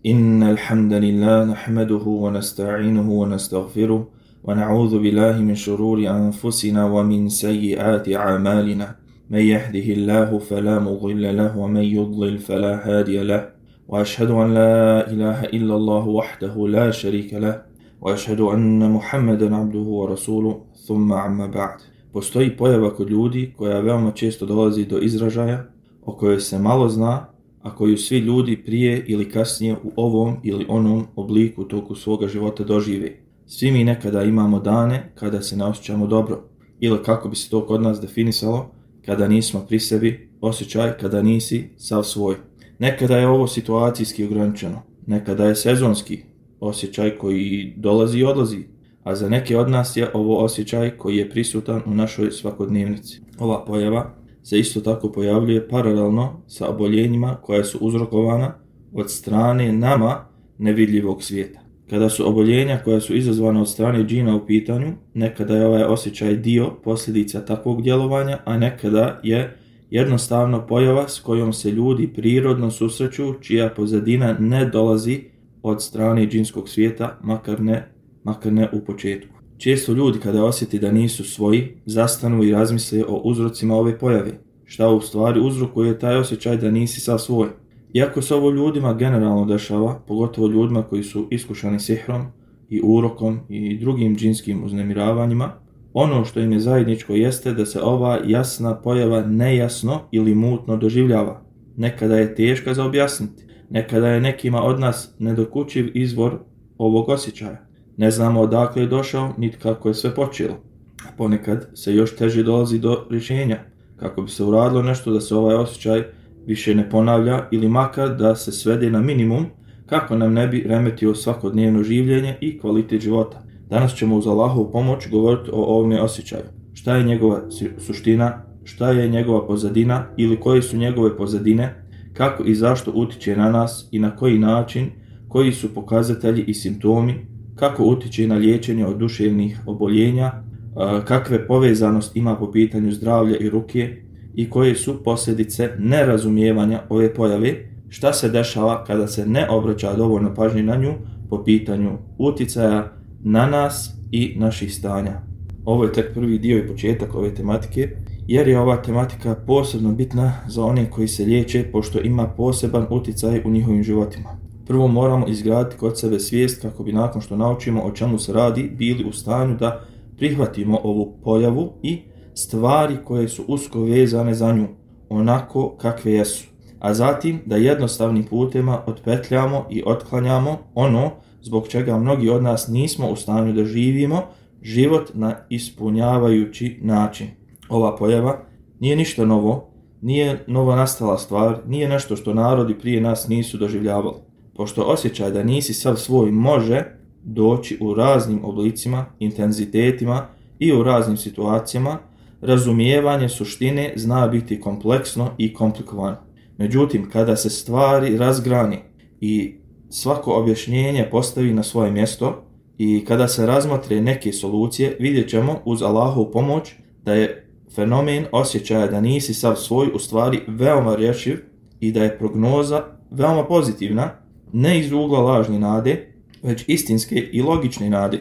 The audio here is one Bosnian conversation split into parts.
إن الحمد لله نحمده ونستعينه ونستغفره ونعوذ بالله من شرور أنفسنا ومن سيئات أعمالنا من يهده الله فلا مضل له ومن يضلل فلا هادي له وأشهد أن لا إله إلا الله وحده لا شريك له وأشهد أن محمدا عبده ورسوله ثم عما بعد. Postoji pojava kod ljudi koja veoma često dolazi do izražaja, o kojoj se malo zna, a koju svi ljudi prije ili kasnije u ovom ili onom obliku u toku svoga života dožive. Svi mi nekada imamo dane kada se ne osjećamo dobro, ili kako bi se to kod nas definisalo, kada nismo pri sebi, osjećaj kada nisi sav svoj. Nekada je ovo situacijski ograničeno, nekada je sezonski osjećaj koji dolazi i odlazi, a za neke od nas je ovo osjećaj koji je prisutan u našoj svakodnevnici. Ova pojava se isto tako pojavljuje paralelno sa oboljenjima koja su uzrokovana od strane nama nevidljivog svijeta. Kada su oboljenja koja su izazvana od strane džina u pitanju, nekada je ovaj osjećaj dio posljedica takvog djelovanja, a nekada je jednostavno pojava s kojom se ljudi prirodno susreću, čija pozadina ne dolazi od strane džinskog svijeta, makar ne u početku. Često ljudi kada osjeti da nisu svoji, zastanu i razmisle o uzrocima ove pojave. Šta u stvari uzrokuje taj osjećaj da nisi sav svoj? Iako se ovo ljudima generalno dešava, pogotovo ljudima koji su iskušani sihrom i urokom i drugim džinskim uznemiravanjima, ono što im je zajedničko jeste da se ova jasna pojava nejasno ili mutno doživljava. Nekada je teška za objasniti, nekada je nekima od nas nedokučiv izvor ovog osjećaja. Ne znamo odakle je došao, niti kako je sve počelo. A ponekad se još teže dolazi do rješenja, kako bi se uradilo nešto da se ovaj osjećaj više ne ponavlja ili makar da se svede na minimum, kako nam ne bi remetio svakodnevno življenje i kvalitet života. Danas ćemo uz Allahovu pomoć govoriti o ovome osjećaju. Šta je njegova suština, šta je njegova pozadina ili koje su njegove pozadine, kako i zašto utiče na nas i na koji način, koji su pokazatelji i simptomi, kako utiče na liječenje od duševnih oboljenja, kakve povezanost ima po pitanju zdravlja i ruke i koje su posljedice nerazumijevanja ove pojave, šta se dešava kada se ne obraća dovoljno pažnje na nju po pitanju uticaja na nas i naših stanja. Ovo je tek prvi dio i početak ove tematike, jer je ova tematika posebno bitna za one koji se liječe, pošto ima poseban uticaj u njihovim životima. Prvo moramo izgraditi kod sebe svijest kako bi nakon što naučimo o čemu se radi bili u stanju da prihvatimo ovu pojavu i stvari koje su usko vezane za nju, onako kakve jesu. A zatim da jednostavnim putima otpetljamo i otklanjamo ono zbog čega mnogi od nas nismo u stanju da živimo život na ispunjavajući način. Ova pojava nije ništa novo, nije novo nastala stvar, nije nešto što narodi prije nas nisu doživljavali. Pošto osjećaj da nisi sav svoj može doći u raznim oblicima, intenzitetima i u raznim situacijama, razumijevanje suštine zna biti kompleksno i komplikovano. Međutim, kada se stvari razgrani i svako objašnjenje postavi na svoje mjesto i kada se razmotre neke solucije, vidjet ćemo uz Allahovu pomoć da je fenomen osjećaja da nisi sav svoj u stvari veoma rješiv i da je prognoza veoma pozitivna, ne iz ugla lažne nade, već istinske i logične nade,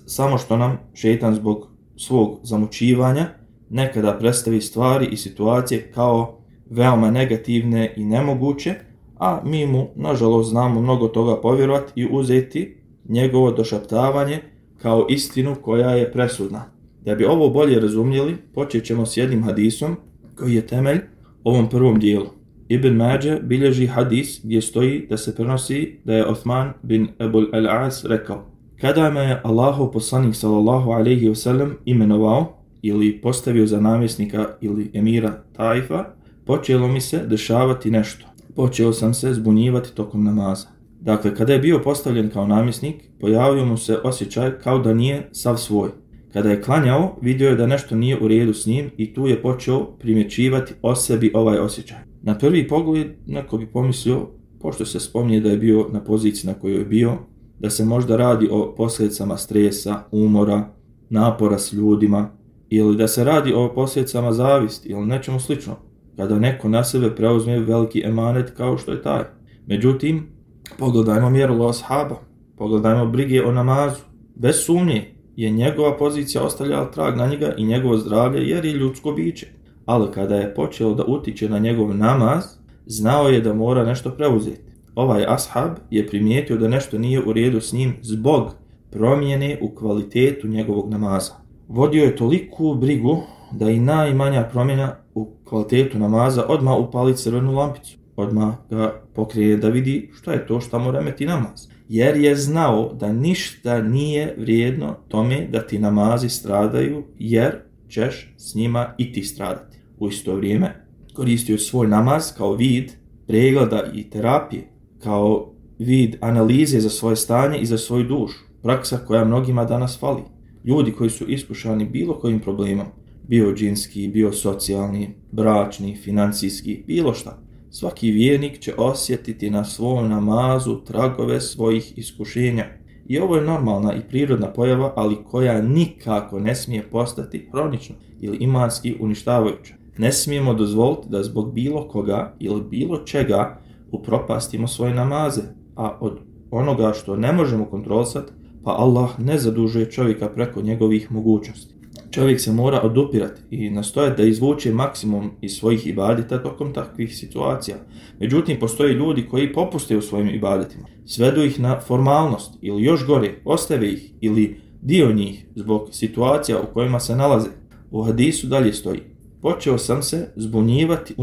samo što nam šejtan zbog svog zamućivanja nekada predstavi stvari i situacije kao veoma negativne i nemoguće, a mi mu, nažalost, znamo mnogo toga povjerovati i uzeti njegovo došaptavanje kao istinu koja je presudna. Da bi ovo bolje razumjeli, počet ćemo s jednim hadisom koji je temelj ovom prvom dijelu. Ibn Mađe bilježi hadis gdje stoji da se prenosi da je Uthman bin Ebul al-As rekao: kada me je Allahov poslanik sallallahu alejhi ve sellem imenovao ili postavio za namjesnika ili emira Taifa, počelo mi se dešavati nešto. Počeo sam se zbunjivati tokom namaza. Dakle, kada je bio postavljen kao namjesnik, pojavio mu se osjećaj kao da nije sav svoj. Kada je klanjao, vidio je da nešto nije u redu s njim i tu je počeo primjećivati o sebi ovaj osjećaj. Na prvi pogled neko bi pomislio, pošto se spominje da je bio na poziciji na kojoj je bio, da se možda radi o posljedicama stresa, umora, napora s ljudima, ili da se radi o posljedicama zavisti ili nečemu slično, kada neko na sebe preuzme veliki emanet kao što je taj. Međutim, Pogledajmo mjerilo ashaba, pogledajmo brige o namazu. Bez sumnje je njegova pozicija ostavljala trag na njega i njegovo zdravlje jer je ljudsko biće. Ali kada je počeo da utiče na njegov namaz, znao je da mora nešto preuzeti. Ovaj ashab je primijetio da nešto nije u redu s njim zbog promjene u kvalitetu njegovog namaza. Vodio je toliku brigu da i najmanja promjena u kvalitetu namaza odmah upali crvenu lampicu. Odmah ga pokrije da vidi što je to što mu remeti namaz. Jer je znao da ništa nije vrijedno tome da ti namazi stradaju, jer ćeš s njima i ti stradati. U isto vrijeme koristio svoj namaz kao vid pregleda i terapije, kao vid analize za svoje stanje i za svoju dušu. Praksa koja mnogima danas fali. Ljudi koji su iskušani bilo kojim problemom, bio džinski, bio socijalni, bračni, financijski, bilo šta. Svaki vjernik će osjetiti na svom namazu tragove svojih iskušenja. I ovo je normalna i prirodna pojava, ali koja nikako ne smije postati hronična ili imanski uništavajuća. Ne smijemo dozvoliti da zbog bilo koga ili bilo čega upropastimo svoje namaze, a od onoga što ne možemo kontrolisati, pa Allah ne zadužuje čovjeka preko njegovih mogućnosti. Čovjek se mora odupirati i nastojati da izvuče maksimum iz svojih ibadeta tokom takvih situacija. Međutim, postoje ljudi koji popuste u svojim ibadetima, svedu ih na formalnost ili još gore, ostave ih ili dio njih zbog situacija u kojima se nalaze. U hadisu dalje stoji: počeo sam se zbunjivati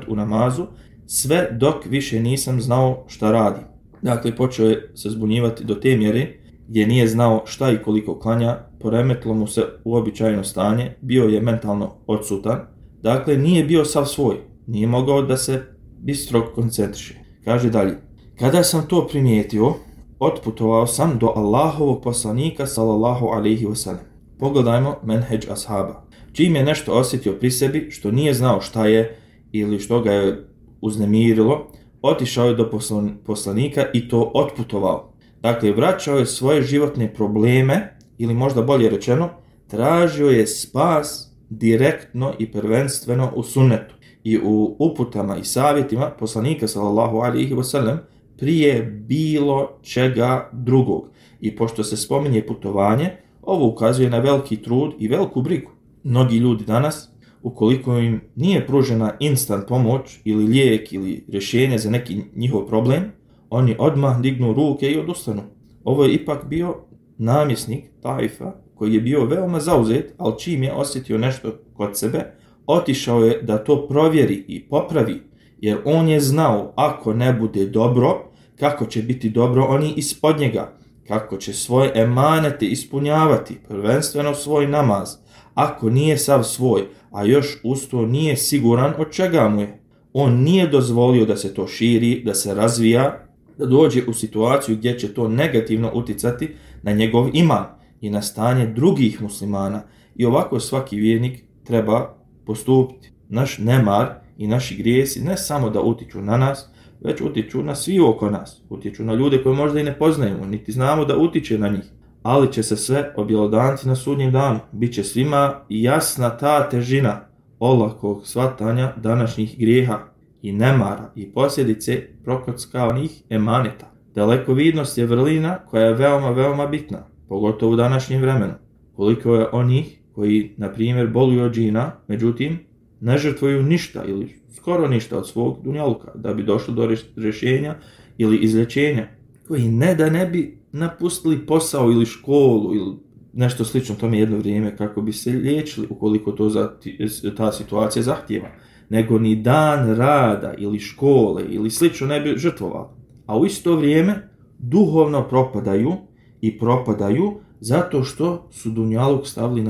u namazu sve dok više nisam znao šta radim. Dakle, počeo je se zbunjivati do te mjere gdje nije znao šta i koliko klanja, poremetilo mu se uobičajeno stanje, bio je mentalno odsutan, dakle nije bio sav svoj, nije mogao da se bistro koncentriše. Kaže dalje: kada sam to primijetio, otputovao sam do Allahovog poslanika sallallahu alejhi ve sellem. Pogledajmo menhedž ashaba. Čim je nešto osjetio pri sebi što nije znao šta je ili što ga je uznemirilo, otišao je do poslanika i to otputovao. Dakle, vraćao je svoje životne probleme, ili možda bolje rečeno, tražio je spas direktno i prvenstveno u sunnetu i u uputama i savjetima poslanika sallallahu alejhi ve sellem prije bilo čega drugog. I pošto se spominje putovanje, ovo ukazuje na veliki trud i veliku brigu. Mnogi ljudi danas, ukoliko im nije pružena instant pomoć ili lijek ili rješenje za neki njihov problem, oni odmah dignu ruke i odustanu. Ovo je ipak bio namjesnik Taifa koji je bio veoma zauzet, ali čim je osjetio nešto kod sebe, otišao je da to provjeri i popravi, jer on je znao ako ne bude dobro, kako će biti dobro oni ispod njega, kako će svoje emanete ispunjavati, prvenstveno svoj namaz, ako nije sav svoj, a još uz to nije siguran od čega mu je. On nije dozvolio da se to širi, da se razvija, da dođe u situaciju gdje će to negativno uticati na njegov iman i na stanje drugih muslimana. I ovako svaki vjernik treba postupiti. Naš nemar i naši grijesi ne samo da utiču na nas, već utiču na svi oko nas. Utiču na ljude koje možda i ne poznajemo, niti znamo da utiče na njih. Ali će se sve objelodaniti na sudnjem danu. Biće svima jasna ta težina olakog shvatanja današnjih grijeha i nemara i posljedice prokockanih emaneta. Dalekovidnost je vrlina koja je veoma, veoma bitna, pogotovo u današnjem vremenu. Koliko je onih koji, na primjer, boluju od džina, međutim, ne žrtvuju ništa ili skoro ništa od svog dunjaluka da bi došlo do rješenja ili izlječenja, koji ne bi napustili posao ili školu ili nešto slično tome jedno vrijeme kako bi se liječili ukoliko to ta situacija zahtijeva, nego ni dan rada ili škole ili slično ne bi žrtvovali. A u isto vrijeme duhovno propadaju zato što su dunjaluk stavili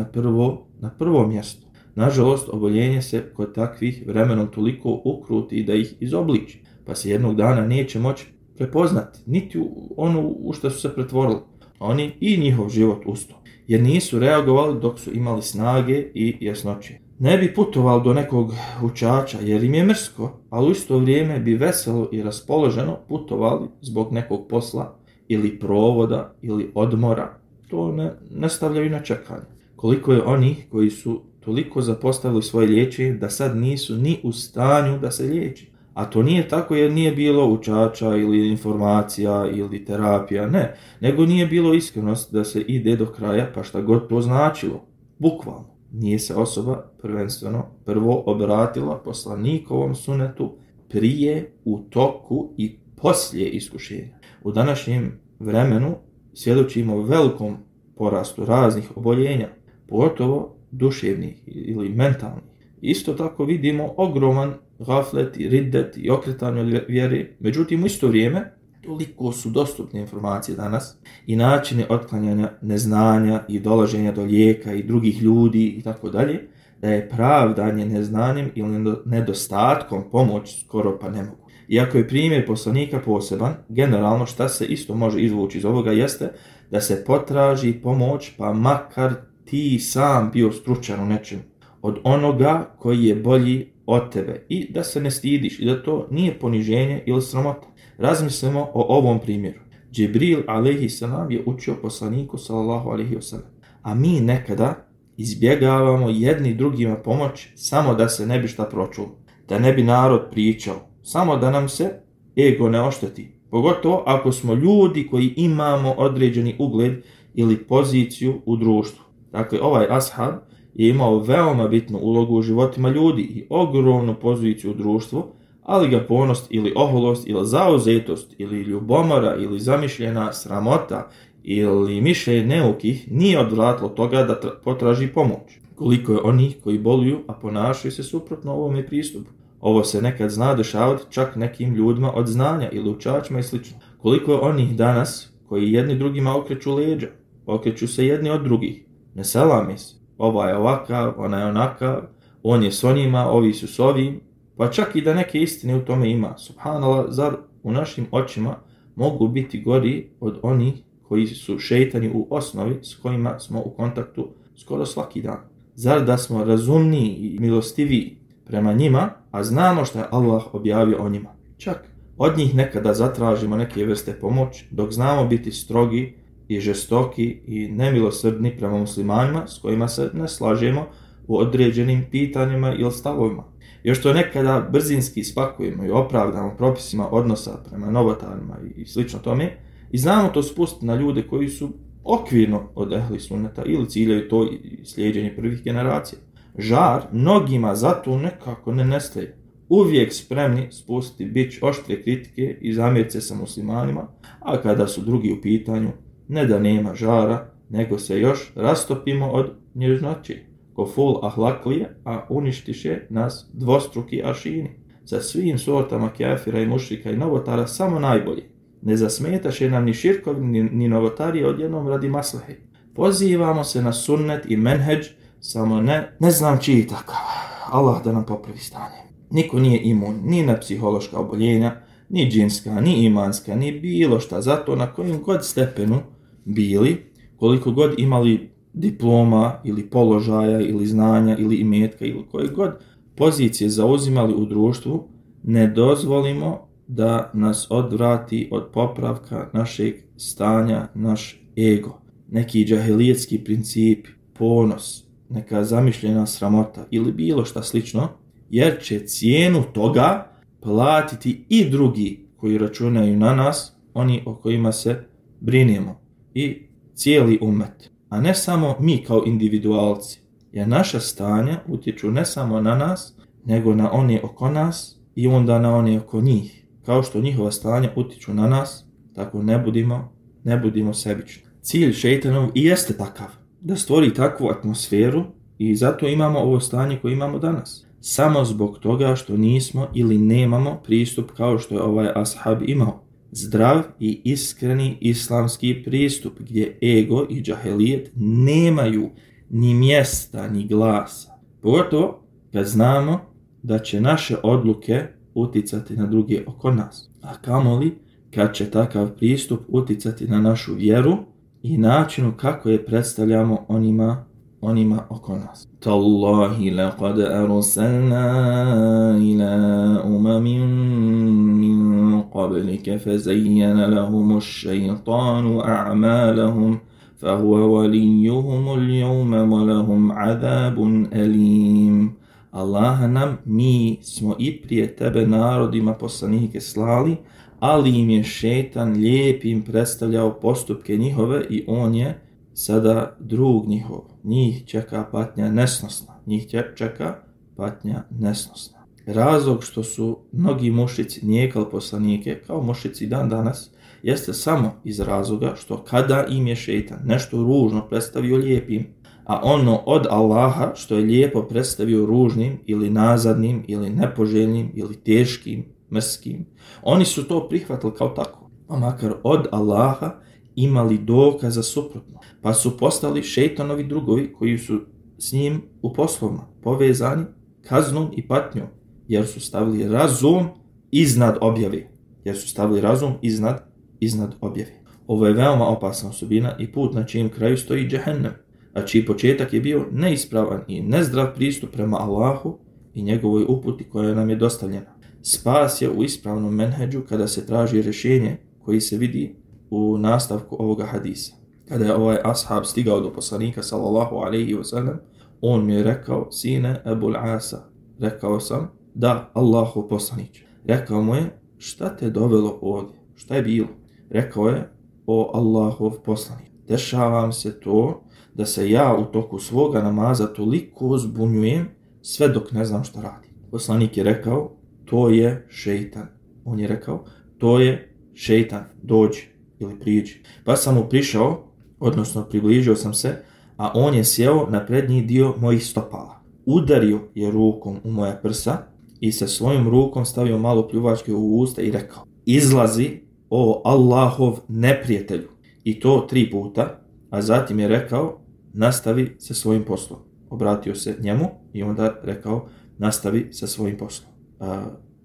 na prvo mjesto. Nažalost, oboljenje se kod takvih vremenom toliko ukruti da ih izobliči, pa se jednog dana neće moći prepoznati, niti ono u što su se pretvorili. Oni i njihov život usto, jer nisu reagovali dok su imali snage i jasnoće. Ne bi putovali do nekog učača jer im je mrsko, ali u isto vrijeme bi veselo i raspoloženo putovali zbog nekog posla ili provoda ili odmora. To ne stavljaju na čekanje. Koliko je onih koji su toliko zapostavili svoje liječenje da sad nisu ni u stanju da se liječi, A to nije tako jer nije bilo učača ili informacija ili terapija, ne. Nego nije bilo iskrenosti da se ide do kraja, pa šta god to značilo. Bukvalno. Nije se osoba prvenstveno prvo obratila poslanikovom sunetu prije, u toku i poslije iskušenja. U današnjem vremenu svjedočimo velikom porastu raznih oboljenja, pogotovo duševnih ili mentalnih. Isto tako vidimo ogroman gaflet i riddet i okretanje od vjere. Međutim, u isto vrijeme, toliko su dostupne informacije danas i načine otklanjanja neznanja i dolaženja do lijeka i drugih ljudi i tako dalje, da je pravdanje neznanjem ili nedostatkom pomoć skoro pa nemoguće. Iako je primjer poslanika poseban, generalno šta se isto može izvući iz ovoga jeste da se potraži pomoć, pa makar ti sam bio stručan u nečem, od onoga koji je bolji od tebe i da se ne stidiš i da to nije poniženje ili sramota. Razmislimo o ovom primjeru. Džibril a.s. je učio poslaniku s.a.v. A mi nekada izbjegavamo jedni drugima pomoć samo da se ne bi šta pročulo, da ne bi narod pričao, samo da nam se ego ne ošteti. Pogotovo ako smo ljudi koji imamo određeni ugled ili poziciju u društvu. Dakle, ovaj ashab je imao veoma bitnu ulogu u životima ljudi i ogromnu poziciju u društvu, ali ga ponos ili oholost ili zauzetost ili ljubomora ili zamišljena sramota ili mišljenje neukih nije odvratilo toga da potraži pomoć. Koliko je onih koji boluju, a ponašaju se suprotno ovome pristupu. Ovo se nekad zna dešavati čak nekim ljudima od znanja ili učačima i sl. Koliko je onih danas koji jedni drugima okreću leđa, okreću se jedni od drugih, ne selame se, ovaj je ovakav, ona je onakav, on je s onima, ovi su s ovim, pa čak i da neke istine u tome ima. Subhanallah, zar u našim očima mogu biti gori od onih koji su šejtani u osnovi s kojima smo u kontaktu skoro svaki dan? Zar da smo razumniji i milostiviji prema njima, a znamo što je Allah objavio o njima? Čak od njih nekada zatražimo neke vrste pomoć, dok znamo biti strogi i žestoki i nemilosrdni prema muslimanima s kojima se ne slažemo u određenim pitanjima ili stavovima. Još to nekada brzinski spakujemo i opravdamo propisima odnosa prema novotarima i slično tome i znamo to spustiti na ljude koji su okvirno od ehli sunneta ili ciljaju to slijeđenje prvih generacija. Žar mnogima zato nekako ne nestaje. Uvijek spremni spustiti bić oštre kritike i zamjerce sa muslimanima, a kada su drugi u pitanju, ne da nema žara, nego se još rastopimo od nježnoće. Ko ful ahlaklije, a uništiše nas dvostruki aršini. Sa svim sortama kafira i mušrika i novotara samo najbolje. Ne zasmetaše nam ni širkovi ni novotarije odjednom radi maslahe. Pozivamo se na sunnet i menheđ, samo ne znam čiji takav. Allah da nam popravi stanje. Niko nije imun ni na psihološka oboljenja, ni džinska, ni imanska, ni bilo šta. Zato na kojim god stepenu bili, koliko god imali diploma ili položaja ili znanja ili imetka ili koje god pozicije zauzimali u društvu, ne dozvolimo da nas odvrati od popravka našeg stanja, naš ego. Neki džahilijetski principi, ponos, neka zamišljena sramota ili bilo šta slično, jer će cijenu toga platiti i drugi koji računaju na nas, oni o kojima se brinemo i cijeli umet, a ne samo mi kao individualci, jer naša stanja utječu ne samo na nas, nego na one oko nas i onda na one oko njih. Kao što njihova stanja utječu na nas, tako ne budimo sebični. Cilj šejtanov i jeste takav, da stvori takvu atmosferu i zato imamo ovo stanje koje imamo danas. Samo zbog toga što nismo ili nemamo pristup kao što je ovaj ashab imao. Zdrav i iskreni islamski pristup gdje ego i džahelijet nemaju ni mjesta ni glasa. Pogotovo kad znamo da će naše odluke uticati na druge oko nas. A kamoli kad će takav pristup uticati na našu vjeru i načinu kako je predstavljamo onima oko nas. Tallahi laqad arsalna ila umamin min qablika fazayyana lahum ash-shaytanu a'malahum fahuwa waliyuhum al-yawma wa lahum 'adabun alim. Allaha nam, mi smo i prije tebe narodima poslanike slali, ali im je šejtan lijepim predstavljao postupke njihove i on je sada drug njihov. Njih čeka patnja nesnosna. Razlog što su mnogi mušrici nijekali poslanike, kao mušrici dan danas, jeste samo iz razloga što kada im je šejtan nešto ružno predstavio lijepim, a ono od Allaha što je lijepo predstavio ružnim ili nazadnim ili nepoželjnim ili teškim, mrskim, oni su to prihvatili kao tako, a makar od Allaha imali dokaza suprotno, pa su postali šejtanovi drugovi koji su s njim u poslovima povezani kaznom i patnjom, jer su stavili razum iznad objave. Ovo je veoma opasna osobina i put na čijem kraju stoji džehennem, a čiji početak je bio neispravan i nezdrav pristup prema Allahu i njegovoj uputi koja nam je dostavljena. Spas je u ispravnom menheđu kada se traži rješenje koji se vidi u nastavku ovoga hadisa. Kada je ovaj ashab stigao do poslanika sallallahu alejhi ve sellem, on mi je rekao: sine Ebul Asa. Rekao sam: da, Allahu poslaniče. Rekao mu je: šta te dovelo ovdje? Šta je bilo? Rekao je: o Allahov poslaniče, dešava se to da se ja u toku svoga namaza toliko zbunjujem sve dok ne znam šta radim. Poslanik je rekao: to je šejtan. On je rekao: to je šejtan, dođi ili priđi. Pa sam mu prišao, odnosno približio sam se, a on je sjeo na prednji dio mojih stopala. Udario je rukom u moja prsa i sa svojom rukom stavio malo pljuvačke u usta i rekao: izlazi, o Allahov neprijatelju. I to 3 puta, a zatim je rekao: nastavi sa svojim poslom. Obratio se njemu i onda rekao: nastavi sa svojim poslom.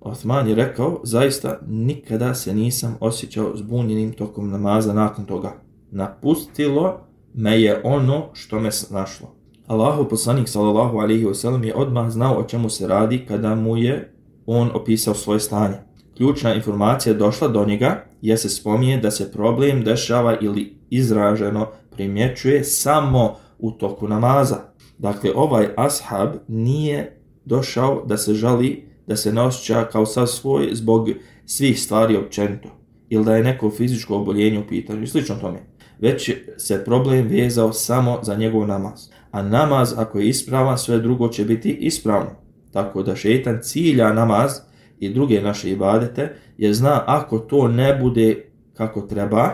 Osman je rekao: zaista nikada se nisam osjećao zbunjenim tokom namaza nakon toga. Napustilo me je ono što me snašlo. Allahov poslanik sallallahu alejhi ve sellem je odmah znao o čemu se radi kada mu je on opisao svoje stanje. Ključna informacija došla do njega jer se spominje da se problem dešava ili izraženo primjećuje samo u toku namaza. Dakle, ovaj ashab nije došao da se žali, da se ne osjeća kao sav svoj zbog svih stvari općenito, ili da je neko fizičko oboljenje u pitanju i slično tome, već se problem vezao samo za njegov namaz. A namaz, ako je ispravan, sve drugo će biti ispravno. Tako da šejtan cilja namaz i druge naše ibadete, jer zna ako to ne bude kako treba,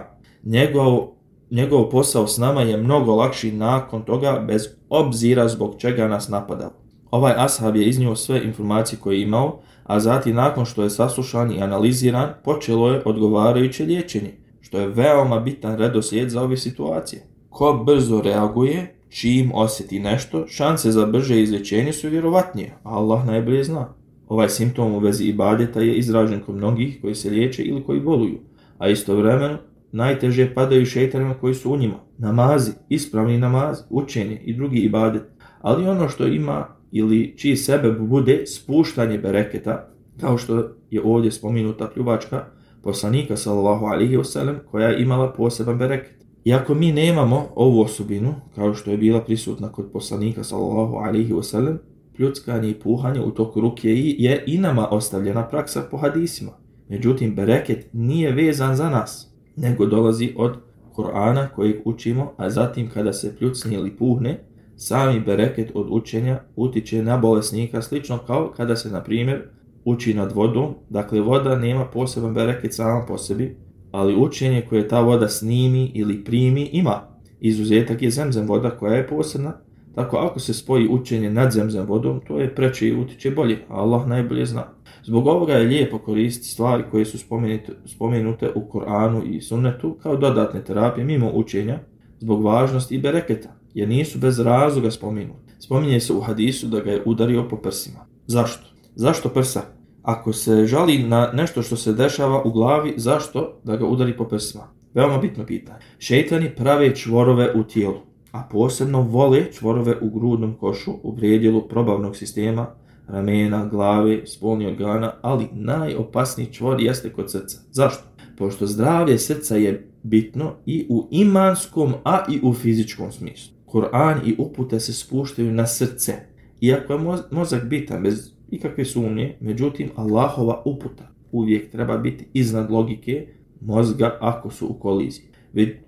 njegov posao s nama je mnogo lakši nakon toga, bez obzira zbog čega nas napada. Ovaj ashab je iznio sve informacije koje je imao, a zatim nakon što je saslušan i analiziran, počelo je odgovarajuće liječenje, što je veoma bitan redoslijed za ove situacije. Ko brzo reaguje, čim osjeti nešto, šanse za brže izlječenje su vjerovatnije, a Allah najbolje zna. Ovaj simptom u vezi ibadeta je izražen kod mnogih koji se liječe ili koji boluju, a istovremeno najteže padaju šejtanima koji su u njima. Namazi, ispravni namaz, učenje i drugi ibadet, ali ono što ima ili čiji sebe bude spuštanje bereketa, kao što je ovdje spomenuta pljuvačka poslanika sallallahu alejhi ve sellem koja je imala poseban bereket. Iako mi nemamo ovu osobinu, kao što je bila prisutna kod poslanika sallallahu alejhi ve sellem, pljuckanje i puhanje u toku ruke je i nama ostavljena praksa po hadisima. Međutim, bereket nije vezan za nas, nego dolazi od Kur'ana kojeg učimo, a zatim kada se pljucne ili puhne, sami bereket od učenja utiče na bolesnika, slično kao kada se, na primjer, uči nad vodom. Dakle, voda nema poseban bereket sama po sebi, ali učenje koje ta voda snimi ili primi ima. Izuzetak je zemzem voda koja je posebna. Tako ako se spoji učenje nad zemzem vodom, to je preče i utiče bolje, a Allah najbolje zna. Zbog ovoga je lijepo koristiti stvari koje su spomenute u Koranu i Sunnetu kao dodatne terapije mimo učenja, zbog važnosti i bereketa, jer nisu bez razloga spomenuti. Spominje se u hadisu da ga je udario po prsima. Zašto? Zašto prsa? Ako se žali na nešto što se dešava u glavi, zašto da ga udari po prsima? Veoma bitno pitanje. Šejtani prave čvorove u tijelu, a posebno vole čvorove u grudnom košu, u predjelu probavnog sistema, ramena, glave, spolnih organa, ali najopasniji čvor jeste kod srca. Zašto? Pošto zdravlje srca je bitno i u imanskom, a i u fizičkom smislu. Kur'an i upute se spuštaju na srce Iako je mozak bitan bez ikakve sumnje, međutim Allahova uputa uvijek treba biti iznad logike mozga ako su u koliziji.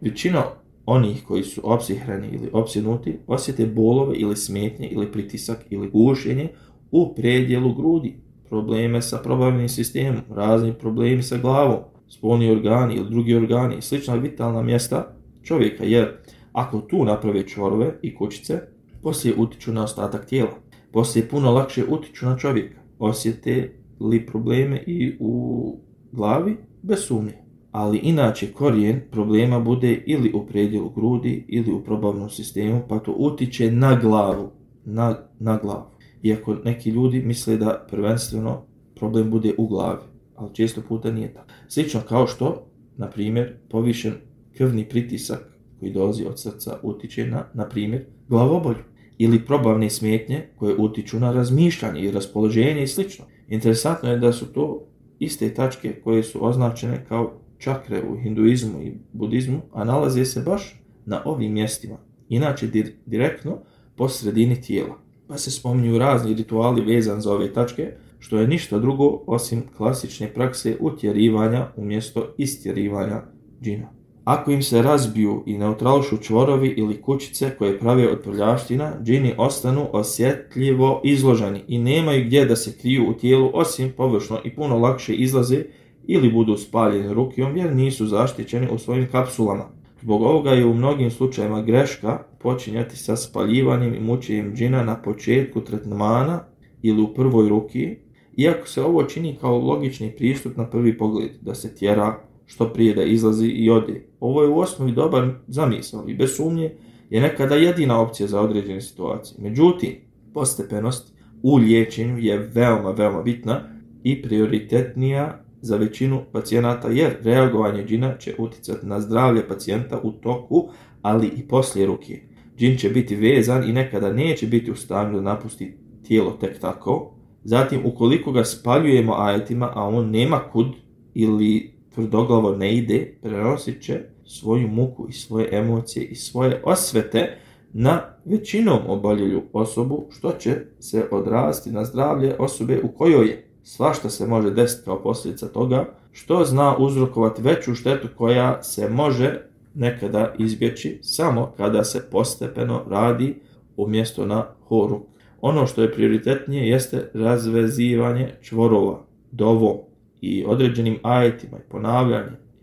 Većina onih koji su opsihrani ili opsjednuti osjete bolove ili smetnje ili pritisak ili gušenje u predjelu grudi, probleme sa probavnim sistemom, razni problemi sa glavom, spolni organi ili drugi organi i slična vitalna mjesta čovjeka, jer ako tu naprave čvorove i kućice, poslije utiču na ostatak tijela. Poslije puno lakše utiču na čovjeka. Osjete li probleme i u glavi? Bez sumnje. Ali inače korijen problema bude ili u predjelu grudi ili u probavnom sistemu, pa to utiče na glavu. Na glavu. Iako neki ljudi misle da prvenstveno problem bude u glavi, ali često puta nije tako. Slično kao što, na primjer, povišen krvni pritisak koji dolazi od srca utiče na primjer, glavobolju ili probavne smetnje koje utiču na razmišljanje i raspoloženje i slično. Interesantno je da su to iste tačke koje su označene kao čakre u hinduizmu i budizmu, a nalaze se baš na ovim mjestima, inače direktno po sredini tijela. Pa se spominju razni rituali vezan za ove tačke, što je ništa drugo osim klasične prakse utjerivanja umjesto istjerivanja džina. Ako im se razbiju i neutrališu čvorovi ili kućice koje prave od prljavština, džini ostanu osjetljivo izloženi i nemaju gdje da se kriju u tijelu osim površno i puno lakše izlaze ili budu spaljeni rukijom jer nisu zaštićeni u svojim kapsulama. Zbog ovoga je u mnogim slučajevima greška počinjati sa spaljivanjem i mučenjem džina na početku tretmana ili u prvoj rukiji, iako se ovo čini kao logični pristup na prvi pogled, da se tjera što prije da izlazi i ode. Ovo je u osnovi dobar zamisao i bez sumnje je nekada jedina opcija za određene situacije. Međutim, postepenost u liječenju je veoma bitna i prioritetnija za većinu pacijenata jer reagovanje džina će utjecati na zdravlje pacijenta u toku, ali i poslije rukije. Džin će biti vezan i nekada neće biti u stanju da napusti tijelo tek tako. Zatim, ukoliko ga spaljujemo ajetima, a on nema kud ili tvrdoglavo ne ide, prenosit će svoju muku i svoje emocije i svoje osvete na većinom oboljelu osobu, što će se odrasti na zdravlje osobe u kojoj je. Svašta se može desiti kao posljedica toga, što zna uzrokovati veću štetu koja se može nekada izbjeći samo kada se postepeno radi umjesto na horuk. Ono što je prioritetnije jeste razvezivanje čvorova, dovom i određenim ajetima i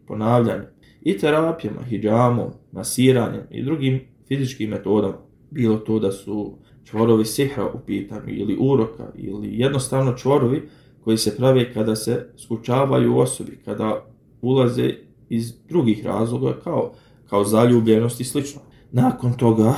ponavljanjem i terapijama, hidžamom, masiranjem i drugim fizičkim metodama. Bilo to da su čvorovi sihra u pitanju ili uroka ili jednostavno čvorovi koji se prave kada se skučavaju u osobi, kada ulaze iz drugih razloga kao zaljubljenost i slično. Nakon toga,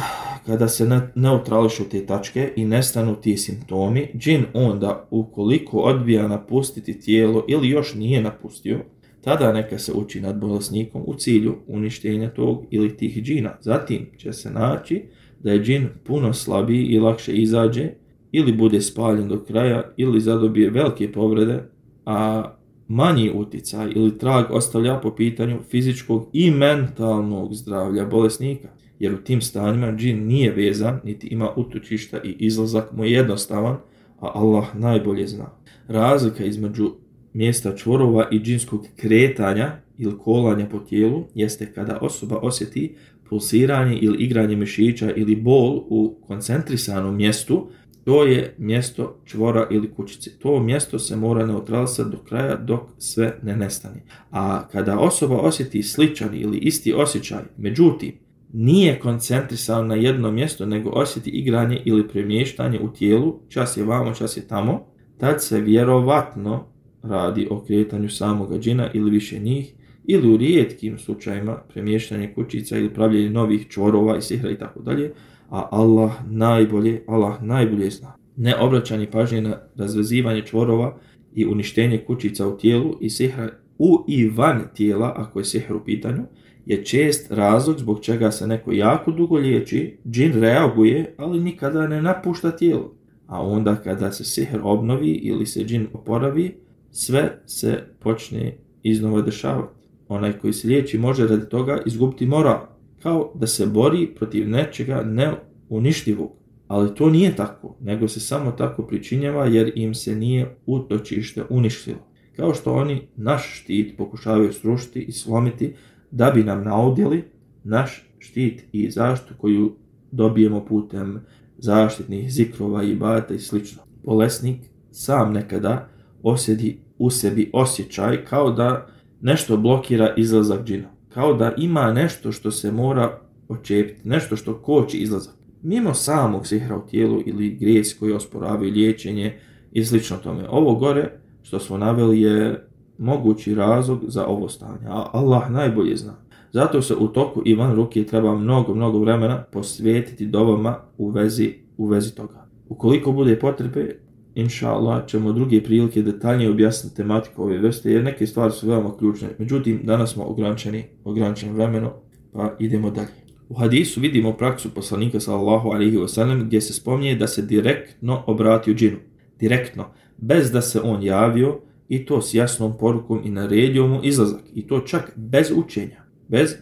kada se neutrališu te tačke i nestanu ti simptomi, džin onda, ukoliko odbija napustiti tijelo ili još nije napustio, tada neka se uči nad bolesnikom u cilju uništenja tog ili tih džina. Zatim će se naći da je džin puno slabiji i lakše izađe ili bude spaljen do kraja ili zadobije velike povrede, a manji utjecaj ili trag ostavlja po pitanju fizičkog i mentalnog zdravlja bolesnika. Jer u tim stanjima džin nije vezan, niti ima utočišta i izlazak mu je jednostavan, a Allah najbolje zna. Razlika između mjesta čvorova i džinskog kretanja ili kolanja po tijelu jeste kada osoba osjeti pulsiranje ili igranje mišića ili bol u koncentrisanom mjestu, to je mjesto čvora ili kućice. To mjesto se mora neutralisati do kraja dok sve ne nestane. A kada osoba osjeti sličan ili isti osjećaj, međutim, nije koncentrisan na jedno mjesto, nego osjeti igranje ili premještanje u tijelu, čas je vamo, čas je tamo, tad se vjerovatno radi o kretanju samoga džina ili više njih, ili u rijetkim slučajima premještanje kućica ili pravljenje novih čvorova i sihra i tako dalje, a Allah najbolje zna. Neobraćanje pažnje na razvezivanje čvorova i uništenje kućica u tijelu i sihra u i van tijela, ako je sihr u pitanju, je čest razlog zbog čega se neko jako dugo liječi, džin reaguje, ali nikada ne napušta tijelo. A onda kada se sihr obnovi ili se džin oporavi, sve se počne iznova dešavati. Onaj koji se liječi može radi toga izgubiti moral, kao da se bori protiv nečega neuništivog. Ali to nije tako, nego se samo tako pričinjava jer im se nije utočište uništilo. Kao što oni naš štit pokušavaju srušiti i slomiti da bi nam naudjeli naš štit i zaštitu koju dobijemo putem zaštitnih zikrova, ibadeta i sl. Bolesnik sam nekada osjeti u sebi osjećaj kao da nešto blokira izlazak džina. Kao da ima nešto što se mora očepiti, nešto što koči izlazak. Mimo samog sihra u tijelu ili grijesi koji osporavaju liječenje i slično tome. Ovo gore što smo naveli je mogući razlog za ovo stanje, a Allah najbolje zna. Zato se u toku i van ruke treba mnogo vremena posvetiti dovama u vezi toga. Ukoliko bude potrebe, inša Allah, ćemo druge prilike detaljnije objasniti tematiku ove vrste, jer neke stvari su veoma ključne. Međutim, danas smo ograničeni vremenom, pa idemo dalje. U hadisu vidimo praksu poslanika sallallahu alejhi ve sellem gdje se spominje da se direktno obratio džinu. Direktno, bez da se on javio, i to s jasnom porukom i naredio mu izlazak. I to čak bez učenja.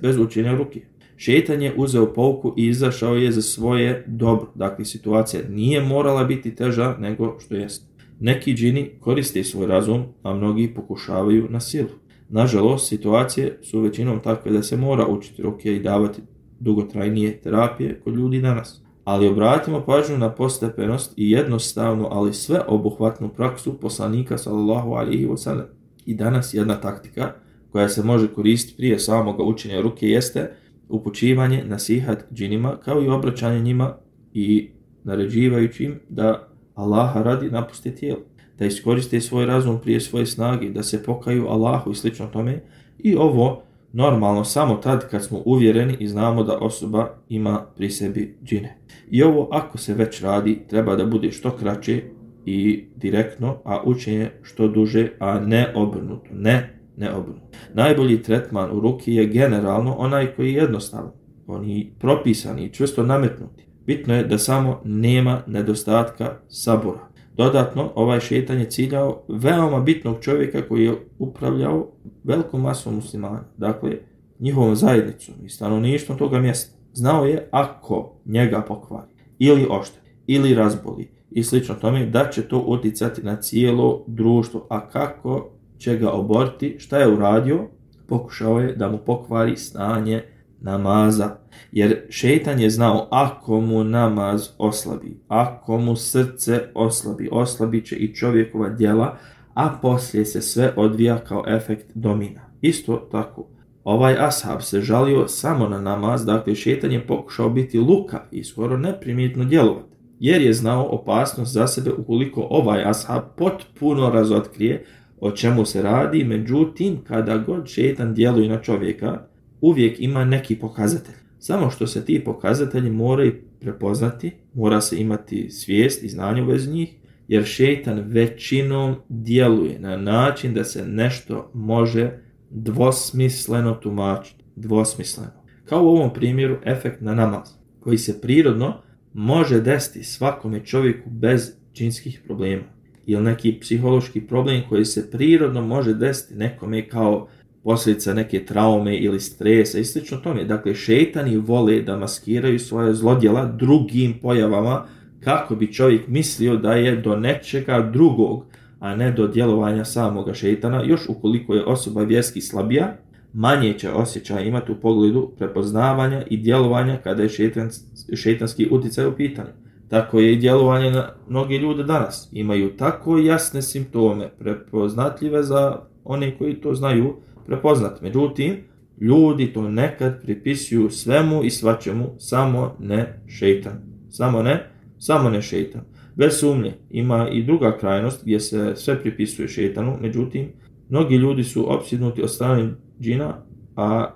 Bez učenja ruke. Šejtan je uzeo pouku i izašao je za svoje dobro. Dakle, situacija nije morala biti teža nego što jest. Neki džini koriste svoj razum, a mnogi pokušavaju na silu. Nažalost, situacije su većinom takve da se mora učiti ruke i davati dugotrajnije terapije kod ljudi danas. Ali obratimo pažnju na postepenost i jednostavnu, ali sveobuhvatnu praksu poslanika sallallahu alejhi ve sellem. I danas jedna taktika koja se može koristiti prije samoga učenja ruke jeste upućivanje nasihat džinima kao i obraćanje njima i naređivajući im da Allaha radi napuste tijelo, da iskoriste svoj razum prije svoje snage, da se pokaju Allahu i slično tome. I ovo normalno samo tad kad smo uvjereni i znamo da osoba ima pri sebi džine. I ovo ako se već radi treba da bude što kraće i direktno, a učenje što duže, a ne obrnuto. Ne obrnuto. Najbolji tretman u ruki je generalno onaj koji je jednostavan. Oni propisani i čvrsto nametnuti. Bitno je da samo nema nedostatka sabora. Dodatno, ovaj šejtan je ciljao veoma bitnog čovjeka koji je upravljao velikom masom muslimana, dakle njihovom zajednicom i stanovništvom toga mjesta. Znao je ako njega pokvari, ili ošteti, ili razboli i slično tome, da će to utjecati na cijelo društvo. A kako će ga oboriti, šta je uradio? Pokušao je da mu pokvari stanje namaza. Jer šejtan je znao ako mu namaz oslabi, ako mu srce oslabi, oslabit će i čovjekova djela, a poslije se sve odvija kao efekt domina. Isto tako, ovaj ashab se žalio samo na namaz, dakle šejtan je pokušao biti lukav i skoro neprimjetno djelovati, jer je znao opasnost za sebe ukoliko ovaj ashab potpuno razotkrije o čemu se radi. Međutim, kada god šejtan djeluje na čovjeka, uvijek ima neki pokazatelj. Samo što se ti pokazatelji moraju prepoznati, mora se imati svijest i znanje u vezi njih, jer šejtan većinom djeluje na način da se nešto može dvosmisleno tumačiti. Dvosmisleno. Kao u ovom primjeru efekt na namaz, koji se prirodno može desiti svakome čovjeku bez džinskih problema. Ili neki psihološki problem koji se prirodno može desiti nekome kao posljedica neke traume ili stresa i slično tome. Dakle, šejtani vole da maskiraju svoje zlodjela drugim pojavama kako bi čovjek mislio da je do nečega drugog, a ne do djelovanja samoga šejtana. Još ukoliko je osoba vjerski slabija, manje će osjećaja imati u pogledu prepoznavanja i djelovanja kada je šejtanski utjecaj u pitanju. Tako je i djelovanje na mnogi ljude danas. Imaju tako jasne simptome, prepoznatljive za one koji to znaju prepoznati. Međutim, ljudi to nekad pripisuju svemu i svačemu, samo ne šejtan. Samo ne šejtan. Bez sumnje, ima i druga krajnost gdje se sve pripisuje šejtanu, međutim, mnogi ljudi su opsjednuti od strane džina, a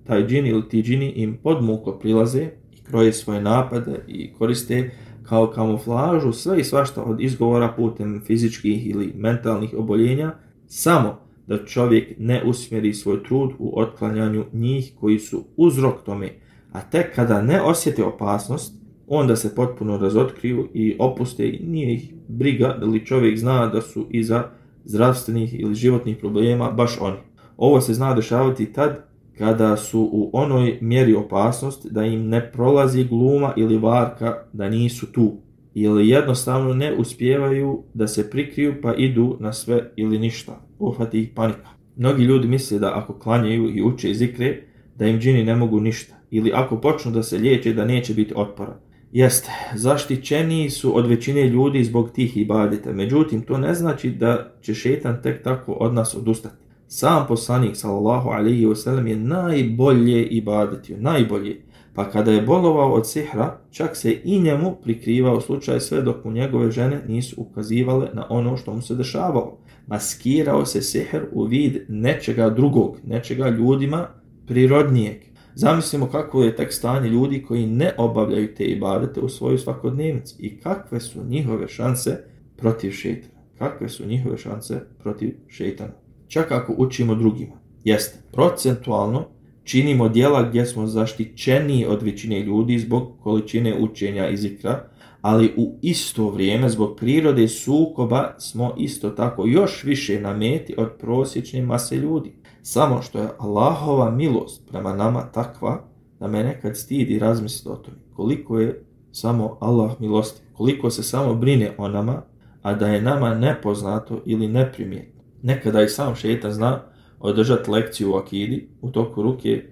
taj džin ili ti džini im podmuklo prilaze i kroje svoje napade i koriste kao kamuflažu sve i svašta od izgovora putem fizičkih ili mentalnih oboljenja, samo da čovjek ne usmjeri svoj trud u otklanjanju njih koji su uzrok tome, a tek kada ne osjete opasnost, onda se potpuno razotkriju i opuste i nije ih briga da li čovjek zna da su iza zdravstvenih ili životnih problema baš oni. Ovo se zna dešavati tad kada su u onoj mjeri opasnosti da im ne prolazi gluma ili varka da nisu tu, ili jednostavno ne uspijevaju da se prikriju pa idu na sve ili ništa, uhvati ih panika. Mnogi ljudi misle da ako klanjaju i uče zikre, da im džini ne mogu ništa, ili ako počnu da se liječe da neće biti otpora. Jeste, zaštićeniji su od većine ljudi zbog tih ibadeta, međutim to ne znači da će šejtan tek tako od nas odustati. Sam poslanik sallallahu alejhi ve sellem je najbolje ibadetio, najbolje. Pa kada je bolovao od sihra, čak se i njemu prikrivao slučaj sve dok mu njegove žene nisu ukazivale na ono što mu se dešavalo. Maskirao se sihr u vid nečega drugog, nečega ljudima prirodnijeg. Zamislimo kako je tek stanje ljudi koji ne obavljaju te ibadete u svojoj svakodnevnici i kakve su njihove šanse protiv šejtana. Kakve su njihove šanse protiv šejtana. Čak ako učimo drugima. Jeste, procentualno činimo djela gdje smo zaštićeniji od većine ljudi zbog količine učenja i zikra, ali u isto vrijeme zbog prirode sukoba smo isto tako još više na meti od prosječne mase ljudi. Samo što je Allahova milost prema nama takva da me nekad stidi razmisliti o tome. Koliko je samo Allah milostiv, koliko se samo brine o nama, a da je nama nepoznato ili neprimjetno. Nekada i sam šejtan zna održati lekciju u akidi, u toku ruke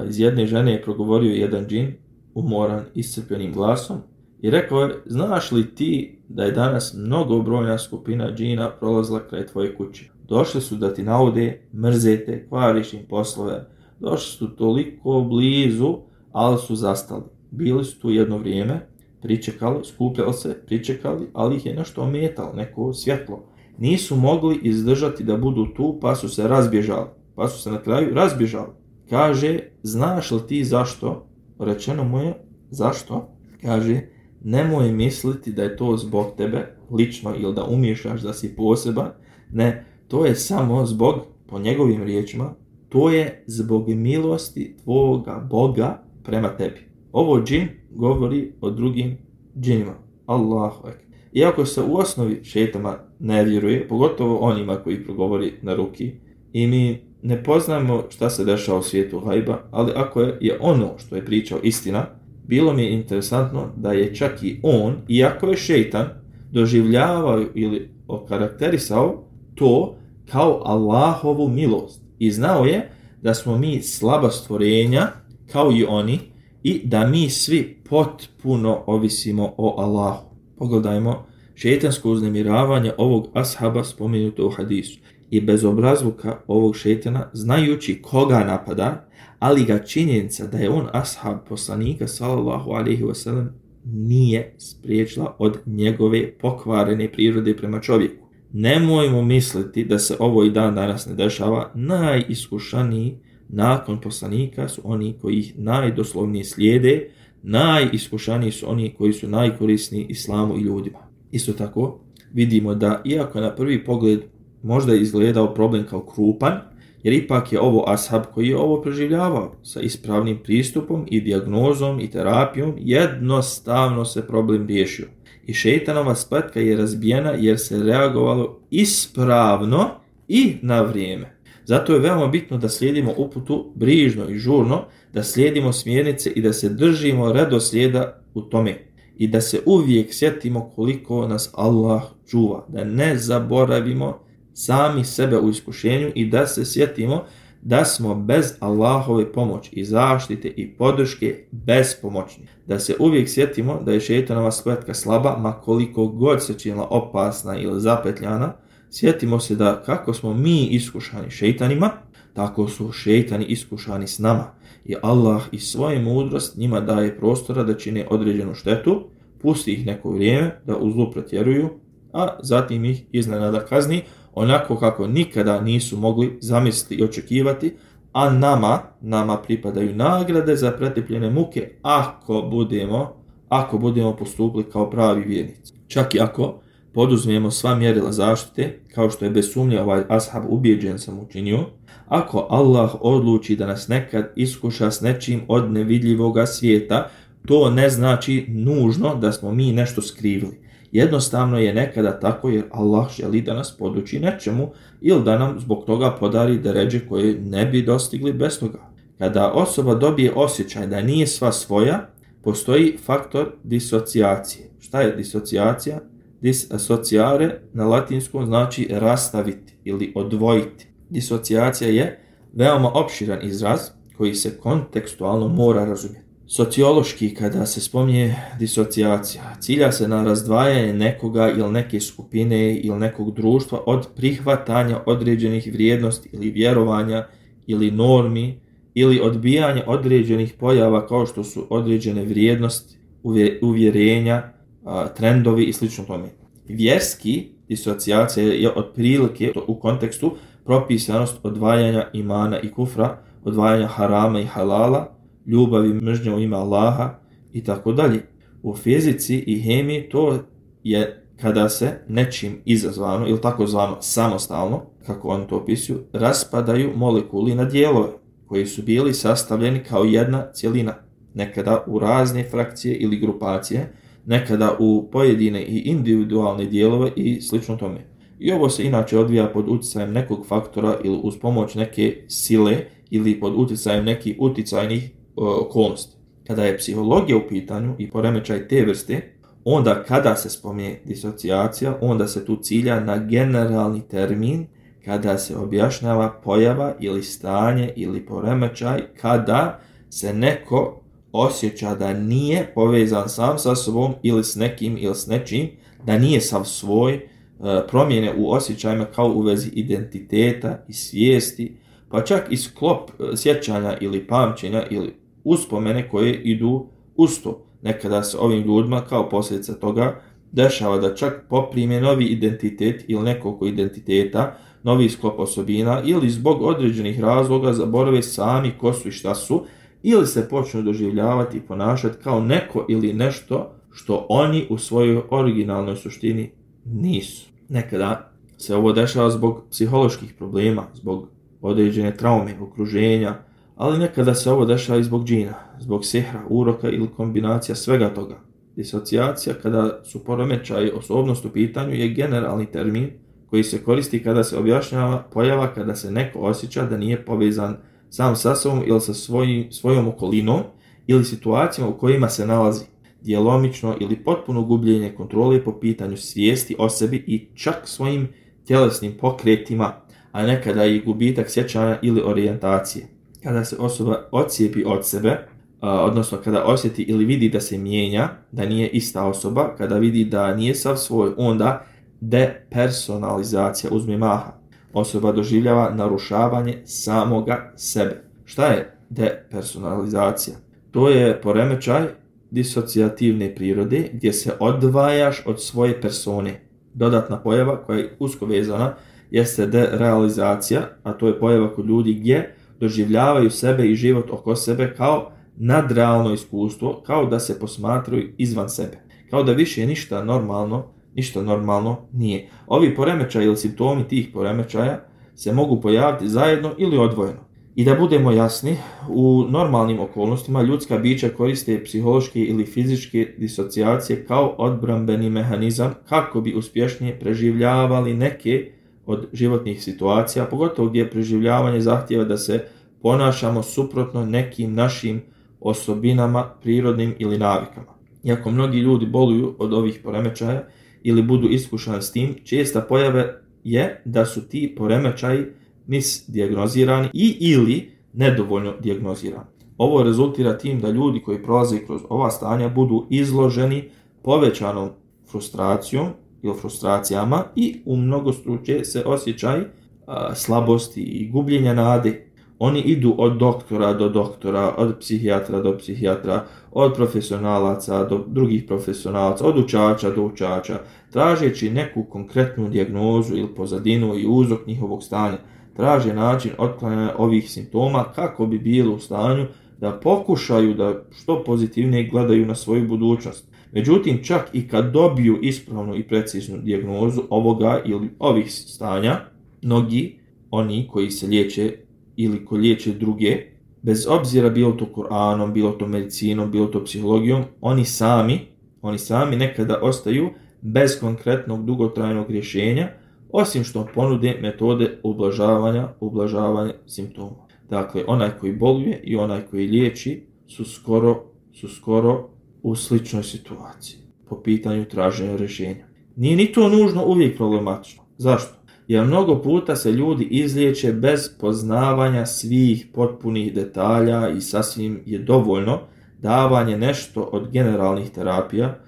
iz jedne žene je progovorio jedan džin, umoran, iscrpljenim glasom, i rekao je, znaš li ti da je danas mnogobrojna skupina džina prolazila kraj tvoje kuće? Došli su da ti naude, mrzete, kvariš im poslove, došli su toliko blizu, ali su zastali. Bili su tu jedno vrijeme, pričekali, skupljali se, pričekali, ali ih je nešto ometalo, neko svjetlo. Nisu mogli izdržati da budu tu, pa su se razbježali. Pa su se na kraju razbježali. Kaže, znaš li ti zašto? Rečeno mu je, zašto? Kaže, nemoj misliti da je to zbog tebe, lično, ili da umiješaš da si poseban. Ne, to je samo zbog, po njegovim riječima, to je zbog milosti tvoga Boga prema tebi. Ovo džin govori o drugim džinima. Allahu ekber. Iako se u osnovi šejtana ne vjeruje, pogotovo onima koji progovori na ruki, i mi ne poznajemo šta se dešava u svijetu gajba, ali ako je ono što je pričao istina, bilo mi je interesantno da je čak i on, iako je šejtan, doživljavao ili okarakterisao to kao Allahovu milost. I znao je da smo mi slaba stvorenja, kao i oni, i da mi svi potpuno ovisimo o Allahu. Pogledajmo šejtansko uznemiravanje ovog ashaba spomenuto u hadisu. I bezobrazluka ovog šejtana, znajući koga napada, ali ga činjenica da je on ashab poslanika sallallahu alejhi ve sellem nije spriječila od njegove pokvarene prirode prema čovjeku. Nemojmo misliti da se ovo i dan danas ne dešava. Najiskušaniji nakon poslanika su oni koji ih najdoslovnije slijede, najiskušaniji su oni koji su najkorisniji islamu i ljudima. Isto tako vidimo da iako na prvi pogled možda je izgledao problem kao krupan, jer ipak je ovo ashab koji je ovo preživljavao sa ispravnim pristupom i dijagnozom i terapijom, jednostavno se problem riješio. I šejtanova spletka je razbijena jer se reagovalo ispravno i na vrijeme. Zato je veoma bitno da slijedimo uputu brižno i žurno, da slijedimo smjernice i da se držimo redoslijeda u tome. I da se uvijek sjetimo koliko nas Allah čuva, da ne zaboravimo sami sebe u iskušenju i da se sjetimo da smo bez Allahove pomoći i zaštite i podrške bespomoćni. Da se uvijek sjetimo da je šejtanova spletka slaba, ma koliko god se činila opasna ili zapetljana. Sjetimo se da kako smo mi iskušani šejtanima, tako su šejtani iskušani s nama. I Allah iz svoje mudrost njima daje prostora da čine određenu štetu, pusti ih neko vrijeme da u zlu pretjeruju, a zatim ih iznenada kazni onako kako nikada nisu mogli zamisliti i očekivati, a nama pripadaju nagrade za pretrpljene muke ako budemo postupili kao pravi vjernici. Čak i ako poduzmemo sva mjerila zaštite, kao što je bez sumnje ovaj ashab ubijeđen sam učinio, ako Allah odluči da nas nekad iskuša s nečim od nevidljivoga svijeta, to ne znači nužno da smo mi nešto skrivili. Jednostavno je nekada tako jer Allah želi da nas poduči nečemu ili da nam zbog toga podari deređe koje ne bi dostigli bez toga. Kada osoba dobije osjećaj da nije sva svoja, postoji faktor disocijacije. Šta je disocijacija? Disociare na latinskom znači rastaviti ili odvojiti. Disocijacija je veoma opširan izraz koji se kontekstualno mora razumjeti. Sociološki, kada se spominje disocijacija, cilja se na razdvajanje nekoga ili neke skupine ili nekog društva od prihvatanja određenih vrijednosti ili vjerovanja ili normi ili odbijanja određenih pojava kao što su određene vrijednosti, uvjerenja, trendovi i sl. tome. Vjerski disocijacija je otprilike u kontekstu propisanost odvajanja imana i kufra, odvajanja harama i halala, ljubavi, mržnje u ime Allaha i tako dalje. U fizici i hemiji to je kada se nečim izazvano ili takozvano samostalno, kako oni to opisuju, raspadaju molekuli na dijelove koji su bili sastavljeni kao jedna cjelina, nekada u razne frakcije ili grupacije, nekada u pojedine i individualne dijelove i slično tome. I ovo se inače odvija pod utjecajem nekog faktora ili uz pomoć neke sile ili pod utjecajem nekih utjecajnih okolnosti. Kada je psihologija u pitanju i poremećaj te vrste, onda kada se spominje disocijacija, onda se tu cilja na generalni termin kada se objašnjava pojava ili stanje ili poremećaj kada se neko osjeća da nije povezan sam sa sobom ili s nekim ili s nečim, da nije sav svoj, promjene u osjećajima kao u vezi identiteta i svijesti, pa čak i sklop sjećanja ili pamćenja ili uspomene koje idu uz to. Nekada se ovim ljudima kao posljedica toga dešava da čak poprime novi identitet ili nekoliko identiteta, novi sklop osobina ili zbog određenih razloga zaborave sami ko su i šta su ili se počnu doživljavati i ponašati kao neko ili nešto što oni u svojoj originalnoj suštini nisu. Nekada se ovo dešava zbog psiholoških problema, zbog određene traume, okruženja, ali nekada se ovo dešava i zbog džina, zbog sihra, uroka ili kombinacija svega toga. Disocijacija, kada su poremećaji osobnost u pitanju, je generalni termin koji se koristi kada se objašnjava pojava kada se neko osjeća da nije povezan sam sa sobom ili sa svojom okolinom ili situacijama u kojima se nalazi. Djelomično ili potpuno gubljenje kontrole po pitanju svijesti o sebi i čak svojim tjelesnim pokretima, a nekada i gubitak sjećanja ili orijentacije. Kada se osoba odcijepi od sebe, odnosno kada osjeti ili vidi da se mijenja, da nije ista osoba, kada vidi da nije sav svoj, onda depersonalizacija uzme maha. Osoba doživljava narušavanje samoga sebe. Šta je depersonalizacija? To je poremećaj disocijativne prirode gdje se odvajaš od svoje persone. Dodatna pojava koja je usko vezana jeste derealizacija, a to je pojava kod ljudi gdje doživljavaju sebe i život oko sebe kao nadrealno iskustvo, kao da se posmatraju izvan sebe, kao da više ništa normalno nije. Ovi poremećaji ili simptomi tih poremećaja se mogu pojaviti zajedno ili odvojeno. I da budemo jasni, u normalnim okolnostima ljudska bića koriste psihološke ili fizičke disocijacije kao odbrambeni mehanizam kako bi uspješnije preživljavali neke od životnih situacija, pogotovo gdje preživljavanje zahtijeva da se ponašamo suprotno nekim našim osobinama, prirodnim ili navikama. Iako mnogi ljudi boluju od ovih poremećaja ili budu iskušani s tim, česta pojava je da su ti poremećaji misdijagnozirani i ili nedovoljno dijagnozirani. Ovo rezultira tim da ljudi koji prolaze kroz ova stanja budu izloženi povećanom frustracijom ili frustracijama i u mnogostruče se osjećaj slabosti i gubljenja nade. Oni idu od doktora do doktora, od psihijatra do psihijatra, od profesionalaca do drugih profesionalaca, od učača do učača, tražeći neku konkretnu dijagnozu ili pozadinu i uzrok njihovog stanja. Traže način otklanjanja ovih simptoma kako bi bili u stanju da pokušaju da što pozitivnije gledaju na svoju budućnost. Međutim, čak i kad dobiju ispravnu i preciznu dijagnozu ovoga ili ovih stanja, mnogi, oni koji se liječe ili koji liječe druge, bez obzira bilo to Kur'anom, bilo to medicinom, bilo to psihologijom, oni sami nekada ostaju bez konkretnog dugotrajnog rješenja, osim što ponude metode ublažavanja simptoma. Dakle, onaj koji boluje i onaj koji liječi su skoro u sličnoj situaciji po pitanju traženja rješenja. Nije ni to nužno uvijek problematično. Zašto? Jer mnogo puta se ljudi izliječe bez poznavanja svih potpunih detalja i sasvim je dovoljno davanje nešto od generalnih terapija.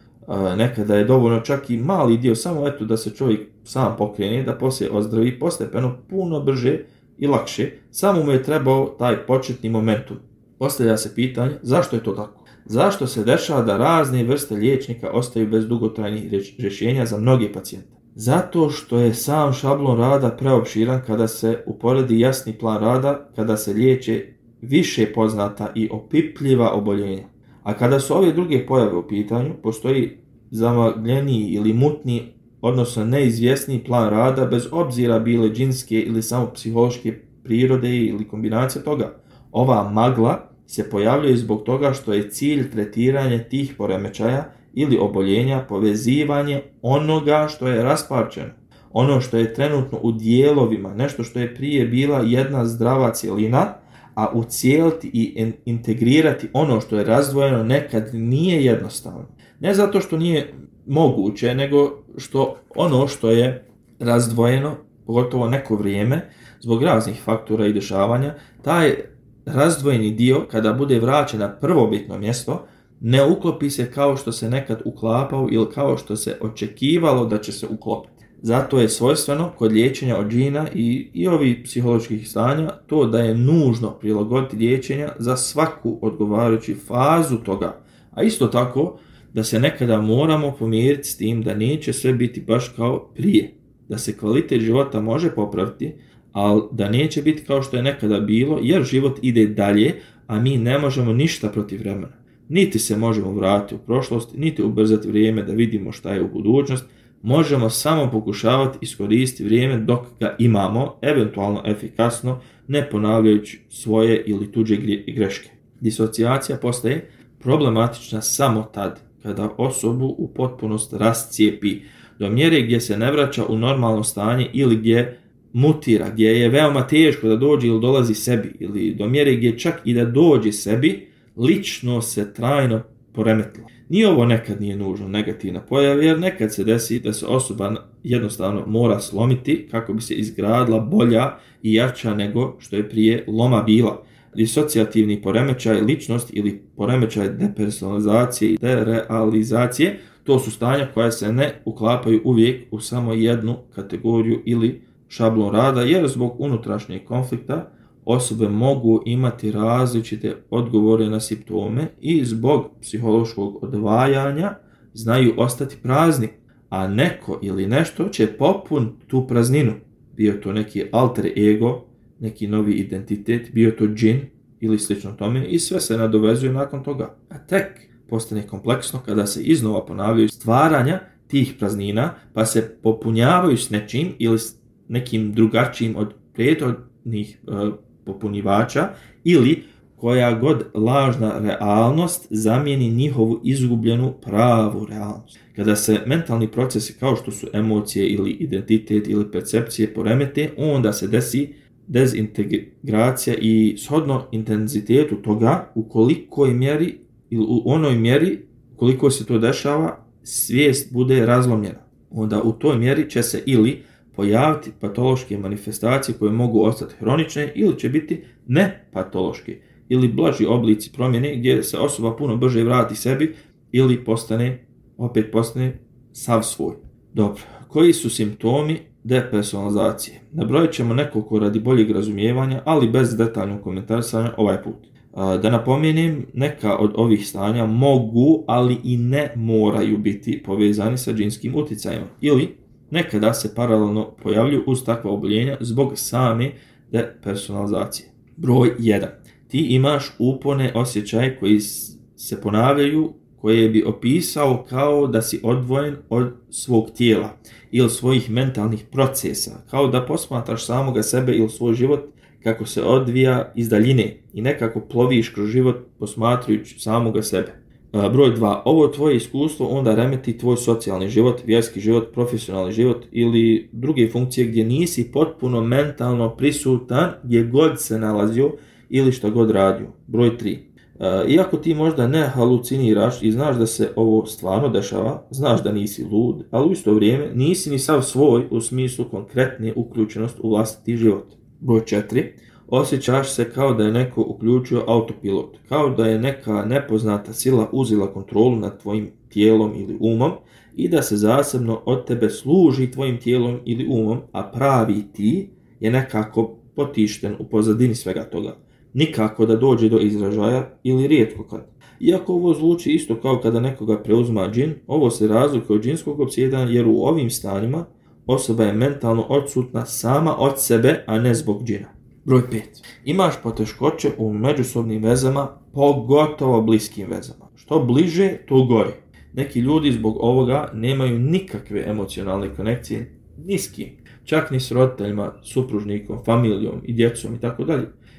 Nekada je dovoljno čak i mali dio, samo eto da se čovjek sam pokrene, da poslije ozdravi postepeno puno brže i lakše. Samo mu je trebao taj početni momentum. Postavlja se pitanje zašto je to tako? Zašto se dešava da razne vrste liječnika ostaju bez dugotrajnih rješenja za mnoge pacijente? Zato što je sam šablon rada preopširan kada se uporedi jasni plan rada, kada se liječe više poznata i opipljiva oboljenja. A kada su ove druge pojave u pitanju, postoji zamagljeniji ili mutni, odnosno neizvjesni plan rada, bez obzira bile džinske ili samo psihološke prirode ili kombinacija toga. Ova magla se pojavljuje zbog toga što je cilj tretiranje tih poremećaja ili oboljenja, povezivanje onoga što je rasparčeno, ono što je trenutno u dijelovima, nešto što je prije bila jedna zdrava cjelina, a ucijeliti i integrirati ono što je razdvojeno nekad nije jednostavno. Ne zato što nije moguće, nego što ono što je razdvojeno, pogotovo neko vrijeme, zbog raznih faktora i dešavanja, taj razdvojeni dio, kada bude vraćen na prvobitno mjesto, ne uklopi se kao što se nekad uklapao ili kao što se očekivalo da će se uklopiti. Zato je svojstveno kod liječenja od džina i ovih psiholoških stanja to da je nužno prilagoditi liječenja za svaku odgovarajuću fazu toga. A isto tako da se nekada moramo pomiriti s tim da neće sve biti baš kao prije. Da se kvalitet života može popraviti, ali da neće biti kao što je nekada bilo, jer život ide dalje, a mi ne možemo ništa protiv vremena. Niti se možemo vratiti u prošlost, niti ubrzati vrijeme da vidimo šta je u budućnost. Možemo samo pokušavati iskoristiti vrijeme dok ga imamo, eventualno efikasno, ne ponavljajući svoje ili tuđe greške. Disocijacija postaje problematična samo tad, kada osobu u potpunost rascijepi, do mjere gdje se ne vraća u normalno stanje ili gdje mutira, gdje je veoma teško da dođe ili dolazi sebi, ili do mjere gdje čak i da dođe sebi, lično se trajno poremetila. Ni ovo nekad nije nužno negativna pojava, jer nekad se desi da se osoba jednostavno mora slomiti kako bi se izgradila bolja i jača nego što je prije loma bila. Disocijativni poremećaj ličnost ili poremećaj depersonalizacije i derealizacije, to su stanja koja se ne uklapaju uvijek u samo jednu kategoriju ili šablon rada, jer zbog unutrašnjeg konflikta osobe mogu imati različite odgovore na simptome i zbog psihološkog odvajanja znaju ostati prazni, a neko ili nešto će popuniti tu prazninu. Bio to neki alter ego, neki novi identitet, bio to džin ili slično tome, i sve se nadovezuje nakon toga. A tek postane kompleksno kada se iznova ponavljaju stvaranja tih praznina, pa se popunjavaju s nečim ili s nekim drugačijim od prethodnih popunjivača, ili koja god lažna realnost zamijeni njihovu izgubljenu pravu realnost. Kada se mentalni procesi kao što su emocije ili identitet ili percepcije poremete, onda se desi dezintegracija i shodno intenzitetu toga u kolikoj mjeri ili u onoj mjeri koliko se to dešava, svijest bude razlomljena. Onda u toj mjeri će se ili pojaviti patološke manifestacije koje mogu ostati hronične ili će biti nepatološke ili blaži oblici promjene gdje se osoba puno brže vrati sebi ili postane sav svoj. Dobro, koji su simptomi depersonalizacije? Nabrojit ćemo nekoliko radi boljeg razumijevanja, ali bez detaljnog komentarisanja ovaj put. Da napomenem, neka od ovih stanja mogu, ali i ne moraju biti povezani sa džinskim utjecajima ili nekada se paralelno pojavljuju uz takva oboljenja zbog same depersonalizacije. Broj 1. Ti imaš upone osjećaje koji se ponavljaju, koje bi opisao kao da si odvojen od svog tijela ili svojih mentalnih procesa, kao da posmatraš samoga sebe ili svoj život kako se odvija iz daljine i nekako ploviš kroz život posmatrajući samoga sebe. Broj 2. Ovo tvoje iskustvo onda remeti tvoj socijalni život, vjerski život, profesionalni život ili druge funkcije gdje nisi potpuno mentalno prisutan gdje god se nalazio ili što god radio. Broj 3. Iako ti možda ne haluciniraš i znaš da se ovo stvarno dešava, znaš da nisi lud, ali u isto vrijeme nisi ni sav svoj u smislu konkretne uključenost u vlastiti život. Broj 4. Osjećaš se kao da je neko uključio autopilot, kao da je neka nepoznata sila uzela kontrolu nad tvojim tijelom ili umom i da se zasebno od tebe služi tvojim tijelom ili umom, a pravi ti je nekako potišten u pozadini svega toga. Nikako da dođe do izražaja ili rijetko kad. Iako ovo zvuči isto kao kada nekoga preuzima džin, ovo se razlikuje od džinskog opsjedanja jer u ovim stanjima osoba je mentalno odsutna sama od sebe, a ne zbog džina. Broj 5. Imaš poteškoće u međusobnim vezama, pogotovo bliskim vezama. Što bliže, to gore. Neki ljudi zbog ovoga nemaju nikakve emocionalne konekcije ni s kim. Čak ni s roditeljima, supružnikom, familijom i djecom itd.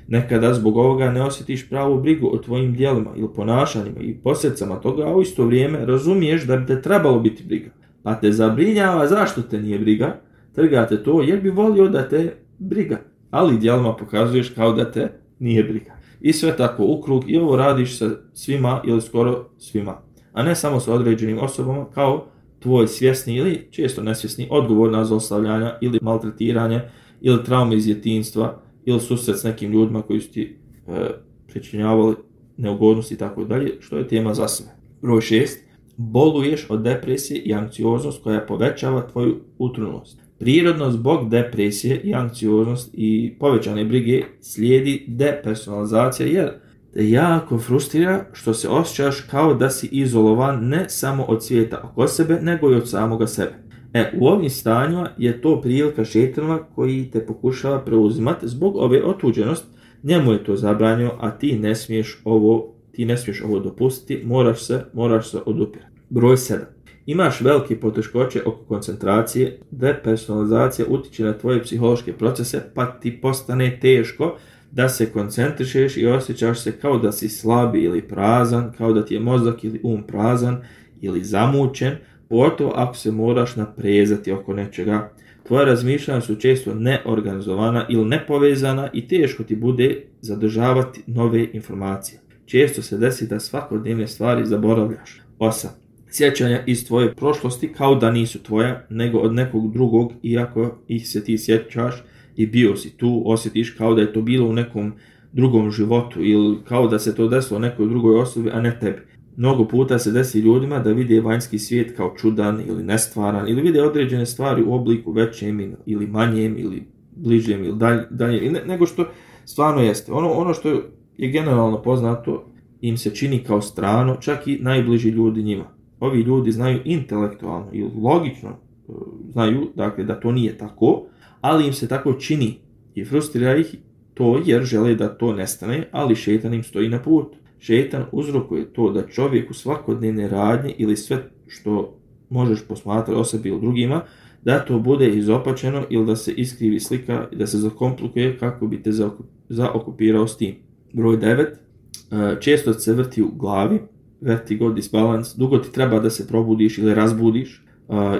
Nekada zbog ovoga ne osjetiš pravu brigu o tvojim djelima ili ponašanjima i posljedicama toga, a u isto vrijeme razumiješ da bi te trebalo biti briga. Pa te zabrinjava zašto te nije briga, trgate to jer bi volio da te briga, ali djelima pokazuješ kao da te nije briga. I sve tako u krug i ovo radiš sa svima ili skoro svima, a ne samo sa određenim osobama kao tvoj svjesni ili često nesvjesni odgovor na zlostavljanja ili maltretiranje ili traume iz djetinjstva ili susret s nekim ljudima koji su ti pričinjavali neugodnosti i tako dalje, što je tema za sve. Broj 6. Boluješ od depresije i anksioznost koja povećava tvoju utrunost. Prirodno zbog depresije i anksioznost i povećane brige slijedi depersonalizacija jer te jako frustrira što se osjećaš kao da si izolovan ne samo od svijeta oko sebe, nego i od samoga sebe. U ovim stanjima je to prilika šejtana koji te pokušava preuzimati zbog ove otuđenosti. Njemu je to zabranjeno, a ti ne smiješ ovo dopustiti, moraš se odupirati. Broj 7. Imaš velike poteškoće oko koncentracije, depersonalizacija utiče na tvoje psihološke procese, pa ti postane teško da se koncentrišeš i osjećaš se kao da si slabi ili prazan, kao da ti je mozak ili prazan ili zamućen, pogotovo ako se moraš naprezati oko nečega. Tvoja razmišljanja su često neorganizovana ili nepovezana i teško ti bude zadržavati nove informacije. Često se desi da svakodnevne stvari zaboravljaš. 8. Sjećanja iz tvoje prošlosti kao da nisu tvoja, nego od nekog drugog, iako ih se ti sjećaš i bio si tu, osjetiš kao da je to bilo u nekom drugom životu ili kao da se to desilo nekoj drugoj osobi, a ne tebi. Mnogo puta se desi ljudima da vide vanjski svijet kao čudan ili nestvaran ili vide određene stvari u obliku većem ili manjem ili bližem ili dalje nego što stvarno jeste. Ono što je generalno poznato im se čini kao strano, čak i najbliži ljudi njima. Ovi ljudi znaju intelektualno ili logično znaju dakle, da to nije tako, ali im se tako čini i frustrira ih to jer žele da to nestane, ali šejtan im stoji na putu. Šejtan uzrokuje to da čovjek u svakodnevne radnje ili sve što možeš posmatrati o sebi ili drugima, da to bude izopačeno ili da se iskrivi slika i da se zakomplikuje kako bi te zaokupirao s tim. Broj 9. Često se vrti u glavi, vertigo, disbalans, dugo ti treba da se probudiš ili razbudiš,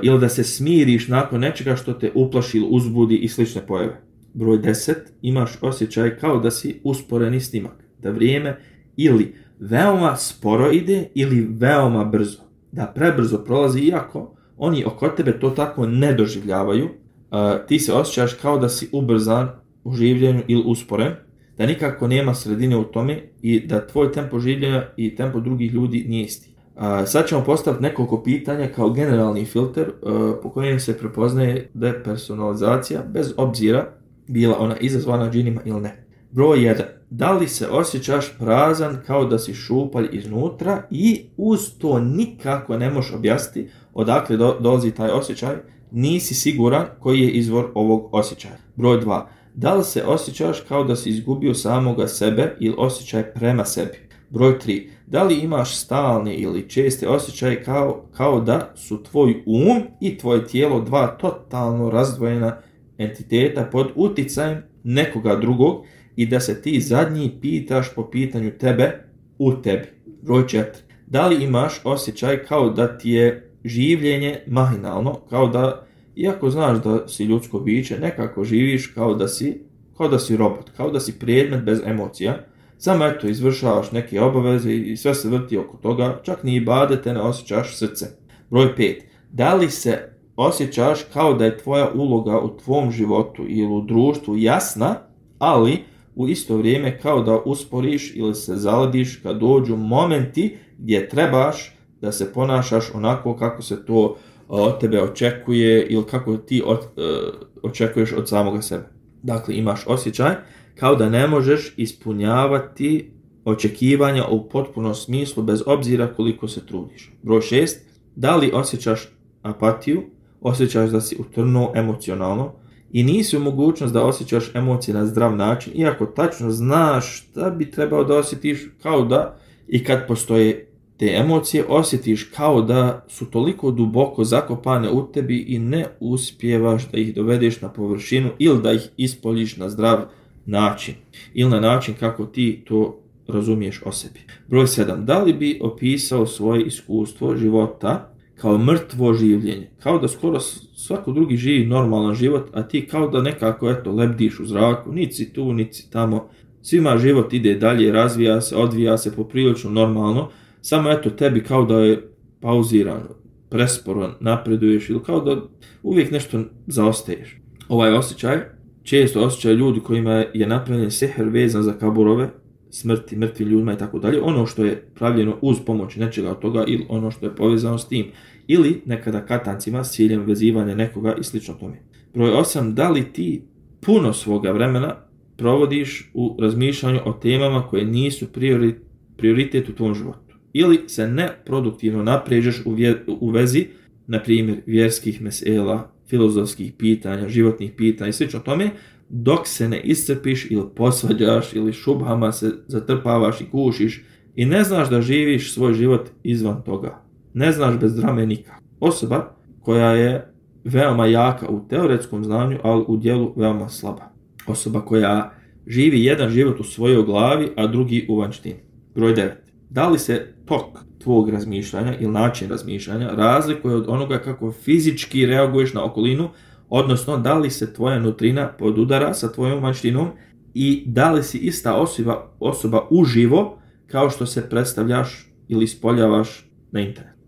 ili da se smiriš nakon nečega što te uplaši ili uzbudi i slične pojave. Broj 10. Imaš osjećaj kao da si usporeni snimak, da vrijeme ili veoma sporo ide ili veoma brzo, da prebrzo prolazi iako oni oko tebe to tako ne doživljavaju, ti se osjećaš kao da si ubrzan u življenju ili usporen, da nikako nema sredine u tome i da tvoj tempo življenja i tempo drugih ljudi nije isti. Sad ćemo postaviti nekoliko pitanja kao generalni filter po kojem se prepoznaje depersonalizacija bez obzira bila ona izazvana džinima ili ne. Broj 1. Da li se osjećaš prazan kao da si šupalj iznutra i uz to nikako ne možeš objasniti odakle dolazi taj osjećaj, nisi siguran koji je izvor ovog osjećaja. Broj 2. Da li se osjećaš kao da si izgubio samoga sebe ili osjećaj prema sebi? Broj 3. Da li imaš stalni ili česte osjećaje kao da su tvoj i tvoje tijelo dva totalno razdvojena entiteta pod uticajem nekoga drugog i da se ti zadnji pitaš po pitanju tebe u tebi? Broj 4. Da li imaš osjećaj kao da ti je življenje mahinalno, kao da, iako znaš da si ljudsko biće, nekako živiš kao da si robot, kao da si predmet bez emocija, samo eto izvršavaš neke obaveze i sve se vrti oko toga, čak ni ibadete ne osjećaš srce. Broj 5. Da li se osjećaš kao da je tvoja uloga u tvom životu ili u društvu jasna, ali u isto vrijeme kao da usporiš ili se zaladiš kad dođu momenti gdje trebaš da se ponašaš onako kako se to od tebe očekuje ili kako ti očekuješ od samoga sebe. Dakle, imaš osjećaj kao da ne možeš ispunjavati očekivanja u potpunom smislu bez obzira koliko se trudiš. Broj 6. Da li osjećaš apatiju, osjećaš da si utrnuo emocionalno i nisi u mogućnost da osjećaš emocije na zdrav način, iako tačno znaš šta bi trebao da osjetiš, kao da i kad postoje te emocije osjetiš kao da su toliko duboko zakopane u tebi i ne uspijevaš da ih dovedeš na površinu ili da ih ispoljiš na zdrav način ili na način kako ti to razumiješ o sebi. Broj 7. Da li bi opisao svoje iskustvo života kao mrtvo življenje? Kao da skoro svako drugi živi normalan život, a ti kao da nekako lebdiš u zraku, niti si tu, niti si tamo. Svima život ide dalje, razvija se, odvija se poprilično normalno, samo tebi kao da je pauzirano, presporo napreduješ ili kao da uvijek nešto zaostaješ. Ovaj osjećaj često osjećaju ljudi kojima je napravljen seher vezan za kaburove, smrti, mrtvim ljudima i tako dalje, ono što je pravljeno uz pomoć nečega od toga ili ono što je povezano s tim, ili nekada katancima s ciljem vezivanja nekoga i slično tome. Broj 8. Da li ti puno svoga vremena provodiš u razmišljanju o temama koje nisu prioritet u tvom životu? Ili se neproduktivno napređeš u vezi, na primjer, vjerskih mesela, filozofskih pitanja, životnih pitanja i slično tome, dok se ne iscrpiš ili posvađaš ili šubhama se zatrpavaš i kušiš i ne znaš da živiš svoj život izvan toga. Ne znaš bez drame nikako. Osoba koja je veoma jaka u teoretskom znanju, ali u djelu veoma slaba. Osoba koja živi jedan život u svojoj glavi, a drugi u vanjštini. Broj 9. Da li se tok tvog razmišljanja ili način razmišljanja razlikuje od onoga kako fizički reaguješ na okolinu, odnosno da li se tvoja nutrina podudara sa tvojom vanjštinom i da li si ista osoba uživo kao što se predstavljaš ili ispoljavaš na internetu.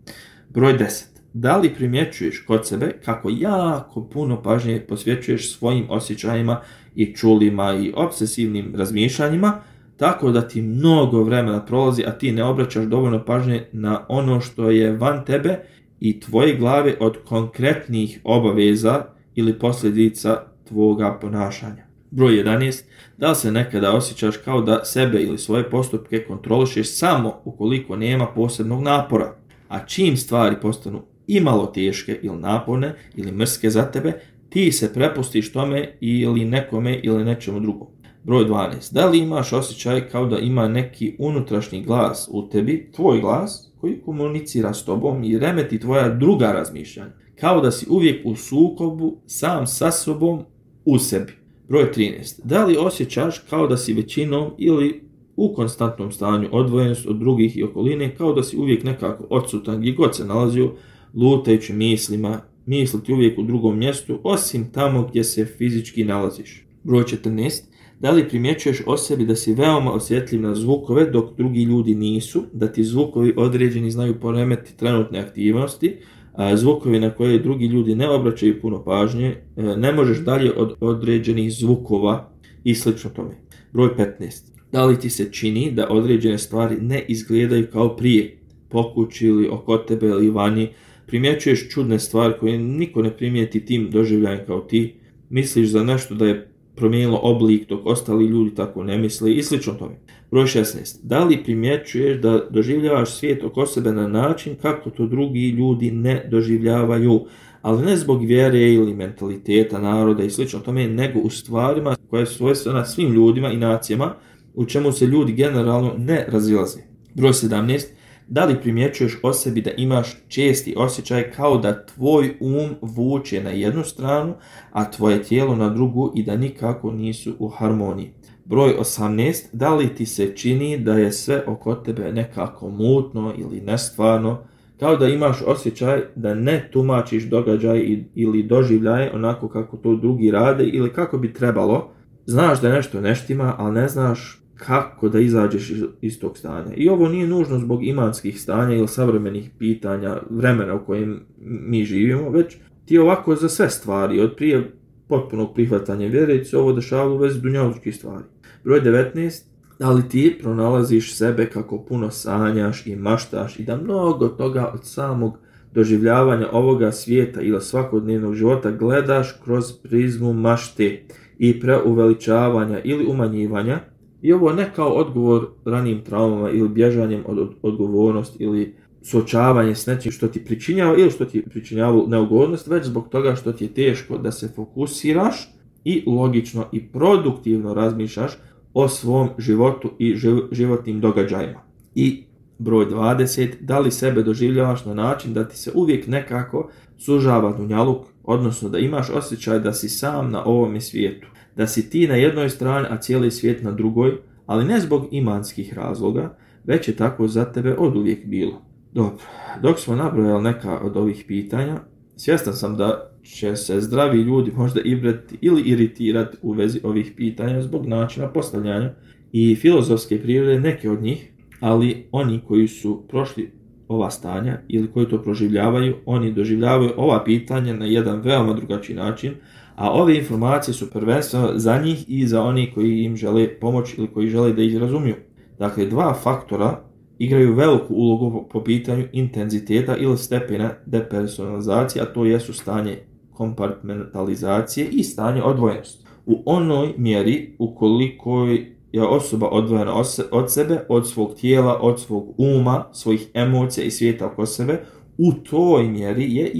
Broj 10. Da li primjećuješ kod sebe kako jako puno pažnje posvećuješ svojim osjećajima i čulima i obsesivnim razmišljanjima, tako da ti mnogo vremena prolazi, a ti ne obraćaš dovoljno pažnje na ono što je van tebe i tvoje glave od konkretnih obaveza ili posljedica tvoga ponašanja. Broj 11. Da li se nekada osjećaš kao da sebe ili svoje postupke kontrolišeš samo ukoliko nema posebnog napora, a čim stvari postanu imalo teške ili naporne ili mrske za tebe, ti se prepustiš tome ili nekome ili nečemu drugom. Broj 12. Da li imaš osjećaj kao da ima neki unutrašnji glas u tebi, tvoj glas, koji komunicira s tobom i remeti tvoja druga razmišljanja? Kao da si uvijek u sukobu sam sa sobom u sebi. Broj 13. Da li osjećaš kao da si većinom ili u konstantnom stanju odvojenost od drugih i okoline, kao da si uvijek nekako odsutan gdje god se nalazio, lutajući mislima, misliti uvijek u drugom mjestu, osim tamo gdje se fizički nalaziš. Broj 14. Da li primjećuješ o sebi da si veoma osjetljiv na zvukove dok drugi ljudi nisu, da ti zvukovi određeni znaju poremetiti trenutne aktivnosti, a zvukovi na koje drugi ljudi ne obraćaju puno pažnje, ne možeš dalje od određenih zvukova i slično tome. Broj 15. Da li ti se čini da određene stvari ne izgledaju kao prije, po kući ili oko tebe ili vani, primjećuješ čudne stvari koje niko ne primijeti tim doživljajem kao ti, misliš za nešto da je promijenilo oblik dok ostali ljudi tako ne misle i slično tome. Broj 16. Da li primjećuješ da doživljavaš svijet oko sebe na način kako to drugi ljudi ne doživljavaju, ali ne zbog vjere ili mentaliteta naroda i slično tome, nego u stvarima koje su svojstvena svim ljudima i nacijama, u čemu se ljudi generalno ne razilaze. Broj 17. Da li primjećuješ o sebi da imaš česti osjećaj kao da tvoj vuče na jednu stranu, a tvoje tijelo na drugu i da nikako nisu u harmoniji? Broj 18. Da li ti se čini da je sve oko tebe nekako mutno ili nestvarno, kao da imaš osjećaj da ne tumačiš događaj ili doživljaje onako kako to drugi rade ili kako bi trebalo. Znaš da nešto ne štima, ali ne znaš kako da izađeš iz tog stanja. I ovo nije nužno zbog imanskih stanja ili savremenih pitanja, vremena u kojem mi živimo, već ti ovako za sve stvari, od prije potpunog prihvatanja vjere, se ovo dešava u vezi dunjalučkih stvari. Broj 19. Da li ti pronalaziš sebe kako puno sanjaš i maštaš i da mnogo toga od samog doživljavanja ovoga svijeta ili svakodnevnog života gledaš kroz prizmu mašte i preuveličavanja ili umanjivanja, i ovo ne kao odgovor ranijim traumama ili bježanjem od odgovornosti ili suočavanje s nečim što ti pričinjava ili što ti pričinjava neugodnost, već zbog toga što ti je teško da se fokusiraš i logično i produktivno razmišljaš o svom životu i životnim događajima. I broj 20. Da li sebe doživljavaš na način da ti se uvijek nekako sužava dunjaluk, odnosno da imaš osjećaj da si sam na ovome svijetu, da si ti na jednoj strani, a cijeli svijet na drugoj, ali ne zbog imanskih razloga, već je tako za tebe oduvijek bilo. Dobro, dok smo nabrojali neka od ovih pitanja, svjestan sam da će se zdravi ljudi možda ibrati ili iritirati u vezi ovih pitanja zbog načina postavljanja i filozofske prirode neke od njih, ali oni koji su prošli ova stanja ili koji to proživljavaju, oni doživljavaju ova pitanja na jedan veoma drugačiji način, a ove informacije su prvenstveno za njih i za oni koji im žele pomoći ili koji žele da ih razumiju. Dakle, dva faktora igraju veliku ulogu po pitanju intenziteta ili stepena depersonalizacije, a to jesu stanje kompartmentalizacije i stanje odvojenosti. U onoj mjeri ukoliko je osoba odvojena od sebe, od svog tijela, od svog uma, svojih emocija i svijeta oko sebe, u toj mjeri je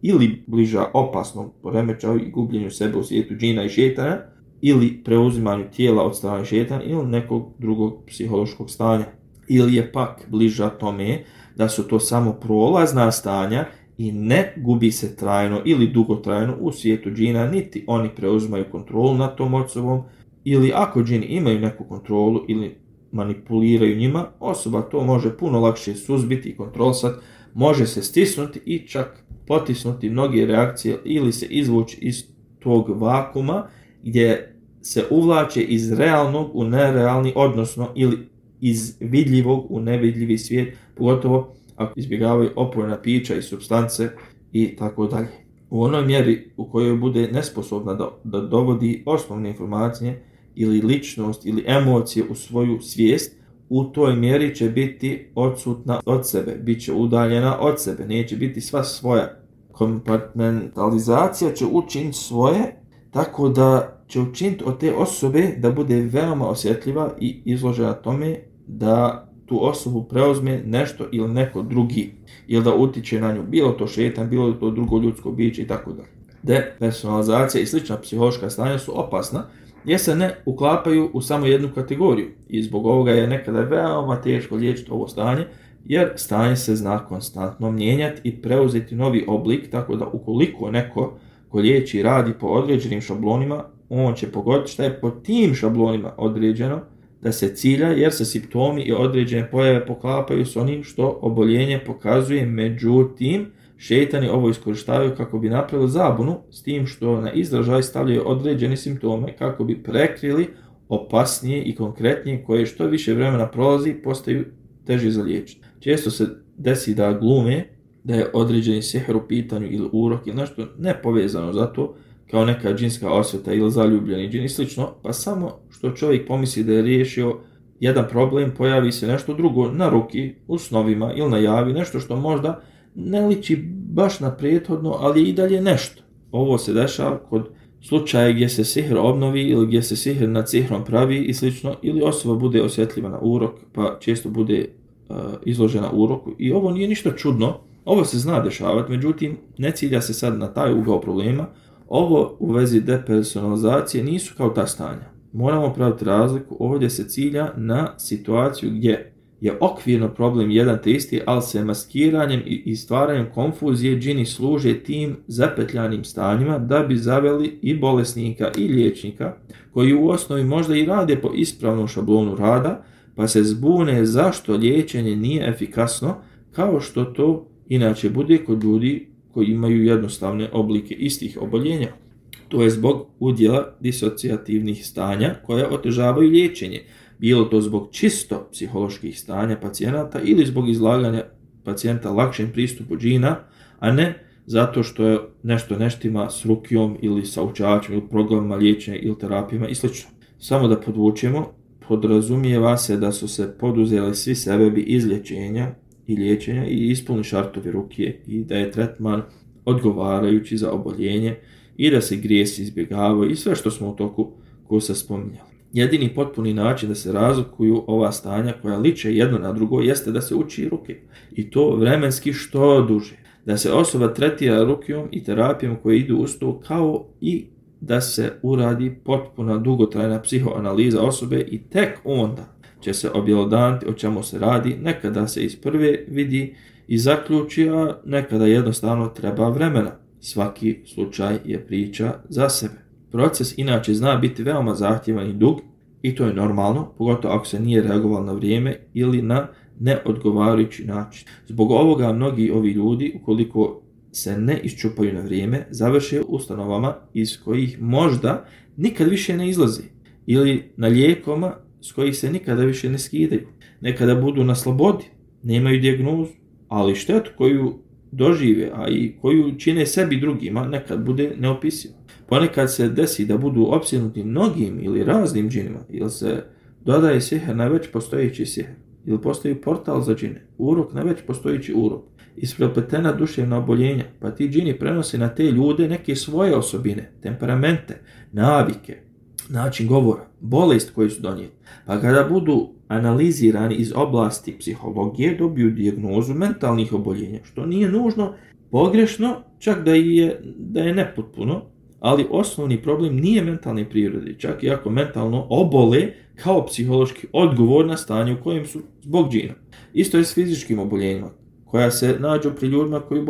ili bliža opasnom poremećaju i gubljenju sebe u svijetu džina i šetana, ili preuzimanju tijela od strane šetana ili nekog drugog psihološkog stanja. Ili je pak bliža tome da su to samo prolazna stanja i ne gubi se trajno ili dugotrajno u svijetu džina, niti oni preuzimaju kontrolu nad tom osobom, ili ako džini imaju neku kontrolu ili manipuliraju njima, osoba to može puno lakše suzbiti i kontrolisati, može se stisnuti i čak potisnuti mnoge reakcije ili se izvući iz tog vakuma gdje se uvlače iz realnog u nerealni, odnosno ili iz vidljivog u nevidljivi svijet, pogotovo ako izbjegavaju opojna pića i supstance i tako dalje. U onoj mjeri u kojoj bude nesposobna da dovodi osnovne informacije ili ličnost ili emocije u svoju svijest, u toj mjeri će biti odsutna od sebe, bit će udaljena od sebe, neće biti sva svoja. Kompartmentalizacija će učiniti svoje, tako da će učiniti od te osobe da bude veoma osjetljiva i izložena tome da tu osobu preuzme nešto ili neko drugi, ili da utiče na nju, bilo to šetan, bilo to drugo ljudsko biće i tako dalje. Depersonalizacija i slična psihološka stanja su opasna jer se ne uklapaju u samo jednu kategoriju i zbog ovoga je nekada veoma teško liječiti ovo stanje, jer stanje se zna konstantno mijenjati i preuzeti novi oblik, tako da ukoliko neko ko liječi radi po određenim šablonima, on će pogoditi šta je po tim šablonima određeno da se cilja, jer se simptomi i određene pojave poklapaju s onim što oboljenje pokazuje. Međutim, šejtani ovo iskorištavaju kako bi napravili zabunu, s tim što na izražaj stavljaju određene simptome kako bi prekrili opasnije i konkretnije, koje što više vremena prolazi postaju teži za liječiti. Često se desi da glume da je određeni sihr u pitanju ili urok ili nešto nepovezano za to, kao neka džinska osveta ili zaljubljeni džin i slično, pa samo što čovjek pomisli da je riješio jedan problem, pojavi se nešto drugo na ruki, u snovima ili na javi, nešto što možda ne liči baš na prethodno, ali je i dalje nešto. Ovo se dešava kod slučaja gdje se sihr obnovi ili gdje se sihr nad sihrom pravi i slično, ili osoba bude osjetljiva na urok, pa često bude izložena uroku. I ovo nije ništa čudno, ovo se zna dešavati, međutim ne cilja se sad na taj ugao problema. Ovo u vezi depersonalizacije nisu kao ta stanja. Moramo praviti razliku, ovdje se cilja na situaciju gdje je okvirno problem jedan te isti, ali se maskiranjem i stvaranjem konfuzije džini služe tim zapetljanim stanjima da bi zaveli i bolesnika i liječnika, koji u osnovi možda i rade po ispravnom šablonu rada, pa se zbune zašto liječenje nije efikasno, kao što to inače bude kod ljudi koji imaju jednostavne oblike istih oboljenja. To je zbog udjela disocijativnih stanja koja otežavaju liječenje, bilo to zbog čisto psiholoških stanja pacijenata ili zbog izlaganja pacijenta lakšem pristupu džina, a ne zato što je nešto neštima s rukijom ili sa učačem ili programima liječenja ili terapijama i sl. Samo da podvučemo, podrazumijeva se da su se poduzeli svi sebebi izlječenja i liječenja i ispunili šartovi rukije i da je tretman odgovarajući za oboljenje i da se grijesi izbjegavaju i sve što smo u toku kursa spominjali. Jedini potpuni način da se razlikuju ova stanja koja liče jedno na drugo jeste da se uči ruke i to vremenski što duže. Da se osoba tretira rukijom i terapijom koje idu uz to, kao i da se uradi potpuna dugotrajna psihoanaliza osobe i tek onda će se objelodaniti o čemu se radi, nekada se iz prve vidi i zaključi, a nekada jednostavno treba vremena. Svaki slučaj je priča za sebe. Proces inače zna biti veoma zahtjevan i dug i to je normalno, pogotovo ako se nije reagovalo na vrijeme ili na neodgovarajući način. Zbog ovoga mnogi ovi ljudi, ukoliko se ne iščupaju na vrijeme, završe u ustanovama iz kojih možda nikad više ne izlaze ili na lijekoma s kojih se nikada više ne skidaju. Nekada budu na slobodi, nemaju dijagnozu, ali štetu koju dožive, a i koju čine sebi drugima, nekad bude neopisiva. Ponekad se desi da budu opsjednuti mnogim ili raznim džinima, ili se dodaje sihr na već postojeći sihr, ili postoji portal za džine, urok na već postojeći urok, isprepletena duševna oboljenja, pa ti džini prenose na te ljude neke svoje osobine, temperamente, navike, način govora, bolest koju su donijeli. Pa kada budu analizirani iz oblasti psihologije, dobiju dijagnozu mentalnih oboljenja, što nije nužno pogrešno, čak da je nepotpuno, ali osnovni problem nije mentalne prirode, čak i ako mentalno obole kao psihološki odgovor na stanje u kojem su zbog džina. Isto je s fizičkim oboljenjima, koja se nađu pri ljudima koji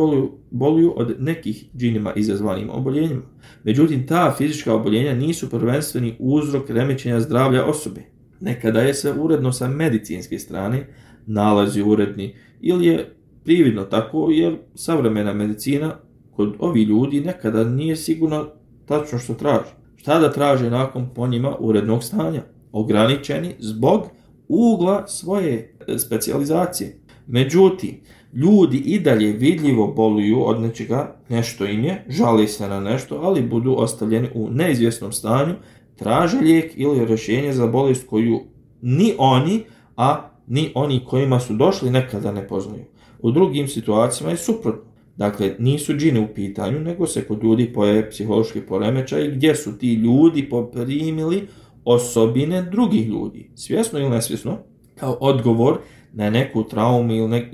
boluju od nekih džinima izazvanim oboljenjima. Međutim, ta fizička oboljenja nisu prvenstveni uzrok remećenja zdravlja osobe. Nekada je se uredno sa medicinske strane nalazi uredni ili je prividno tako, jer savremena medicina kod ovih ljudi nekada nije sigurno tačno što traži. Šta da traže nakon po njima urednog stanja? Ograničeni zbog ugla svoje specijalizacije. Međutim, ljudi i dalje vidljivo boluju od nečega, nešto im je, žale se na nešto, ali budu ostavljeni u neizvjesnom stanju, traže lijek ili rješenje za bolest koju ni oni, a ni oni kojima su došli nekada ne poznaju. U drugim situacijama je suprotno. Dakle, nisu džini u pitanju, nego se kod ljudi pojave psihološki poremećaj gdje su ti ljudi poprimili osobine drugih ljudi, svjesno ili nesvjesno, kao odgovor na neku traumu ili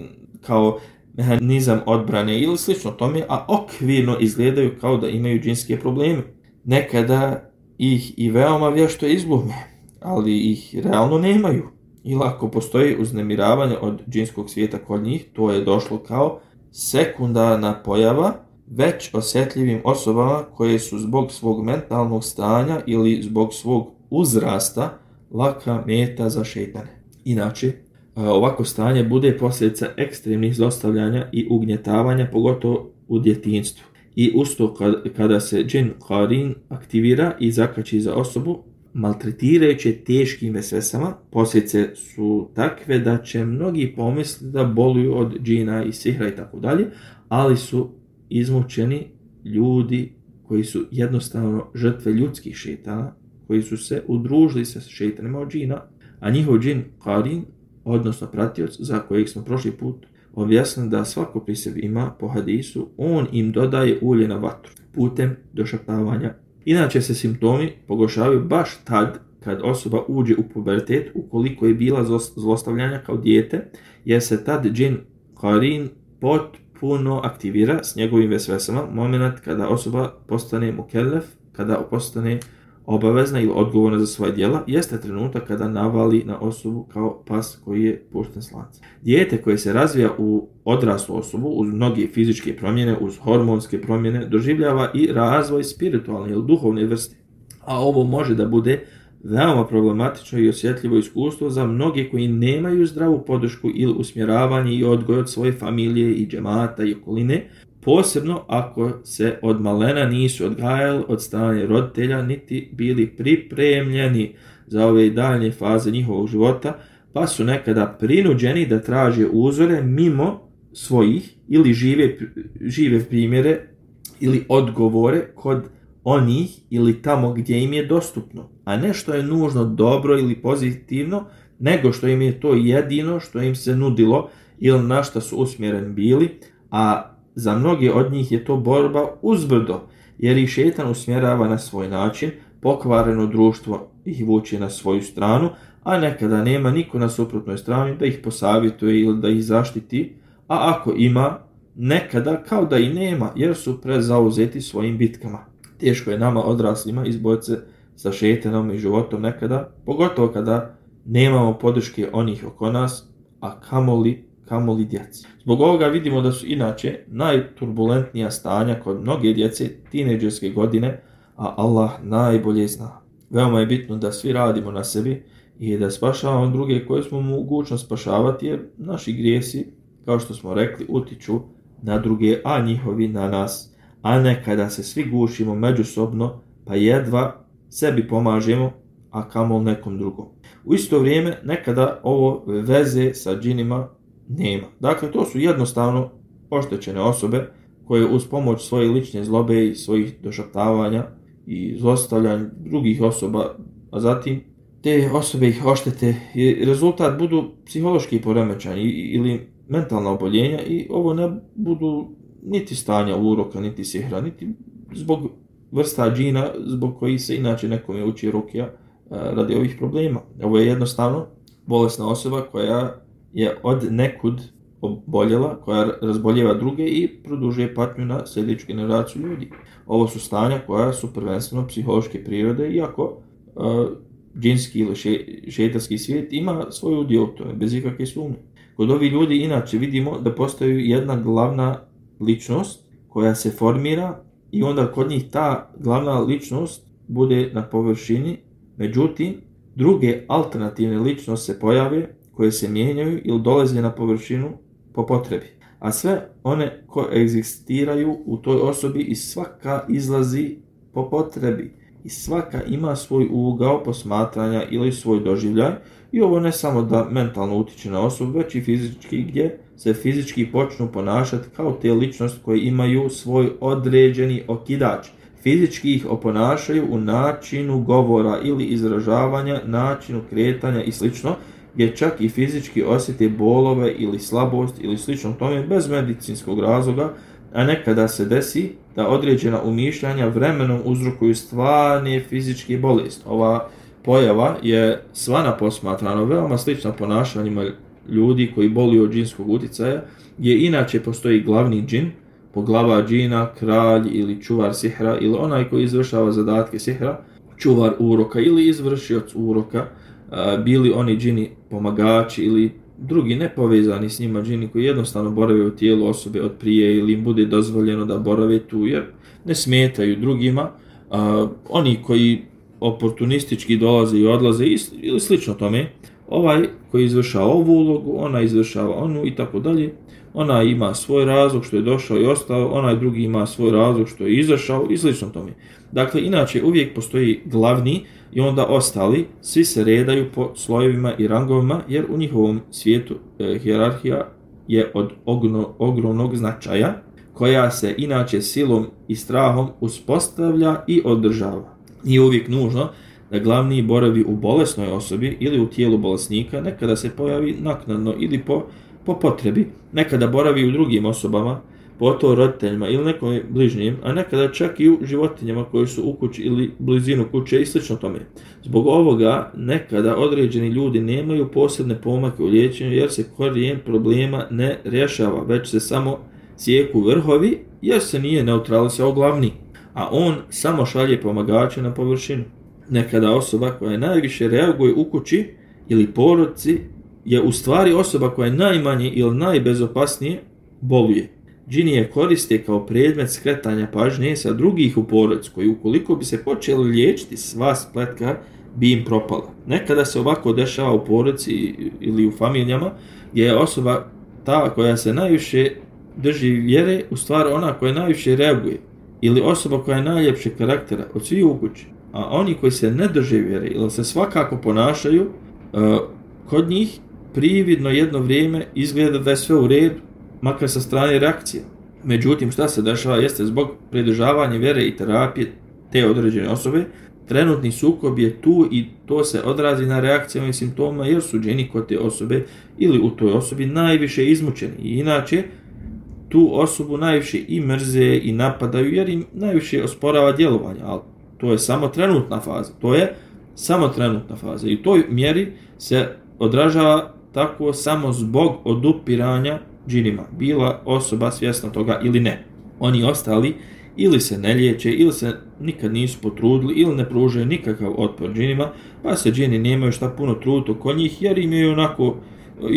kao mehanizam odbrane ili slično tome, a okvirno izgledaju kao da imaju džinske probleme. Nekada ih i veoma vješto izglume, ali ih realno nemaju. Ili ako postoji uznemiravanje od džinskog svijeta kod njih, to je došlo kao sekundarna pojava već osjetljivim osobama koje su zbog svog mentalnog stanja ili zbog svog uzrasta laka meta za šejtane. Inače, ovako stanje bude posljedica ekstremnih zlostavljanja i ugnjetavanja, pogotovo u djetinjstvu. I usto kada se džin qarin aktivira i zakači za osobu, maltretirajući teškim vesvesama, posljedice su takve da će mnogi pomisliti da boluju od džina i sihra i tako dalje, ali su izmučeni ljudi koji su jednostavno žrtve ljudskih šejtana, koji su se udružili sa šejtanima od džina, a njihov džin qarin, odnosno pratioc, za kojeg smo prošli put objasnili da svako pri sebi ima po hadisu, on im dodaje ulje na vatru putem došaptavanja. Inače se simptomi pogoršavaju baš tad kad osoba uđe u pubertet, ukoliko je bila zlostavljanja kao dijete, jer se tad džin qarin potpuno aktivira s njegovim vesvesama, moment kada osoba postane mukellef, kada postane obavezna ili odgovorna za svoje djela, jeste trenutak kada navali na osobu kao pas koji je pušten s lanca. Dijete koje se razvija u odraslu osobu uz mnoge fizičke promjene, uz hormonske promjene, doživljava i razvoj spiritualne ili duhovne vrste. A ovo može da bude veoma problematično i osjetljivo iskustvo za mnoge koji nemaju zdravu podršku ili usmjeravanje i odgoj od svoje familije i džemata i okoline, posebno ako se od malena nisu odgajali od strane roditelja niti bili pripremljeni za ove daljnje faze njihovog života, pa su nekada prinuđeni da traže uzore mimo svojih ili žive primjere ili odgovore kod onih ili tamo gdje im je dostupno, a ne što je nužno dobro ili pozitivno, nego što im je to jedino što im se nudilo ili na što su usmjereni bili, a za mnoge od njih je to borba uzbrdo, jer ih šejtan usmjerava na svoj način, pokvareno društvo ih vuče na svoju stranu, a nekada nema niko na suprotnoj strani da ih posavjetuje ili da ih zaštiti, a ako ima, nekada kao da i nema, jer su prezauzeti svojim bitkama. Teško je nama odraslima izboriti se sa šejtanom i životom nekada, pogotovo kada nemamo podrške onih oko nas, a kamoli djeci. Zbog ovoga vidimo da su inače najturbulentnija stanja kod mnoge djece tinejdžerske godine, a Allah najbolje zna. Veoma je bitno da svi radimo na sebi i da spašavamo druge koje smo mogućnost spašavati, jer naši grijesi, kao što smo rekli, utiču na druge, a njihovi na nas. A nekada se svi gušimo međusobno, pa jedva sebi pomažemo, a kamol nekom drugom. U isto vrijeme nekada ovo veze sa džinima nema. Dakle, to su jednostavno oštećene osobe koje uz pomoć svoje lične zlobe i svojih došaptavanja i zlostavljanja drugih osoba, a zatim te osobe ih oštete i rezultat budu psihološki poremećaji ili mentalna oboljenja i ovo ne budu niti stanja uroka, niti sihra, niti zbog vrsta džina zbog kojih se inače nekome uči rukija radi ovih problema. Ovo je jednostavno bolesna osoba koja je od nekud oboljela, koja razboljeva druge i produžuje patnju na sljedeću generaciju ljudi. Ovo su stanja koja su prvenstveno psihološke prirode, iako džinski ili šejtanski svijet ima svoj udio u tome, bez ikakve sumnje. Kod ovih ljudi inače vidimo da postoji jedna glavna ličnost koja se formira i onda kod njih ta glavna ličnost bude na površini, međutim druge alternativne ličnosti se pojave koje se mijenjaju ili dolaze na površinu po potrebi. A sve one koegzistiraju u toj osobi i svaka izlazi po potrebi. I svaka ima svoj ugao posmatranja ili svoj doživljaj i ovo ne samo da mentalno utiče na osobu, već i fizički, gdje se fizički počnu ponašati kao te ličnosti koje imaju svoj određeni okidač. Fizički ih oponašaju u načinu govora ili izražavanja, načinu kretanja i sl. Gdje čak i fizički osjete bolove ili slabost ili slično tome bez medicinskog razloga, a nekada se desi da određena umišljanja vremenom uzrokuju stvarne fizičke bolesti. Ova pojava je svana posmatrana veoma slična ponašanjima ljudi koji boluju od džinskog uticaja, gdje inače postoji glavni džin, poglava džina, kralj ili čuvar sihra ili onaj koji izvršava zadatke sihra, čuvar uroka ili izvršioc uroka, bili oni džini pomagači ili drugi nepovezani s njima džini koji jednostavno borave u tijelu osobe od prije ili im bude dozvoljeno da borave tu jer ne smetaju drugima, oni koji oportunistički dolaze i odlaze ili slično tome, ovaj koji izvršava ovu ulogu, ona izvršava onu i tako dalje, ona ima svoj razlog što je došao i ostao, onaj drugi ima svoj razlog što je izašao i slično tome. Dakle, inače uvijek postoji glavni i onda ostali, svi se redaju po slojevima i rangovima jer u njihovom svijetu hijerarhija je od ogromnog značaja koja se inače silom i strahom uspostavlja i održava. Nije uvijek nužno da glavni boravi u bolesnoj osobi ili u tijelu bolesnika, nekada se pojavi naknadno ili po potrebi, nekada boravi u drugim osobama, pogotovo roditeljima ili nekom bližnjim, a nekada čak i u životinjama koji su u kući ili blizinu kuće i slično tome. Zbog ovoga nekada određeni ljudi nemaju posebne pomake u liječenju jer se korijen problema ne rješava, već se samo sjeku vrhovi jer se nije neutralisao glavni, a on samo šalje pomagače na površinu. nekada osoba koja najviše reaguje u kući ili porodici je u stvari osoba koja je najmanje ili najbezopasnije boluje. Džini je koriste kao predmet skretanja pažnje sa drugih u porodici koji ukoliko bi se počeli liječiti, sva spletka bi im propala. Nekada se ovako dešava u porodici ili u familijama gdje je osoba ta koja se najviše drži vjere, u stvari ona koja najviše reaguje, ili osoba koja je najljepše karaktera od svih u kući, a oni koji se ne drže vjere ili se svakako ponašaju, kod njih prividno jedno vrijeme izgleda da je sve u redu, makar sa strane reakcije. Međutim, šta se dešava jeste zbog pridržavanja vjere i terapije te određene osobe, trenutni sukob je tu i to se odrazi na reakcijama i simptoma jer su džini kod te osobe ili u toj osobi najviše izmučeni. I inače, tu osobu najviše i mrze i napadaju jer im najviše osporava djelovanje, ali to je samo trenutna faza. I u toj mjeri se odražava tako samo zbog odupiranja džinima, bila osoba svjesna toga ili ne. Oni ostali ili se ne liječe, ili se nikad nisu potrudili, ili ne pružaju nikakav otpor džinima, pa se džini nemaju šta puno truditi oko njih, jer im je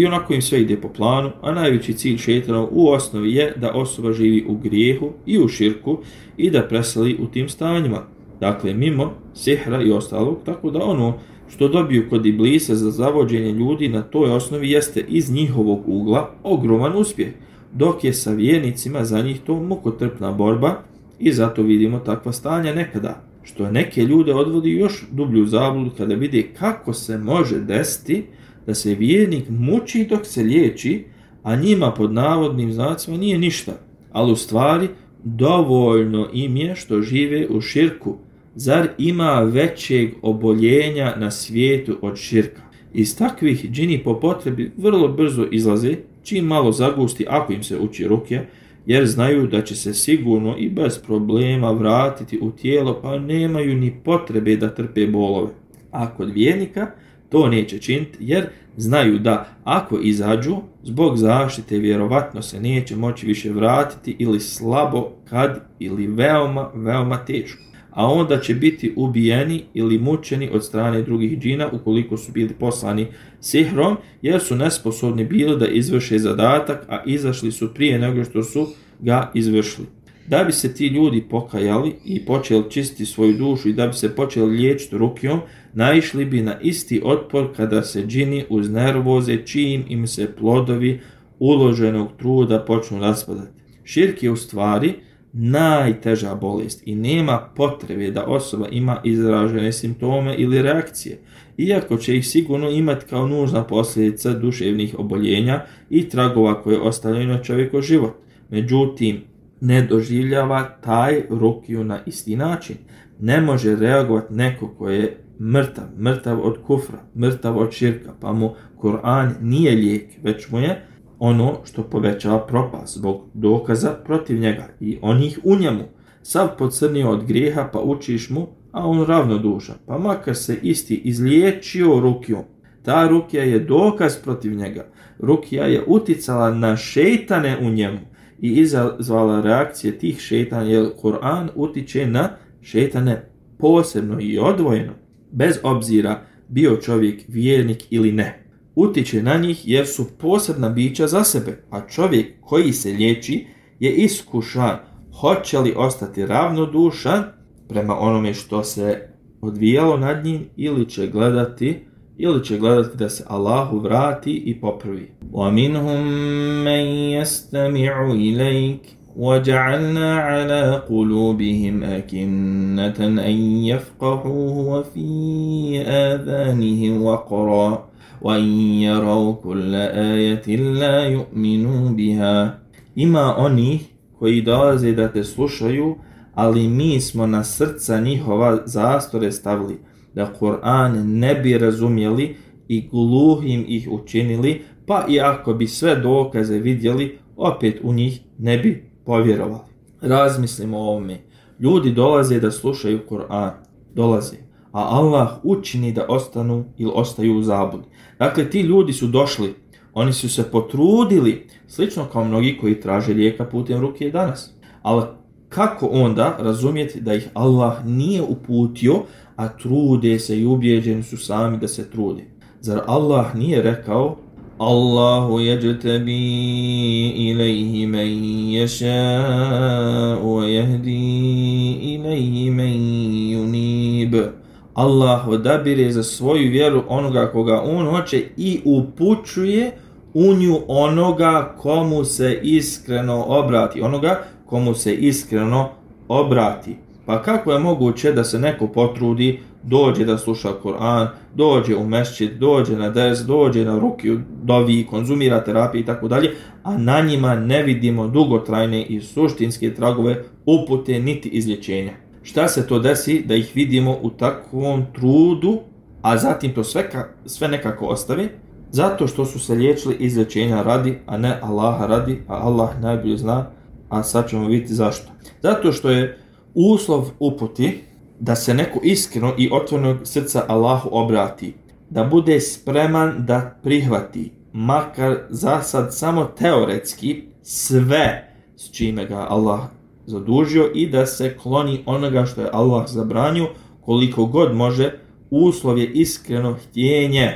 onako im sve ide po planu, a najveći cilj šejtana u osnovi je da osoba živi u grijehu i u širku i da preseli u tim stanjima. Dakle, mimo sihra i ostalog, tako da ono što dobiju kod iblisa za zavođenje ljudi na toj osnovi jeste iz njihovog ugla ogroman uspjeh, dok je sa vjernicima za njih to mukotrpna borba i zato vidimo takva stanja nekada, što neke ljude odvodi još dublju zabludu kada vide kako se može desiti da se vjernik muči dok se liječi, a njima pod navodnim znacima nije ništa, ali u stvari dovoljno im je što žive u širku. Zar ima većeg oboljenja na svijetu od širka? Iz takvih džini po potrebi vrlo brzo izlaze, čim malo zagusti ako im se uči rukja, jer znaju da će se sigurno i bez problema vratiti u tijelo, pa nemaju ni potrebe da trpe bolove. A kod vjernika to neće činiti, jer znaju da ako izađu, zbog zaštite vjerovatno se neće moći više vratiti ili slabo kad ili veoma, veoma teško. A onda će biti ubijeni ili mučeni od strane drugih džina ukoliko su bili poslani sihrom, jer su nesposobni bili da izvrše zadatak, a izašli su prije nego što su ga izvršili. Da bi se ti ljudi pokajali i počeli čistiti svoju dušu i da bi se počeli liječiti rukijom, naišli bi na isti otpor kada se džini uznervoze čim im se plodovi uloženog truda počnu raspadati. Širk je u stvari najteža bolest i nema potrebe da osoba ima izražene simptome ili reakcije, iako će ih sigurno imati kao nužna posljedica duševnih oboljenja i tragova koje ostavljaju na čovjekov život. Međutim, ne doživljava taj rukiju na isti način. Ne može reagovati neko koji je mrtav od kufra, mrtav od širka, pa mu Kur'an nije lijek, već mu je ono što povećava propast zbog dokaza protiv njega i onih u njemu. Sav pocrnio od grijeha pa učiš mu, a on ravnodušan, pa makar se isti izliječio rukijom. Ta rukija je dokaz protiv njega. Rukija je uticala na šejtane u njemu i izazvala reakcije tih šejtana, jer Kur'an utiče na šejtane posebno i odvojeno, bez obzira bio čovjek vjernik ili ne. Utiče na njih jer su posebna bića za sebe, a čovjek koji se liječi je iskušan. Hoće li ostati ravnodušan prema onome što se odvijalo nad njim ili će gledati da se Allahu vrati i popravi. وَمِنْهُمْ مَنْ يَسْتَمِعُ إِلَيْكَ وَجَعَلْنَا عَلَى قُلُوبِهِمْ أَكِنَّةً أَنْ يَفْقَهُوهُ وَفِي آذَانِهِمْ وَقْرًا وَإِنْ يَرَوْا كُلَّ آيَةٍ لَا يُؤْمِنُوا بِهَا. Ima onih koji dolaze da te slušaju, ali mi smo na srca njihova zastore stavili, da Kur'an ne bi razumjeli i gluhim ih učinili, pa i ako bi sve dokaze vidjeli, opet u njih ne bi povjerovali. Razmislimo o ovome. Ljudi dolaze da slušaju Kur'an, a Allah učini da ostanu ili ostaju u zabludi. Dakle, ti ljudi su došli, oni su se potrudili, slično kao mnogi koji traže lijeka putem ruke danas. Ali kako onda razumjeti da ih Allah nije uputio, a trude se i ubijeđeni su sami da se trude? Zar Allah nije rekao Allahu yajtabi ilayhi man yasha wa yahdi ilayhi man yunib. Allah odabire za svoju vjeru onoga koga on hoće i upućuje u nju onoga komu se iskreno obrati. Pa kako je moguće da se neko potrudi, dođe da sluša Kur'an, dođe u mešćid, dođe na ders, dođe na rukiju, dovi, konzumira terapiju i tako dalje, a na njima ne vidimo dugotrajne i suštinske tragove upute niti izlječenja? Šta se to desi da ih vidimo u takvom trudu, a zatim to sve nekako ostavi? Zato što su se liječili izlječenja radi, a ne Allaha radi, a Allah najbolje zna, a sad ćemo vidjeti zašto. Zato što je uslov uputi da se neko iskreno i otvorenog srca Allahu obrati, da bude spreman da prihvati, makar za sad samo teoretski, sve s čime ga Allah zadužio i da se kloni onoga što je Allah zabranio koliko god može. Uslov je iskreno htjenje.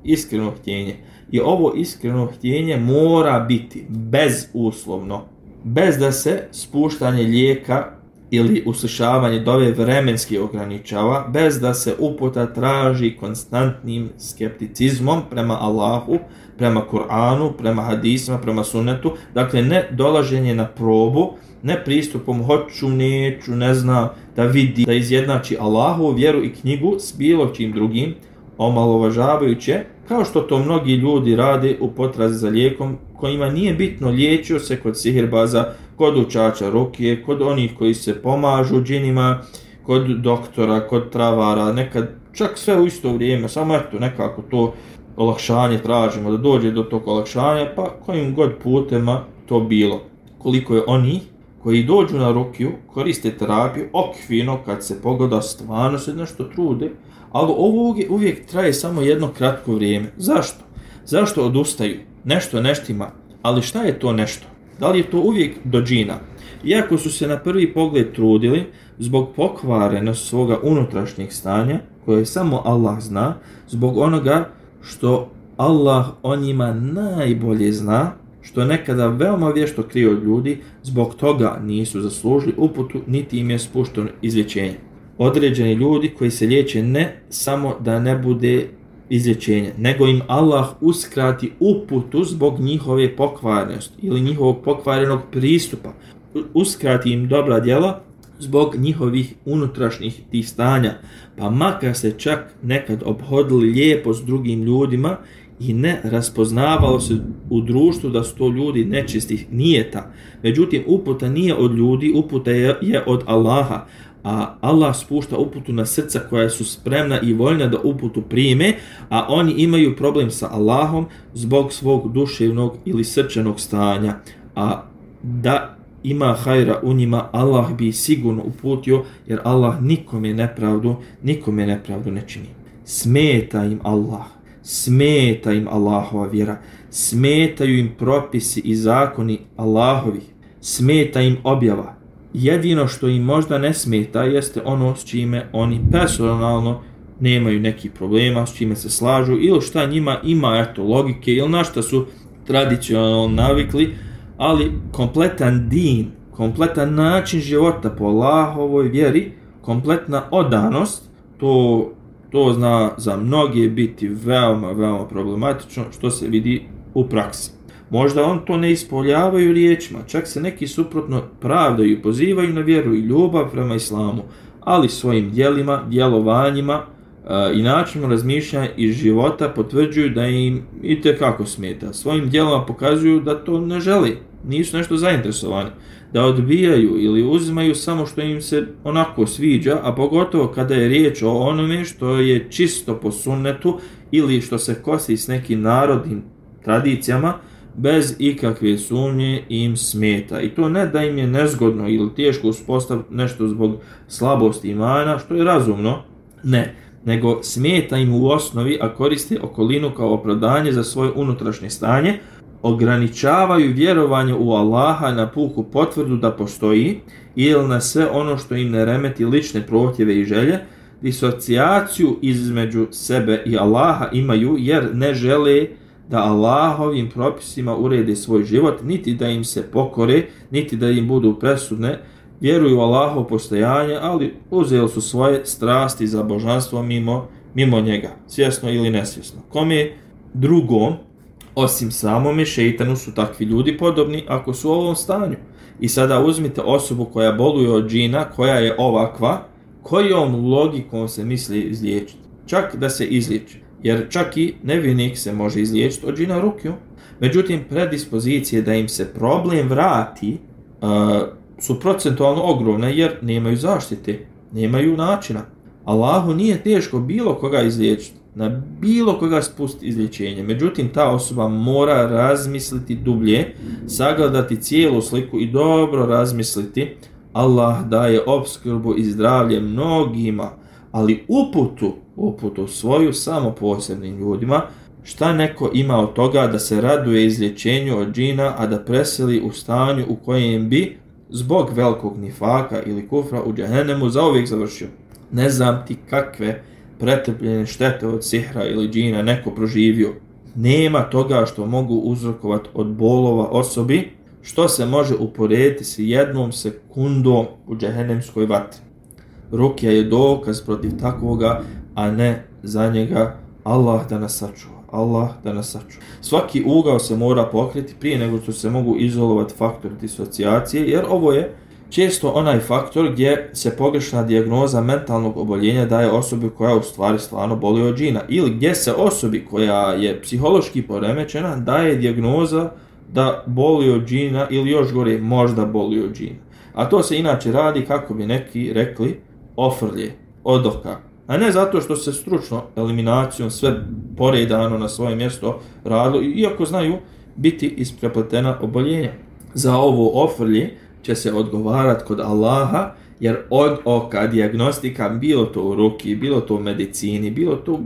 Iskreno htjenje. I ovo iskreno htjenje mora biti bezuslovno, bez da se spuštanje lijeka ili uslišavanje dove vremenski ograničava, bez da se uputa traži konstantnim skepticizmom prema Allahu, prema Kur'anu, prema hadisima, prema sunnetu. Dakle, ne dolaženje na probu, ne pristupom hoću, neću, ne znam, da vidi, da izjednači Allahu, vjeru i knjigu s bilo čim drugim, omalovažavajuće, kao što to mnogi ljudi rade u potrazi za lijekom, kojima nije bitno liječio se kod sihirbaza, kod učača rukije, kod onih koji se pomažu džinima, kod doktora, kod travara, nekad čak sve u isto vrijeme, samo eto nekako to olakšanje tražimo, da dođe do tog olakšanja, pa kojim god putema to bilo. Koliko je onih koji dođu na rukiju, koriste terapiju, okvirno kad se pogleda stvarno se nešto trude, ali ovo uvijek traje samo jedno kratko vrijeme. Zašto? Zašto odustaju? Nešto neštima. Ali šta je to nešto? Da li je to uvijek do džina? Iako su se na prvi pogled trudili, zbog pokvarenosti svoga unutrašnjeg stanja, koje samo Allah zna, zbog onoga što Allah o njima najbolje zna, što nekada veoma vješto krije od ljudi, zbog toga nisu zaslužili uputu, niti im je spušteno izlječenje. Određeni ljudi koji se liječe ne samo da ne bude izlječenja, nego im Allah uskrati uputu zbog njihove pokvarenosti ili njihovog pokvarenog pristupa. Uskrati im dobra djela zbog njihovih unutrašnjih tih stanja, pa makar se čak nekad obhodili lijepo s drugim ljudima i ne raspoznavalo se u društvu da su to ljudi nečistih nijeta. Međutim, uputa nije od ljudi, uputa je od Allaha. A Allah spušta uputu na srca koja su spremna i voljna da uputu prime, a oni imaju problem sa Allahom zbog svog duševnog ili srčanog stanja. A da ima hajra u njima, Allah bi sigurno uputio, jer Allah nikome nepravdu ne čini. Smeta im Allah, smeta im Allahova vjera, smetaju im propisi i zakoni Allahovi, smeta im objava. Jedino što im možda ne smeta jeste ono s čime oni personalno nemaju nekih problema, s čime se slažu ili šta njima ima logike ili na šta su tradicionalno navikli, ali kompletan din, kompletan način života po Allahovoj vjeri, kompletna odanost, to zna za mnoge biti veoma problematično, što se vidi u praksi. Možda on to ne ispoljavaju riječima, čak se neki suprotno pravdaju i pozivaju na vjeru i ljubav prema islamu, ali svojim djelima, djelovanjima i načinom razmišljanja iz života potvrđuju da im itekako smeta. Svojim djelima pokazuju da to ne želi, nisu nešto zainteresovani, da odbijaju ili uzimaju samo što im se onako sviđa, a pogotovo kada je riječ o onome što je čisto po sunnetu ili što se kosi s nekim narodnim tradicijama, bez ikakve sumnje im smeta. I to ne da im je nezgodno ili teško uspostaviti nešto zbog slabosti imana, što je razumno, ne, nego smeta im u osnovi, a koriste okolinu kao opravdanje za svoje unutrašnje stanje, ograničavaju vjerovanje u Allaha na puku potvrdu da postoji ili na sve ono što im ne remeti lične prohtjeve i želje, disocijaciju između sebe i Allaha imaju jer ne žele da Allahovim propisima urede svoj život, niti da im se pokore, niti da im budu presudne, vjeruju u Allahovo postojanje, ali uzeli su svoje strasti za božanstvo mimo njega, svjesno ili nesvjesno. Kome drugom, osim samome šeitanu, su takvi ljudi podobni ako su u ovom stanju. I sada uzmite osobu koja boluje od džina, koja je ovakva, kojom logikom se misli izliječiti? Čak da se izliječi. Jer čak i nevinik se može izliječiti od džina rukju. Međutim, predispozicije da im se problem vrati su procentualno ogromne jer nemaju zaštite, nemaju načina. Allahu nije teško bilo koga izliječiti, na bilo koga spustiti izliječenje. Međutim, ta osoba mora razmisliti dublje, sagledati cijelu sliku i dobro razmisliti. Allah daje opskrbu i zdravlje mnogima, ali uputu svoju samo posebnim ljudima. Šta neko ima od toga da se raduje izlječenju od džina, a da preseli u stanju u kojem bi zbog velikog nifaka ili kufra u džehennemu zauvijek završio? Ne znam ti kakve pretrpljene štete od sihra ili džina neko proživio. Nema toga što mogu uzrokovati od bolova osobi, što se može uporediti s jednom sekundom u džehennemskoj vatri. Rukja je dokaz protiv takvoga, a ne za njega. Allah da nas sačuva. Allah da nas sačuva. Svaki ugao se mora pokriti prije nego što se mogu izolovati faktori disocijacije, jer ovo je često onaj faktor gdje se pogrešna dijagnoza mentalnog oboljenja daje osobi koja u stvari stvarno boli od džina, ili gdje se osobi koja je psihološki poremećena daje dijagnoza da boli od džina ili još gore možda boli od džina. A to se inače radi, kako bi neki rekli, ofrlje, od oka. A ne zato što se stručno eliminacijom sve poredano na svoje mjesto radilo, iako znaju biti isprepletena oboljenja. Za ovo ofrlje će se odgovarati kod Allaha, jer od oka dijagnostika, bilo to u ruki, bilo to u medicini, bilo to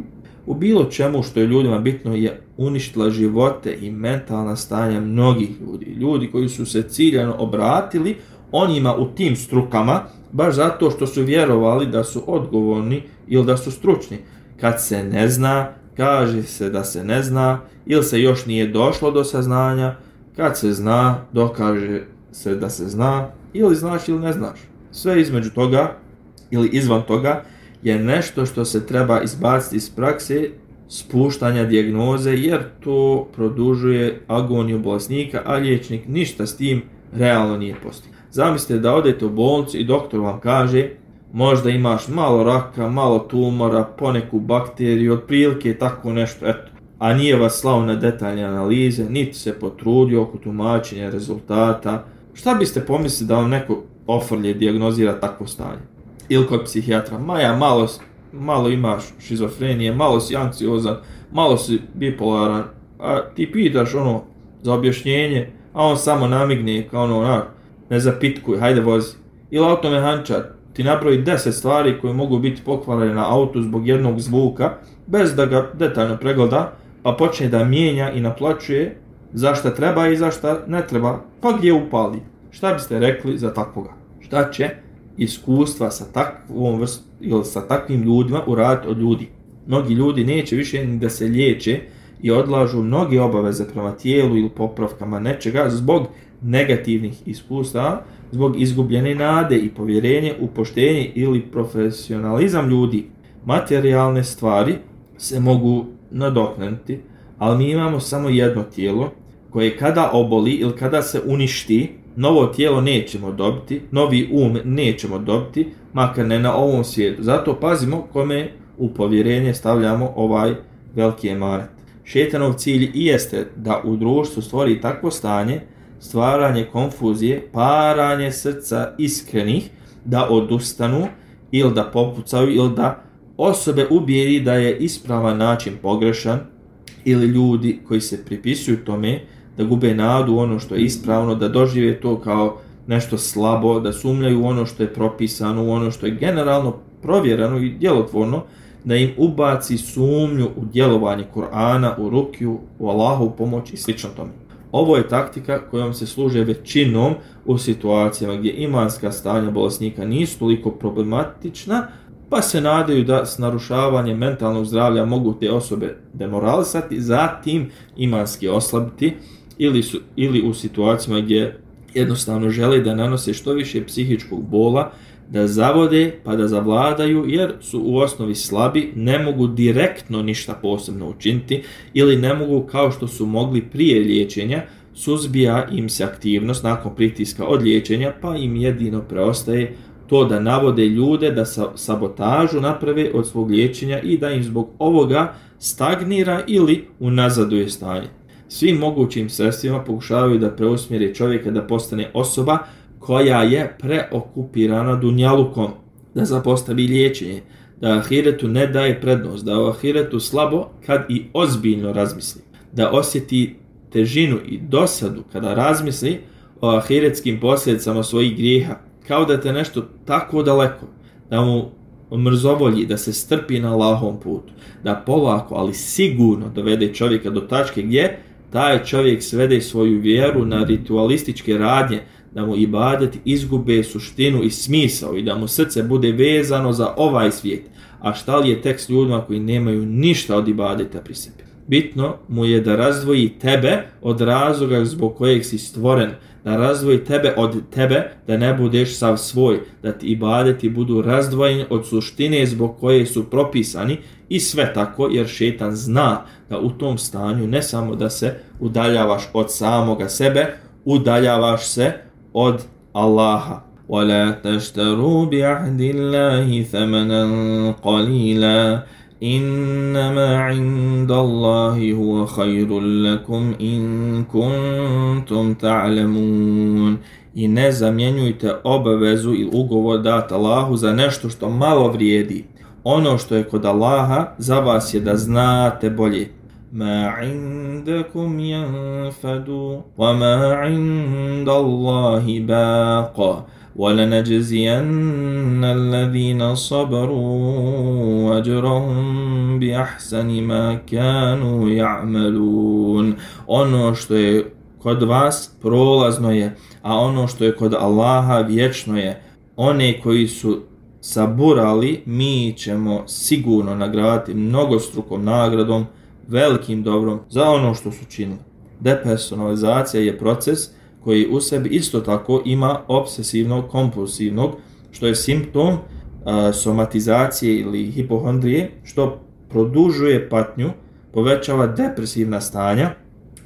u bilo čemu što je ljudima bitno, je uništila živote i mentalna stanja mnogih ljudi. Ljudi koji su se ciljano obratili onima u tim strukama, baš zato što su vjerovali da su odgovorni ili da su stručni. Kad se ne zna, kaže se da se ne zna, ili se još nije došlo do saznanja. Kad se zna, dokaže se da se zna, ili znaš ili ne znaš. Sve između toga ili izvan toga je nešto što se treba izbaciti iz prakse spuštanja dijagnoze, jer to produžuje agoniju bolesnika, a liječnik ništa s tim realno nije postigao. Zamislite da odete u bolnicu i doktor vam kaže možda imaš malo raka, malo tumora, poneku bakteriju, otprilike tako nešto, eto. A nije vas slao na detaljne analize, niti se potrudio oko tumačenja rezultata. Šta biste pomislili da vam neko ofrlje dijagnozira takvo stanje? Ili kod psihijatra, malo imaš šizofrenije, malo si anksiozan, malo si bipolaran, a ti pitaš za objašnjenje, a on samo namigne kao ne zapitkuj, hajde vozi. Ili automehaničar ti nabroji 10 stvari koje mogu biti pokvarene na autu zbog jednog zvuka, bez da ga detaljno pregleda, pa počne da mijenja i naplaćuje za šta treba i za šta ne treba, pa gdje upali. Šta biste rekli za takvoga? Šta će iskustva sa takvom vrstom ili sa takvim ljudima uraditi od ljudi? Mnogi ljudi neće više ni da se liječe i odlažu mnoge obaveze prema tijelu ili popravkama nečega zbog negativnih iskustava, zbog izgubljene nade i povjerenje u poštenje ili profesionalizam ljudi. Materijalne stvari se mogu nadoknaditi, ali mi imamo samo jedno tijelo koje kada oboli ili kada se uništi, novo tijelo nećemo dobiti, novi nećemo dobiti, makar ne na ovom svijetu. Zato pazimo kome u povjerenje stavljamo ovaj veliki emanet. Šetanov cilj i jeste da u društvu stvori takvo stanje, stvaranje konfuzije, paranje srca iskrenih, da odustanu ili da popucaju ili da osobe ubijedi da je ispravan način pogrešan, ili ljudi koji se pripisuju tome da gube nadu u ono što je ispravno, da dožive to kao nešto slabo, da sumnjaju u ono što je propisano, u ono što je generalno provjereno i djelotvorno, da im ubaci sumnju u djelovanje Kur'ana, u rukju, u Allahovu pomoć i slično tome. Ovo je taktika kojom se služe većinom u situacijama gdje imanska stanja bolesnika nisu toliko problematična, pa se nadaju da s narušavanjem mentalnog zdravlja mogu te osobe demoralisati, zatim imanski oslabiti, ili u situacijama gdje jednostavno žele da nanose što više psihičkog bola, da zavode pa da zavladaju jer su u osnovi slabi, ne mogu direktno ništa posebno učiniti ili ne mogu kao što su mogli prije liječenja, suzbija im se aktivnost nakon pritiska od liječenja, pa im jedino preostaje to da navode ljude da sabotažu naprave od svog liječenja i da im zbog ovoga stagnira ili unazaduje stanje. Svim mogućim sredstvima pokušavaju da preusmjere čovjeka da postane osoba koja je preokupirana dunjalukom, da zapostavi liječenje, da ahiretu ne daje prednost, da o ahiretu slabo kad i ozbiljno razmisli, da osjeti težinu i dosadu kada razmisli o ahiretskim posljedicama svojih grijeha, kao da te nešto tako daleko, da mu mrzovolji, da se strpi na Allahovom putu, da polako, ali sigurno dovede čovjeka do tačke gdje taj čovjek svede svoju vjeru na ritualističke radnje, da mu ibadet izgube suštinu i smisao i da mu srce bude vezano za ovaj svijet. A šta li je tek s ljudima koji nemaju ništa od ibadeta pri sebi? Bitno mu je da razdvoji tebe od razloga zbog kojeg si stvoren, da razdvoji tebe od tebe, da ne budeš sav svoj, da ti ibadeti budu razdvojeni od suštine zbog koje su propisani i sve tako, jer šejtan zna da u tom stanju ne samo da se udaljavaš od samoga sebe, udaljavaš se od Allaha. وَلَا تَشْتَرُوا بِعَهْدِ اللَّهِ ثَمَنًا قَلِيلًا إِنَّمَا عِندَ اللَّهِ هُوَ خَيْرٌ لَكُمْ إِن كُنتُمْ تَعْلَمُونَ. I ne zamjenjujte obavezu ili ugovor dat Allahu za nešto što malo vrijedi. Ono što je kod Allaha za vas je da znate bolje. مَا عِندَكُمْ يَنْفَدُ وَمَا عِنْدَ اللَّهِ بَاقٍ وَلَنَجْزِيَنَّ الَّذِينَ صَبَرُوا أَجْرَهُمْ بِأَحْسَنِ مَا كَانُوا يَعْمَلُونَ. Ono što je kod vas prolazno je, a ono što je kod Allaha vječno je. One koji su saburali, mi ćemo sigurno nagraditi mnogostrukom nagradom, velikim dobrom za ono što su činili. Depersonalizacija je proces koji u sebi isto tako ima obsesivnog kompulsivnog, što je simptom somatizacije ili hipohondrije, što produžuje patnju, povećava depresivna stanja,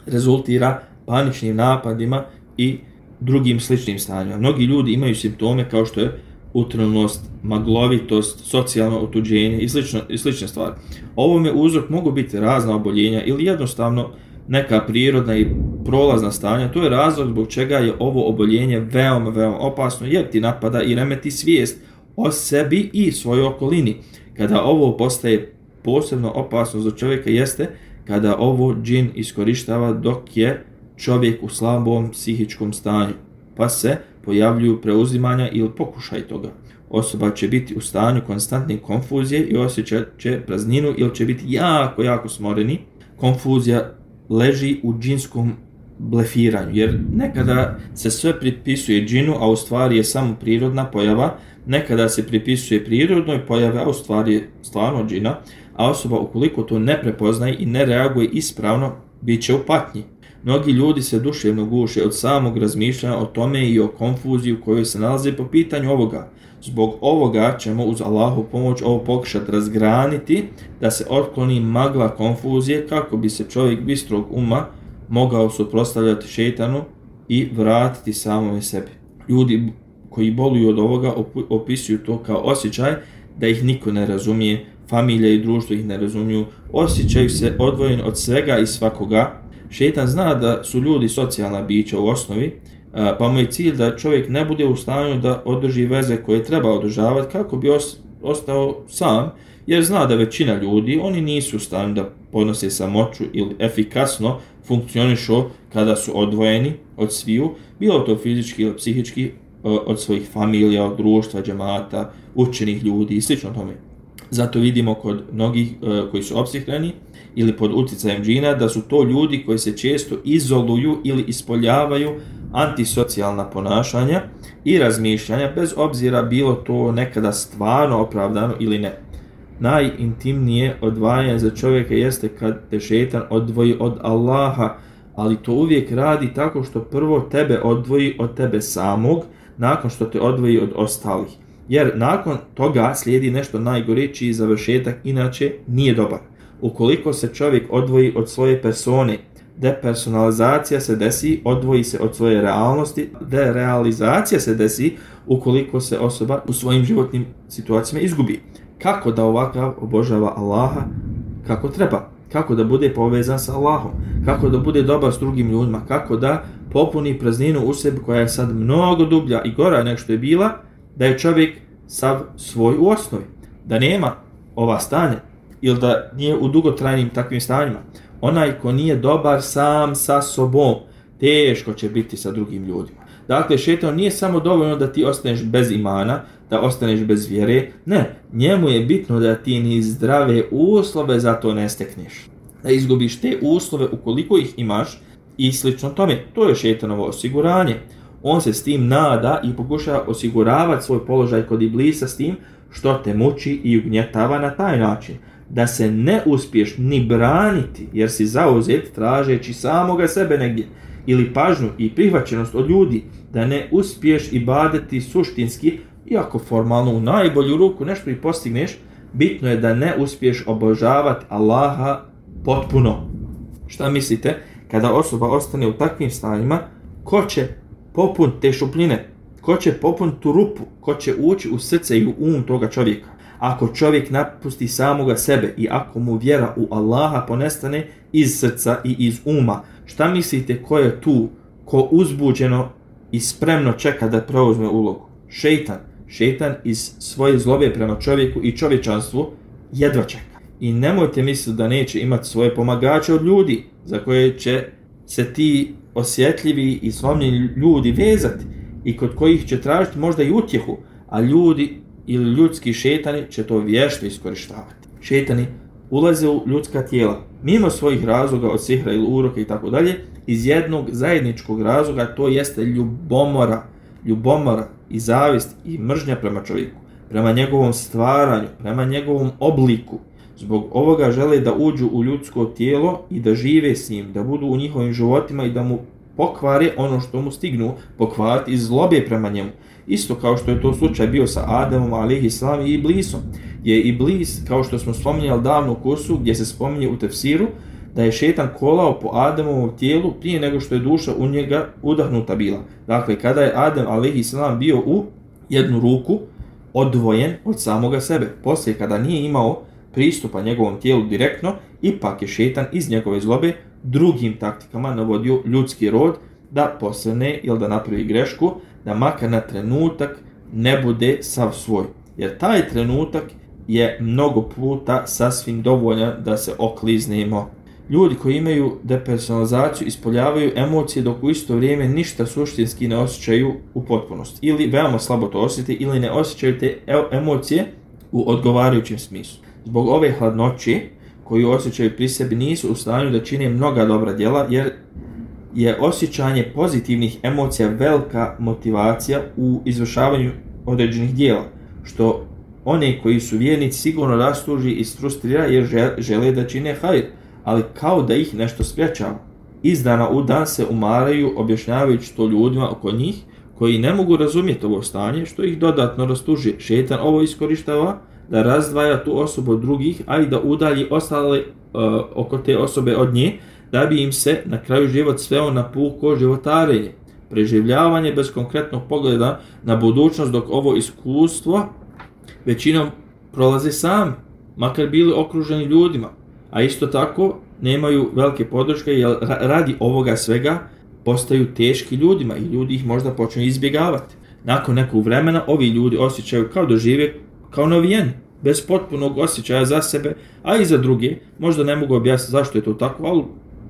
rezultira paničnim napadima i drugim sličnim stanjima. Mnogi ljudi imaju simptome kao što je utrenulost, maglovitost, socijalno otuđenje i slične stvari. Ovome uzrok mogu biti razna oboljenja ili jednostavno neka prirodna i prolazna stanja. To je razlog zbog čega je ovo oboljenje veoma, veoma opasno, jer ti napada i remeti svijest o sebi i svojoj okolini. Kada ovo postaje posebno opasno za čovjeka jeste kada ovo džin iskorištava dok je čovjek u slabom psihičkom stanju, pa se pojavljuju preuzimanja ili pokušaj toga. Osoba će biti u stanju konstantne konfuzije i osjećat će prazninu ili će biti jako, jako smoreni. Konfuzija leži u džinskom blefiranju, jer nekada se sve pripisuje džinu, a u stvari je samo prirodna pojava, nekada se pripisuje prirodnoj pojave, a u stvari je stvarno džina, a osoba ukoliko to ne prepoznaje i ne reaguje ispravno, bit će u patnji. Mnogi ljudi se duševno guše od samog razmišljanja o tome i o konfuziji u kojoj se nalaze po pitanju ovoga. Zbog ovoga ćemo uz Allahu pomoć ovo pokušati razgraniti, da se otkloni magla konfuzije kako bi se čovjek bistrog uma mogao suprotstavljati šejtanu i vratiti samome sebi. Ljudi koji boluju od ovoga opisuju to kao osjećaj da ih niko ne razumije, familija i društvo ih ne razumiju, osjećaju se odvojeni od svega i svakoga. Šejtan zna da su ljudi socijalna bića u osnovi, pa mu je cilj da čovjek ne bude u stanju da održi veze koje treba održavati kako bi ostao sam, jer zna da većina ljudi, oni nisu u stanju da podnose samoću ili efikasno funkcionišu kada su odvojeni od sviju, bilo to fizički ili psihički, od svojih familija, od društva, džemata, učenih ljudi i slično tome. Zato vidimo kod mnogih koji su opsihljeni ili pod utjecajem džina da su to ljudi koji se često izoluju ili ispoljavaju antisocijalna ponašanja i razmišljanja, bez obzira bilo to nekada stvarno opravdano ili ne. Najintimnije odvajanje za čovjeka jeste kad te šejtan odvoji od Allaha, ali to uvijek radi tako što prvo tebe odvoji od tebe samog, nakon što te odvoji od ostalih. Jer nakon toga slijedi nešto najgore, čiji završetak inače nije dobar. Ukoliko se čovjek odvoji od svoje persone, depersonalizacija se desi, odvoji se od svoje realnosti, derealizacija se desi ukoliko se osoba u svojim životnim situacijama izgubi. Kako da ovakav obožava Allaha kako treba? Kako da bude povezan sa Allahom? Kako da bude dobar s drugim ljudima? Kako da popuni prazninu u sebi koja je sad mnogo dublja i gora nego što je bila, da je čovjek sav svoj u osnovi, da nema ova stanja ili da nije u dugotrajnim takvim stanjima. Onaj ko nije dobar sam sa sobom, teško će biti sa drugim ljudima. Dakle, šejtan nije samo dovoljno da ti ostaneš bez imana, da ostaneš bez vjere, ne, njemu je bitno da ti ni zdrave uslove za to ne stekneš. Da izgubiš te uslove ukoliko ih imaš i slično tome. To je šejtanovo osiguranje. On se s tim nada i pokušava osiguravati svoj položaj kod iblisa s tim što te muči i ugnjetava na taj način. Da se ne uspiješ ni braniti jer si zauzet tražeći samoga sebe negdje ili pažnju i prihvaćenost od ljudi, da ne uspiješ ibadeti suštinski, iako formalno u najbolju ruku nešto i postigneš, bitno je da ne uspiješ obožavati Allaha potpuno. Šta mislite? Kada osoba ostane u takvim stanjima, ko će popun te šupljine? Ko će popun tu rupu? Ko će ući u srce i u um toga čovjeka? Ako čovjek napusti samoga sebe i ako mu vjera u Allaha ponestane iz srca i iz uma, šta mislite ko je tu, ko uzbuđeno i spremno čeka da preuzme ulogu? Šejtan. Šejtan iz svoje zlobe prema čovjeku i čovječanstvu jedva čeka. I nemojte misliti da neće imati svoje pomagače od ljudi za koje će se ti osjetljivi i slomljeni ljudi vezati i kod kojih će tražiti možda i utjehu, a ljudi ili ljudski šejtani će to vješto iskorištavati. Šejtani ulaze u ljudska tijela mimo svojih razloga od sihra ili uroka i tako dalje, iz jednog zajedničkog razloga, to jeste ljubomora i zavist i mržnja prema čovjeku, prema njegovom stvaranju, prema njegovom obliku. Zbog ovoga žele da uđu u ljudsko tijelo i da žive s njim, da budu u njihovim životima i da mu pokvare ono što mu stignu pokvariti iz zlobe prema njemu. Isto kao što je to slučaj bio sa Ademom alejhiselam i Iblisom. Je Iblis, kao što smo spominjali davno u kursu gdje se spominje u tefsiru, da je šejtan kolao po Ademovom tijelu prije nego što je duša u njega udahnuta bila. Dakle, kada je Adem alejhiselam bio u jednu ruku odvojen od samoga sebe, poslije kada nije imao pristupa njegovom tijelu direktno, ipak je šejtan iz njegove zlobe drugim taktikama navodio ljudski rod da posrne ili da napravi grešku, da makar na trenutak ne bude sav svoj. Jer taj trenutak je mnogo puta sasvim dovoljan da se okliznemo. Ljudi koji imaju depersonalizaciju ispoljavaju emocije dok u isto vrijeme ništa suštinski ne osjećaju u potpunosti. Ili veoma slabo to osjete ili ne osjećaju te emocije u odgovarajućem smislu. Zbog ove hladnoće koju osjećaju pri sebi nisu u stanju da čine mnoga dobra djela jer je osjećanje pozitivnih emocija velika motivacija u izvršavanju određenih djela, što one koji su vjernici sigurno rastuži i frustrira jer žele da čine hajr, ali kao da ih nešto sprječava. Iz dana u dan se umaraju objašnjavajući to ljudima oko njih koji ne mogu razumjeti ovo stanje, što ih dodatno rastuži. Šejtan ovo iskorištava da razdvaja tu osobu od drugih, a i da udalji ostale oko te osobe od nje, da bi im se na kraju život sveo na puko životarenje, preživljavanje bez konkretnog pogleda na budućnost, dok ovo iskustvo većinom prolaze sami, makar bili okruženi ljudima, a isto tako nemaju velike podrške jer radi ovoga svega postaju teški ljudima i ljudi ih možda počnu izbjegavati. Nakon nekog vremena ovi ljudi osjećaju kao da žive kao novijeni, bez potpunog osjećaja za sebe, a i za druge. Možda ne mogu objasniti zašto je to tako, ali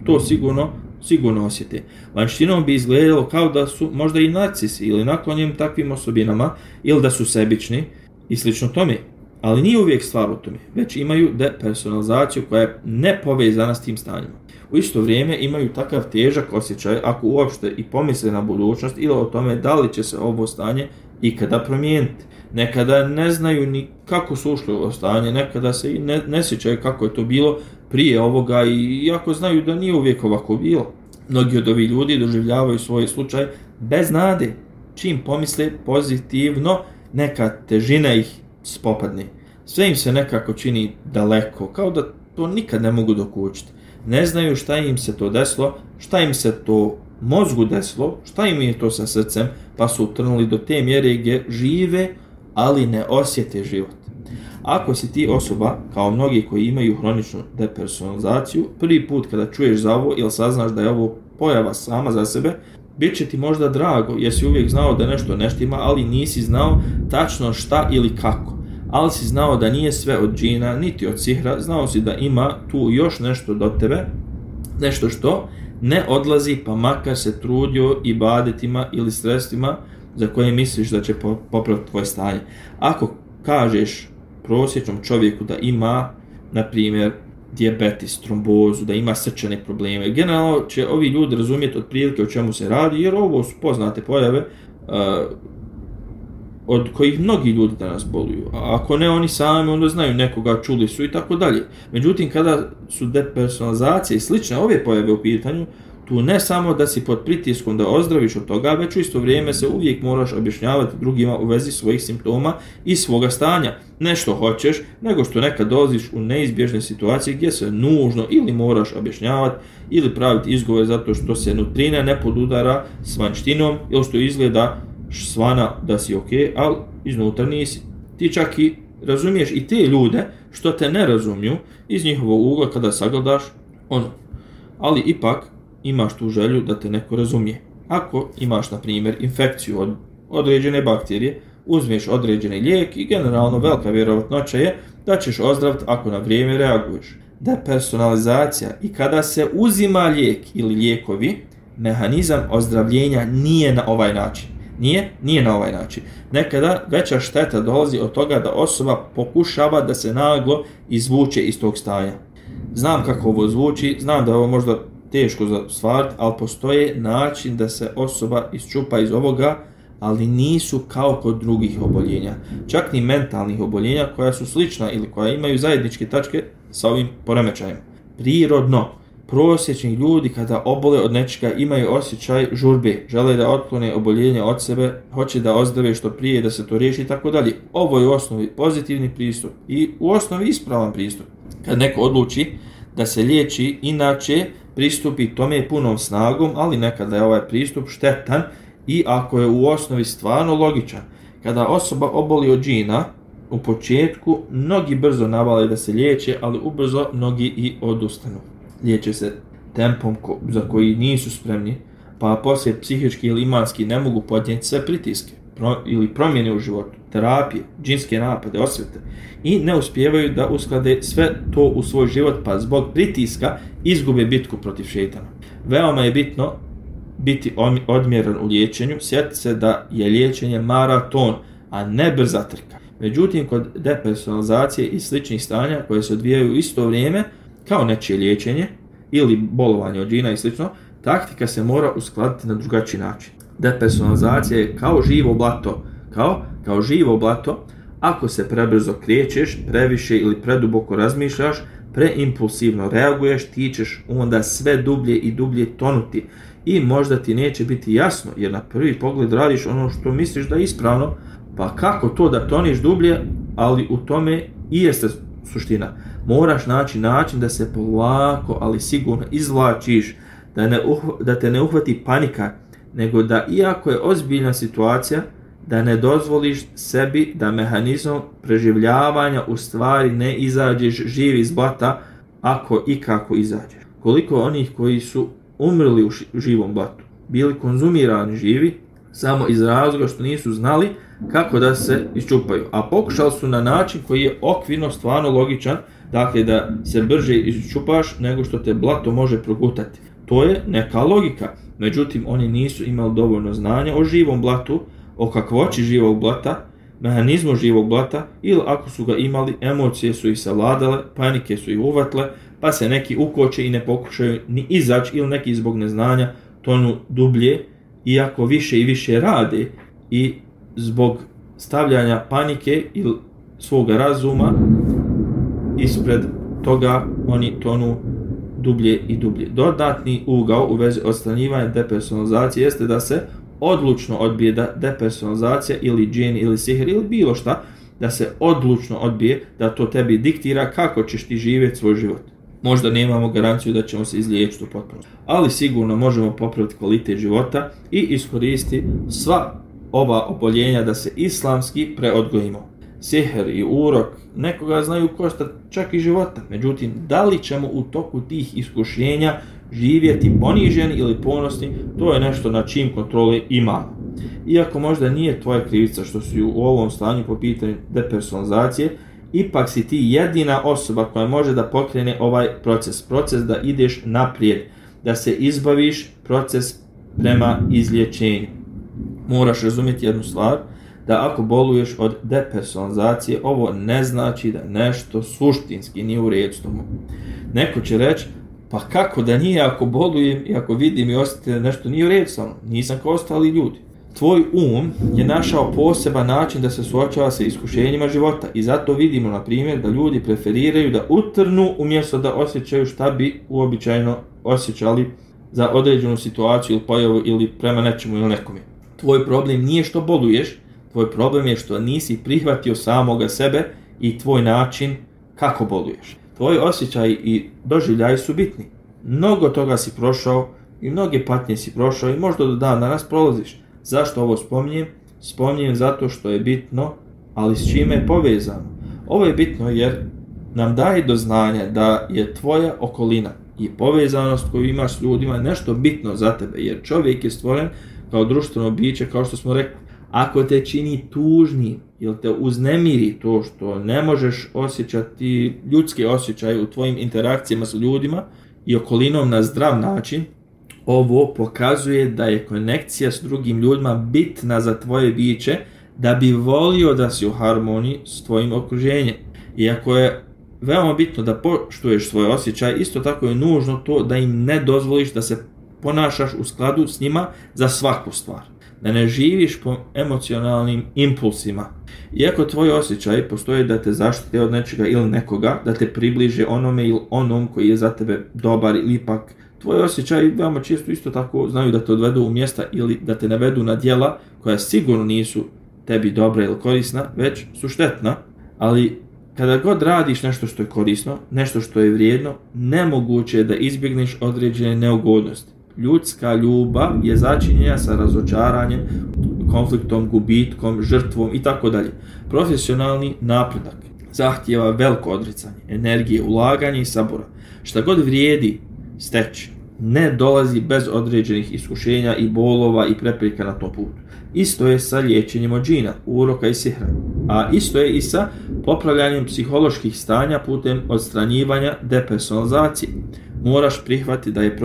to sigurno osjete. Vanjštinom bi izgledalo kao da su možda i narcisi ili naklonjeni takvim osobinama ili da su sebični i slično tome. Ali nije uvijek stvar u tome, već imaju depersonalizaciju koja je nepovezana s tim stanjima. U isto vrijeme imaju takav težak osjećaj ako uopšte i pomisle na budućnost ili o tome da li će se ovo stanje ikada promijeniti. Nekada ne znaju ni kako su ušli u ovo stanje, nekada se i ne sjećaju kako je to bilo prije ovoga i iako znaju da nije uvijek ovako bilo. Mnogi od ovih ljudi doživljavaju svoj slučaj bez nade. Čim pomisle pozitivno, neka težina ih spopadne. Sve im se nekako čini daleko, kao da to nikad ne mogu dokučiti. Ne znaju šta im se to desilo, šta im se to mozgu desilo, šta im je to sa srcem, pa su utrnuli do te mjere gdje žive, ali ne osjete život. Ako si ti osoba, kao mnogi koji imaju hroničnu depersonalizaciju, prvi put kada čuješ za ovo ili saznaš da je ovo pojava sama za sebe, bit će ti možda drago jer si uvijek znao da nešto ne štima, ali nisi znao tačno šta ili kako. Ali si znao da nije sve od džina, niti od sihra, znao si da ima tu još nešto do tebe, nešto što ne odlazi pa makar se trudio ibadetima ili sredstvima za koje misliš da će popraviti tvoje stanje. Ako kažeš prosječnom čovjeku da ima, na primjer, dijabetes, trombozu, da ima srčane probleme, generalno će ovi ljudi razumjeti otprilike o čemu se radi, jer ovo su poznate pojave od kojih mnogi ljudi danas boluju. A ako ne oni sami, onda znaju nekoga, čuli su i tako dalje. Međutim, kada su depersonalizacije i slične ove pojave u pitanju, tu ne samo da si pod pritiskom da ozdraviš od toga, već u isto vrijeme se uvijek moraš objašnjavati drugima u vezi svojih simptoma i svoga stanja. Ne što hoćeš, nego što nekad dolaziš u neizbježne situacije gdje se nužno ili moraš objašnjavati ili praviti izgovor zato što se nutrina ne podudara s vanjštinom ili što izgleda svana da si ok, ali iznutra nisi. Ti čak i razumiješ i te ljude što te ne razumiju iz njihovog ugla kada sagledaš ono. Ali ipak imaš tu želju da te neko razumije. Ako imaš, na primjer, infekciju od određene bakterije, uzmeš određeni lijek i generalno velika vjerovatnoća je da ćeš ozdraviti ako na vrijeme reaguješ. Depersonalizacija i kada se uzima lijek ili lijekovi, mehanizam ozdravljenja nije na ovaj način. Nije na ovaj način. Nekada veća šteta dolazi od toga da osoba pokušava da se naglo izvuče iz tog stanja. Znam kako ovo zvuči, znam da je ovo možda teško za stvariti, ali postoje način da se osoba iščupa iz ovoga, ali nisu kao kod drugih oboljenja. Čak ni mentalnih oboljenja koja su slična ili koja imaju zajedničke tačke sa ovim poremećajima. Prirodno, prosječni ljudi kada obole od nečega imaju osjećaj žurbe, žele da otklone oboljenje od sebe, hoće da ozdrave što prije, da se to riješi i tako dalje. Ovo je u osnovi pozitivni pristup i u osnovi ispravan pristup. Kad neko odluči da se liječi inače, pristupi tome punom snagom, ali nekada je ovaj pristup štetan i ako je u osnovi stvarno logičan. Kada osoba oboli od džina, u početku mnogi brzo navale da se liječe, ali ubrzo mnogi i odustanu. Liječe se tempom za koji nisu spremni, pa poslije psihički ili imanski ne mogu podnijeti sve pritiske ili promjene u životu, terapije, džinske napade, osvete i ne uspijevaju da usklade sve to u svoj život, pa zbog pritiska izgube bitku protiv šejtana. Veoma je bitno biti odmjeran u liječenju, sjetiti se da je liječenje maraton, a ne brza trka. Međutim, kod depersonalizacije i sličnih stanja koje se odvijaju u isto vrijeme, kao nečije liječenje ili bolovanje od džina i slično, taktika se mora uskladiti na drugačiji način. Depersonalizacija je kao živo blato, kao živo blato, ako se prebrzo krećeš, previše ili preduboko razmišljaš, preimpulsivno reaguješ, ti ćeš onda sve dublje i dublje tonuti i možda ti neće biti jasno, jer na prvi pogled radiš ono što misliš da je ispravno, pa kako to da toniš dublje, ali u tome i jeste suština. Moraš naći način da se polako, ali sigurno izvlačiš, da te ne uhvati panika, nego da iako je ozbiljna situacija, da ne dozvoliš sebi da mehanizmom preživljavanja u stvari ne izađeš živ iz blata, ako i kako izađeš. Koliko onih koji su umrli u živom blatu, bili konzumirani živi, samo iz razloga što nisu znali kako da se iščupaju, a pokušali su na način koji je okvirno stvarno logičan, dakle da se brže iščupaš nego što te blato može progutati. To je neka logika, međutim oni nisu imali dovoljno znanja o živom blatu, o kakvoći živog blata, mehanizmu živog blata ili ako su ga imali, emocije su ih savladale, panike su ih uvatle, pa se neki ukoče i ne pokušaju ni izaći ili neki zbog neznanja tonu dublje, iako više i više rade i zbog stavljanja panike ili svoga razuma ispred toga oni tonu dublje i dublje. Dodatni ugao u vezi odstranjivanja depersonalizacije jeste da se odlučno odbije da depersonalizacija ili džin ili sihr ili bilo šta, da se odlučno odbije da to tebi diktira kako ćeš ti živjeti svoj život. Možda nemamo garanciju da ćemo se izliječiti u potpunosti, ali sigurno možemo popraviti kvalitet života i iskoristiti sva ova oboljenja da se islamski preodgojimo. Sihr i urok nekoga znaju koštati čak i života, međutim, da li ćemo u toku tih iskušenja živjeti poniženi ili ponosni, to je nešto na čim kontrole imamo. Iako možda nije tvoja krivica što si u ovom stanju po pitanju depersonalizacije, ipak si ti jedina osoba koja može da pokrene ovaj proces da ideš naprijed, da se izbaviš, proces prema izlječenju. Moraš razumjeti jednu stvar, da ako boluješ od depersonalizacije, ovo ne znači da nešto suštinski nije u redu s tobom. Neko će reći, pa kako da nije ako bolujem i ako vidim i osjetim da nešto nije u redu sa mnom, nisam kao ostali ljudi. Tvoj je našao poseban način da se suočava sa iskušenjima života i zato vidimo, na primjer, da ljudi preferiraju da utrnu umjesto da osjećaju šta bi uobičajeno osjećali za određenu situaciju ili pojavu ili prema nečemu ili nekome. Tvoj problem nije što boluješ, tvoj problem je što nisi prihvatio samoga sebe i tvoj način kako boluješ. Tvoji osjećaji i doživljaji su bitni. Mnogo toga si prošao i mnoge patnje si prošao i možda do dan danas prolaziš. Zašto ovo spominjem? Spominjem zato što je bitno, ali s čime je povezano. Ovo je bitno jer nam daje do znanja da je tvoja okolina i povezanost koju imaš s ljudima nešto bitno za tebe, jer čovjek je stvoren kao društveno biće, kao što smo rekli. Ako te čini tužnim ili te uznemiri to što ne možeš osjećati ljudske osjećaje u tvojim interakcijama s ljudima i okolinom na zdrav način, ovo pokazuje da je konekcija s drugim ljudima bitna za tvoje biće, da bi volio da si u harmoniji s tvojim okruženjem. Iako je veoma bitno da poštuješ svoje osjećaje, isto tako je nužno to da im ne dozvoliš da se ponašaš u skladu s njima za svaku stvar. Da ne živiš po emocionalnim impulsima. Iako tvoji osjećaji postoje da te zaštite od nečega ili nekoga, da te približe onome ili onom koji je za tebe dobar ili ipak tvoji osjećaji veoma često isto tako znaju da te odvedu u mjesta ili da te navedu na djela koja sigurno nisu tebi dobra ili korisna, već su štetna, ali kada god radiš nešto što je korisno, nešto što je vrijedno, nemoguće je da izbjegneš određene neugodnosti. Ljudska ljubav je začinjena sa razočaranjem, konfliktom, gubitkom, žrtvom itd. Profesionalni napredak zahtijeva veliko odricanje, energije, ulaganje i sabora. Šta god vrijedi steći, ne dolazi bez određenih iskušenja i bolova i prepreka na tom putu. Isto je sa liječenjem od džina, uroka i sihra, a isto je i sa popravljanjem psiholoških stanja putem odstranjivanja depersonalizacije. Moraš prihvatiti da je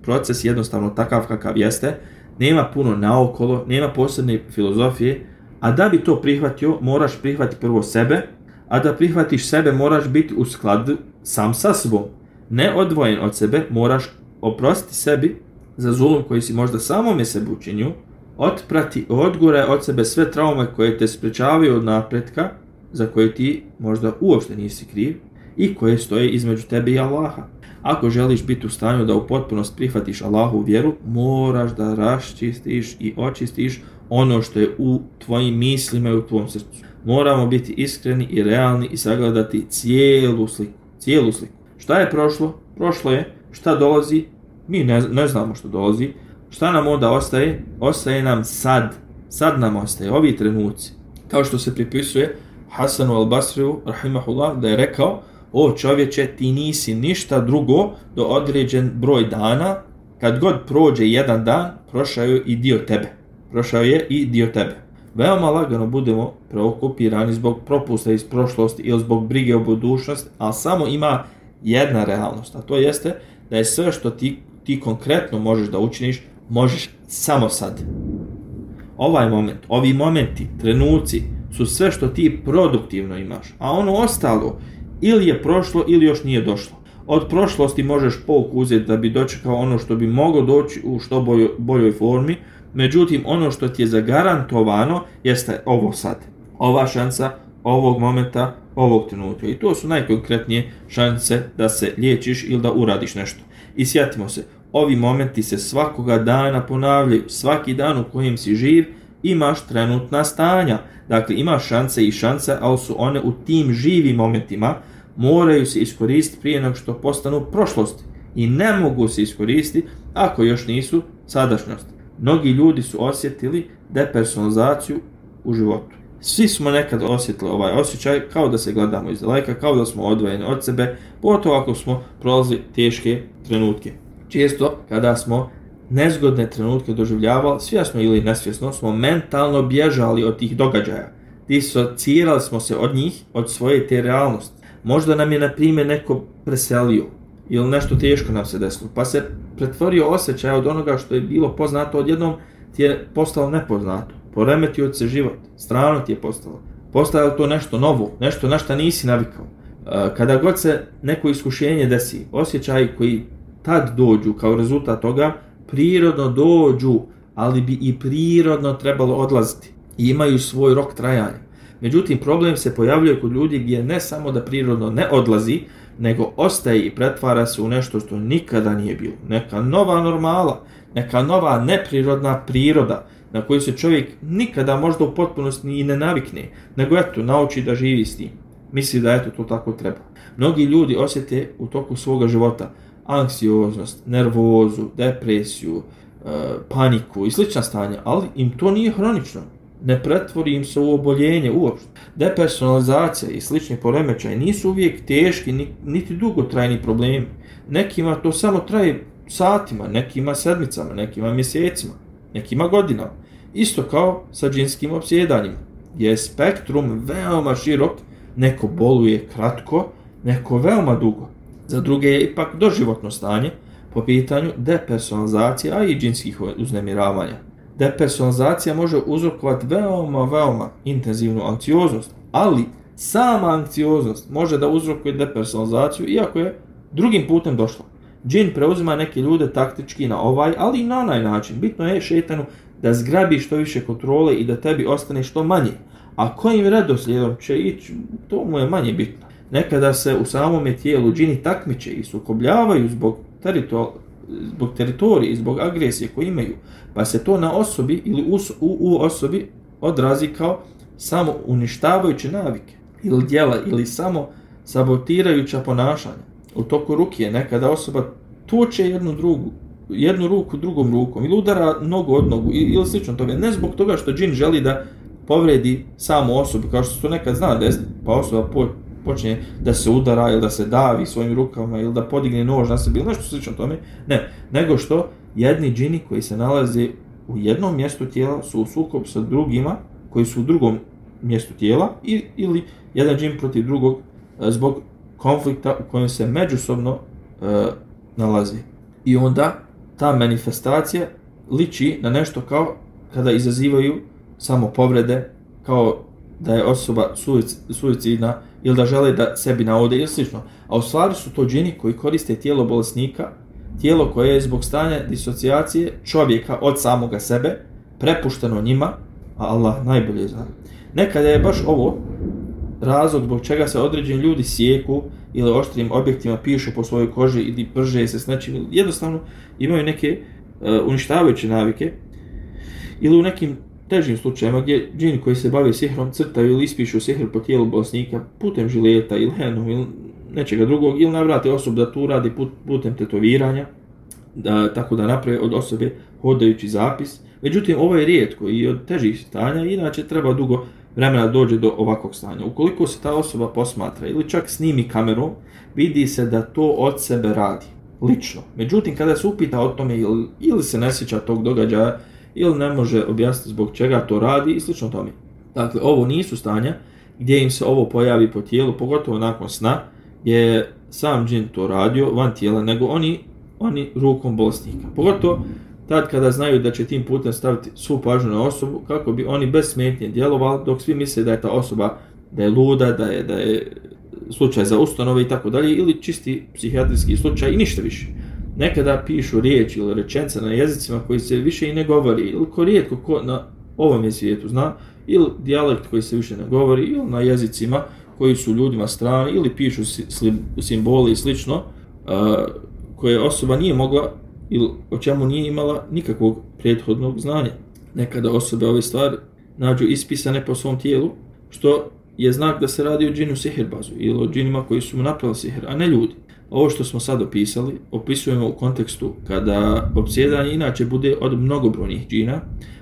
proces jednostavno takav kakav jeste, nema puno naokolo, nema posebne filozofije, a da bi to prihvatio, moraš prihvatiti prvo sebe, a da prihvatiš sebe moraš biti u skladu sam sa sobom. Ne odvojen od sebe, moraš oprostiti sebi za zulum koji si možda samome sebi učinio, otprati, odguraj od sebe sve traume koje te sprečavaju od napretka, za koje ti možda uopšte nisi kriv i koje stoje između tebe i Allaha. Ako želiš biti u stanju da u potpunosti prihvatiš Allahu vjeru, moraš da raščistiš i očistiš ono što je u tvojim mislima i u tvom srcu. Moramo biti iskreni i realni i sagledati cijelu sliku. Šta je prošlo? Prošlo je. Šta dolazi? Mi ne znamo što dolazi. Šta nam onda ostaje? Ostaje nam sad. Sad nam ostaje, ovi trenuci. Kao što se pripisuje Hasanu al-Basriju, rahimahullah, da je rekao: o čovječe, ti nisi ništa drugo do određen broj dana, kad god prođe jedan dan, prošao je i dio tebe. Veoma lagano budemo preokupirani zbog propusta iz prošlosti ili zbog brige o budućnosti, ali samo ima jedna realnost, a to jeste da je sve što ti konkretno možeš da učiniš, možeš samo sad. Ovaj moment, ovi momenti, trenuci su sve što ti produktivno imaš, a ono ostalo ili je prošlo ili još nije došlo. Od prošlosti možeš pouku uzeti da bi dočekao ono što bi moglo doći u što boljoj formi, međutim ono što ti je zagarantovano jeste ovo sad. Ova šansa, ovog momenta, ovog trenutka. I to su najkonkretnije šanse da se liječiš ili da uradiš nešto. I sjetimo se, ovi momenti se svakoga dana ponavljaju. Svaki dan u kojem si živ imaš trenutna stanja. Dakle, imaš šanse i šanse, ali su one u tim živim momentima, moraju se iskoristiti prije nego što postanu prošlost. I ne mogu se iskoristiti ako još nisu sadašnjost. Mnogi ljudi su osjetili depersonalizaciju u životu. Svi smo nekad osjetili ovaj osjećaj kao da se gledamo iz daleka, kao da smo odvojeni od sebe, pogotovo ako smo prolazili teške trenutke. Često kada smo nezgodne trenutke doživljavali, svjesno ili nesvjesno, smo mentalno bježali od tih događaja. Disocirali smo se od njih, od svoje te realnosti. Možda nam je, na primjer, neko preselio ili nešto teško nam se desilo, pa se pretvorio osjećaj od onoga što je bilo poznato, odjednom ti je postalo nepoznato. Poremetio se život, strano ti je postalo. Postalo to nešto novo, nešto na što nisi navikao. Kada god se neko iskušenje desi, osjećaji koji tad dođu kao rezultat toga, prirodno dođu, ali bi i prirodno trebalo odlaziti. I imaju svoj rok trajanja. Međutim, problem se pojavljuje kod ljudi gdje ne samo da prirodno ne odlazi, nego ostaje i pretvara se u nešto što nikada nije bilo. Neka nova normala, neka nova neprirodna priroda na koju se čovjek nikada možda u potpunosti i ne navikne, nego eto, nauči da živi s tim. Misli da eto, to tako treba. Mnogi ljudi osjete u toku svoga života anksioznost, nervozu, depresiju, paniku i slična stanja, ali im to nije hronično. Ne pretvori im se u oboljenje uopšte. Depersonalizacija i slični poremećaji nisu uvijek teški, niti dugotrajni problemi. Nekima to samo traje satima, nekima sedmicama, nekima mjesecima, nekima godinama. Isto kao sa džinskim opsjedanjima, gdje je spektrum veoma širok, neko boluje kratko, neko veoma dugo. Za druge je ipak doživotno stanje po pitanju depersonalizacije, a i džinskih uznemiravanja. Depersonalizacija može uzrokovati veoma intenzivnu anksioznost, ali sama anksioznost može da uzrokuje depersonalizaciju iako je drugim putem došla. Džin preuzima neke ljude taktički na ovaj, ali i na onaj način. Bitno je šejtanu da zgrabi što više kontrole i da tebi ostane što manje. A kojim redoslijedom će ići, to mu je manje bitno. Nekada se u samome tijelu džini takmiče i sukobljavaju zbog teritorije i zbog agresije koju imaju, pa se to na osobi ili u osobi odrazi kao samo uništavajuće navike ili djela ili samo sabotirajuća ponašanja. U toku rukije nekada osoba tuče jednu ruku drugom rukom ili udara nogu od nogu ili slično toga, ne zbog toga što džin želi da povredi samu osobu, kao što se to nekad zna desiti, pa osoba počne da se udara ili da se davi svojim rukama ili da podigne nož na sebi ili nešto slično tome, ne, nego što jedni džini koji se nalaze u jednom mjestu tijela su u sukobu sa drugima koji su u drugom mjestu tijela ili jedan džin protiv drugog zbog konflikta u kojem se međusobno nalazi. I onda ta manifestacija liči na nešto kao kada izazivaju samo povrede, kao da je osoba suicidna ili da žele da sebi naode ili slično. A u stvari su to džini koji koriste tijelo bolesnika, tijelo koje je zbog stanja disocijacije čovjeka od samoga sebe prepušteno njima, a Allah najbolje zna. Nekada je baš ovo razlog zbog čega se određeni ljudi sijeku ili oštrim objektima pišu po svojoj koži ili prže se s nečim, jednostavno imaju neke uništavajuće navike ili u nekim težim slučajima gdje džini koji se bave sihrom crtaju ili ispišu sihr po tijelu bolesnika putem žileta ili henom ili nečega drugog ili navrate osobu da to radi putem tetoviranja, tako da naprave od osobe hodajući zapis. Međutim, ovo je rijetko i od težih stanja, inače treba dugo vremena dođe do ovakvog stanja. Ukoliko se ta osoba posmatra ili čak snimi kamerom, vidi se da to od sebe radi, lično. Međutim, kada se upita o tome ili se ne sjeća tog događaja, ili ne može objasniti zbog čega to radi i slično tome. Dakle, ovo nisu stanja gdje im se ovo pojavi po tijelu, pogotovo nakon sna, gdje je sam džin to radio van tijela, nego oni rukom bolesnika. Pogotovo tad kada znaju da će tim putem staviti svu pažnju na osobu, kako bi oni bez smetnje djelovali, dok svi misle da je ta osoba da je luda, da je slučaj za ustanove i tako dalje, ili čisti psihijatrijski slučaj i ništa više. Nekada pišu riječi ili rečence na jezicima koji se više i ne govori, ili ko rijetko ko na ovom svijetu zna, ili dijalekt koji se više ne govori, ili na jezicima koji su ljudima strani, ili pišu simboli i slično, koje osoba nije mogla ili o čemu nije imala nikakvog prethodnog znanja. Nekada osobe ove stvari nađu ispisane po svom tijelu, što je znak da se radi o džinu sihirbazu ili o džinima koji su mu napravili sihir, a ne ljudi. Ovo što smo sad opisali, opisujemo u kontekstu kada opsjedanje inače bude od mnogobrojnih džina,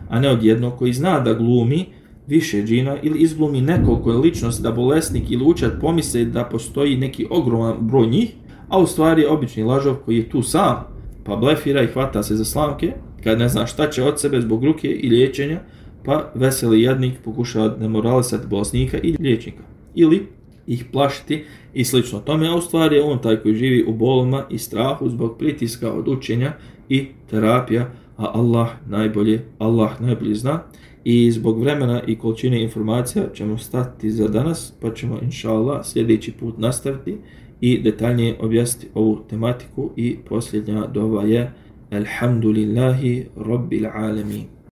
a ne od jednog koji zna da glumi više džina ili izglumi nekoliko ličnosti da bolesnik ili učar pomisle da postoji neki ogroman broj njih, a u stvari je obični lažov koji je tu sam, pa blefira i hvata se za slamke, kad ne zna šta će od sebe zbog ruke i liječenja, pa veseli jadnik pokušava demoralisati bolesnika i liječnika. Ili ih plašiti i slično tome, a u stvari je on taj koji živi u bolima i strahu zbog pritiska od učenja i terapija, a Allah najbolje zna. I zbog vremena i količine informacija ćemo stati za danas, pa ćemo inša Allah sljedeći put nastaviti i detaljnije objasniti ovu tematiku. I posljednja dova je Alhamdulillahi Rabbil Alamin.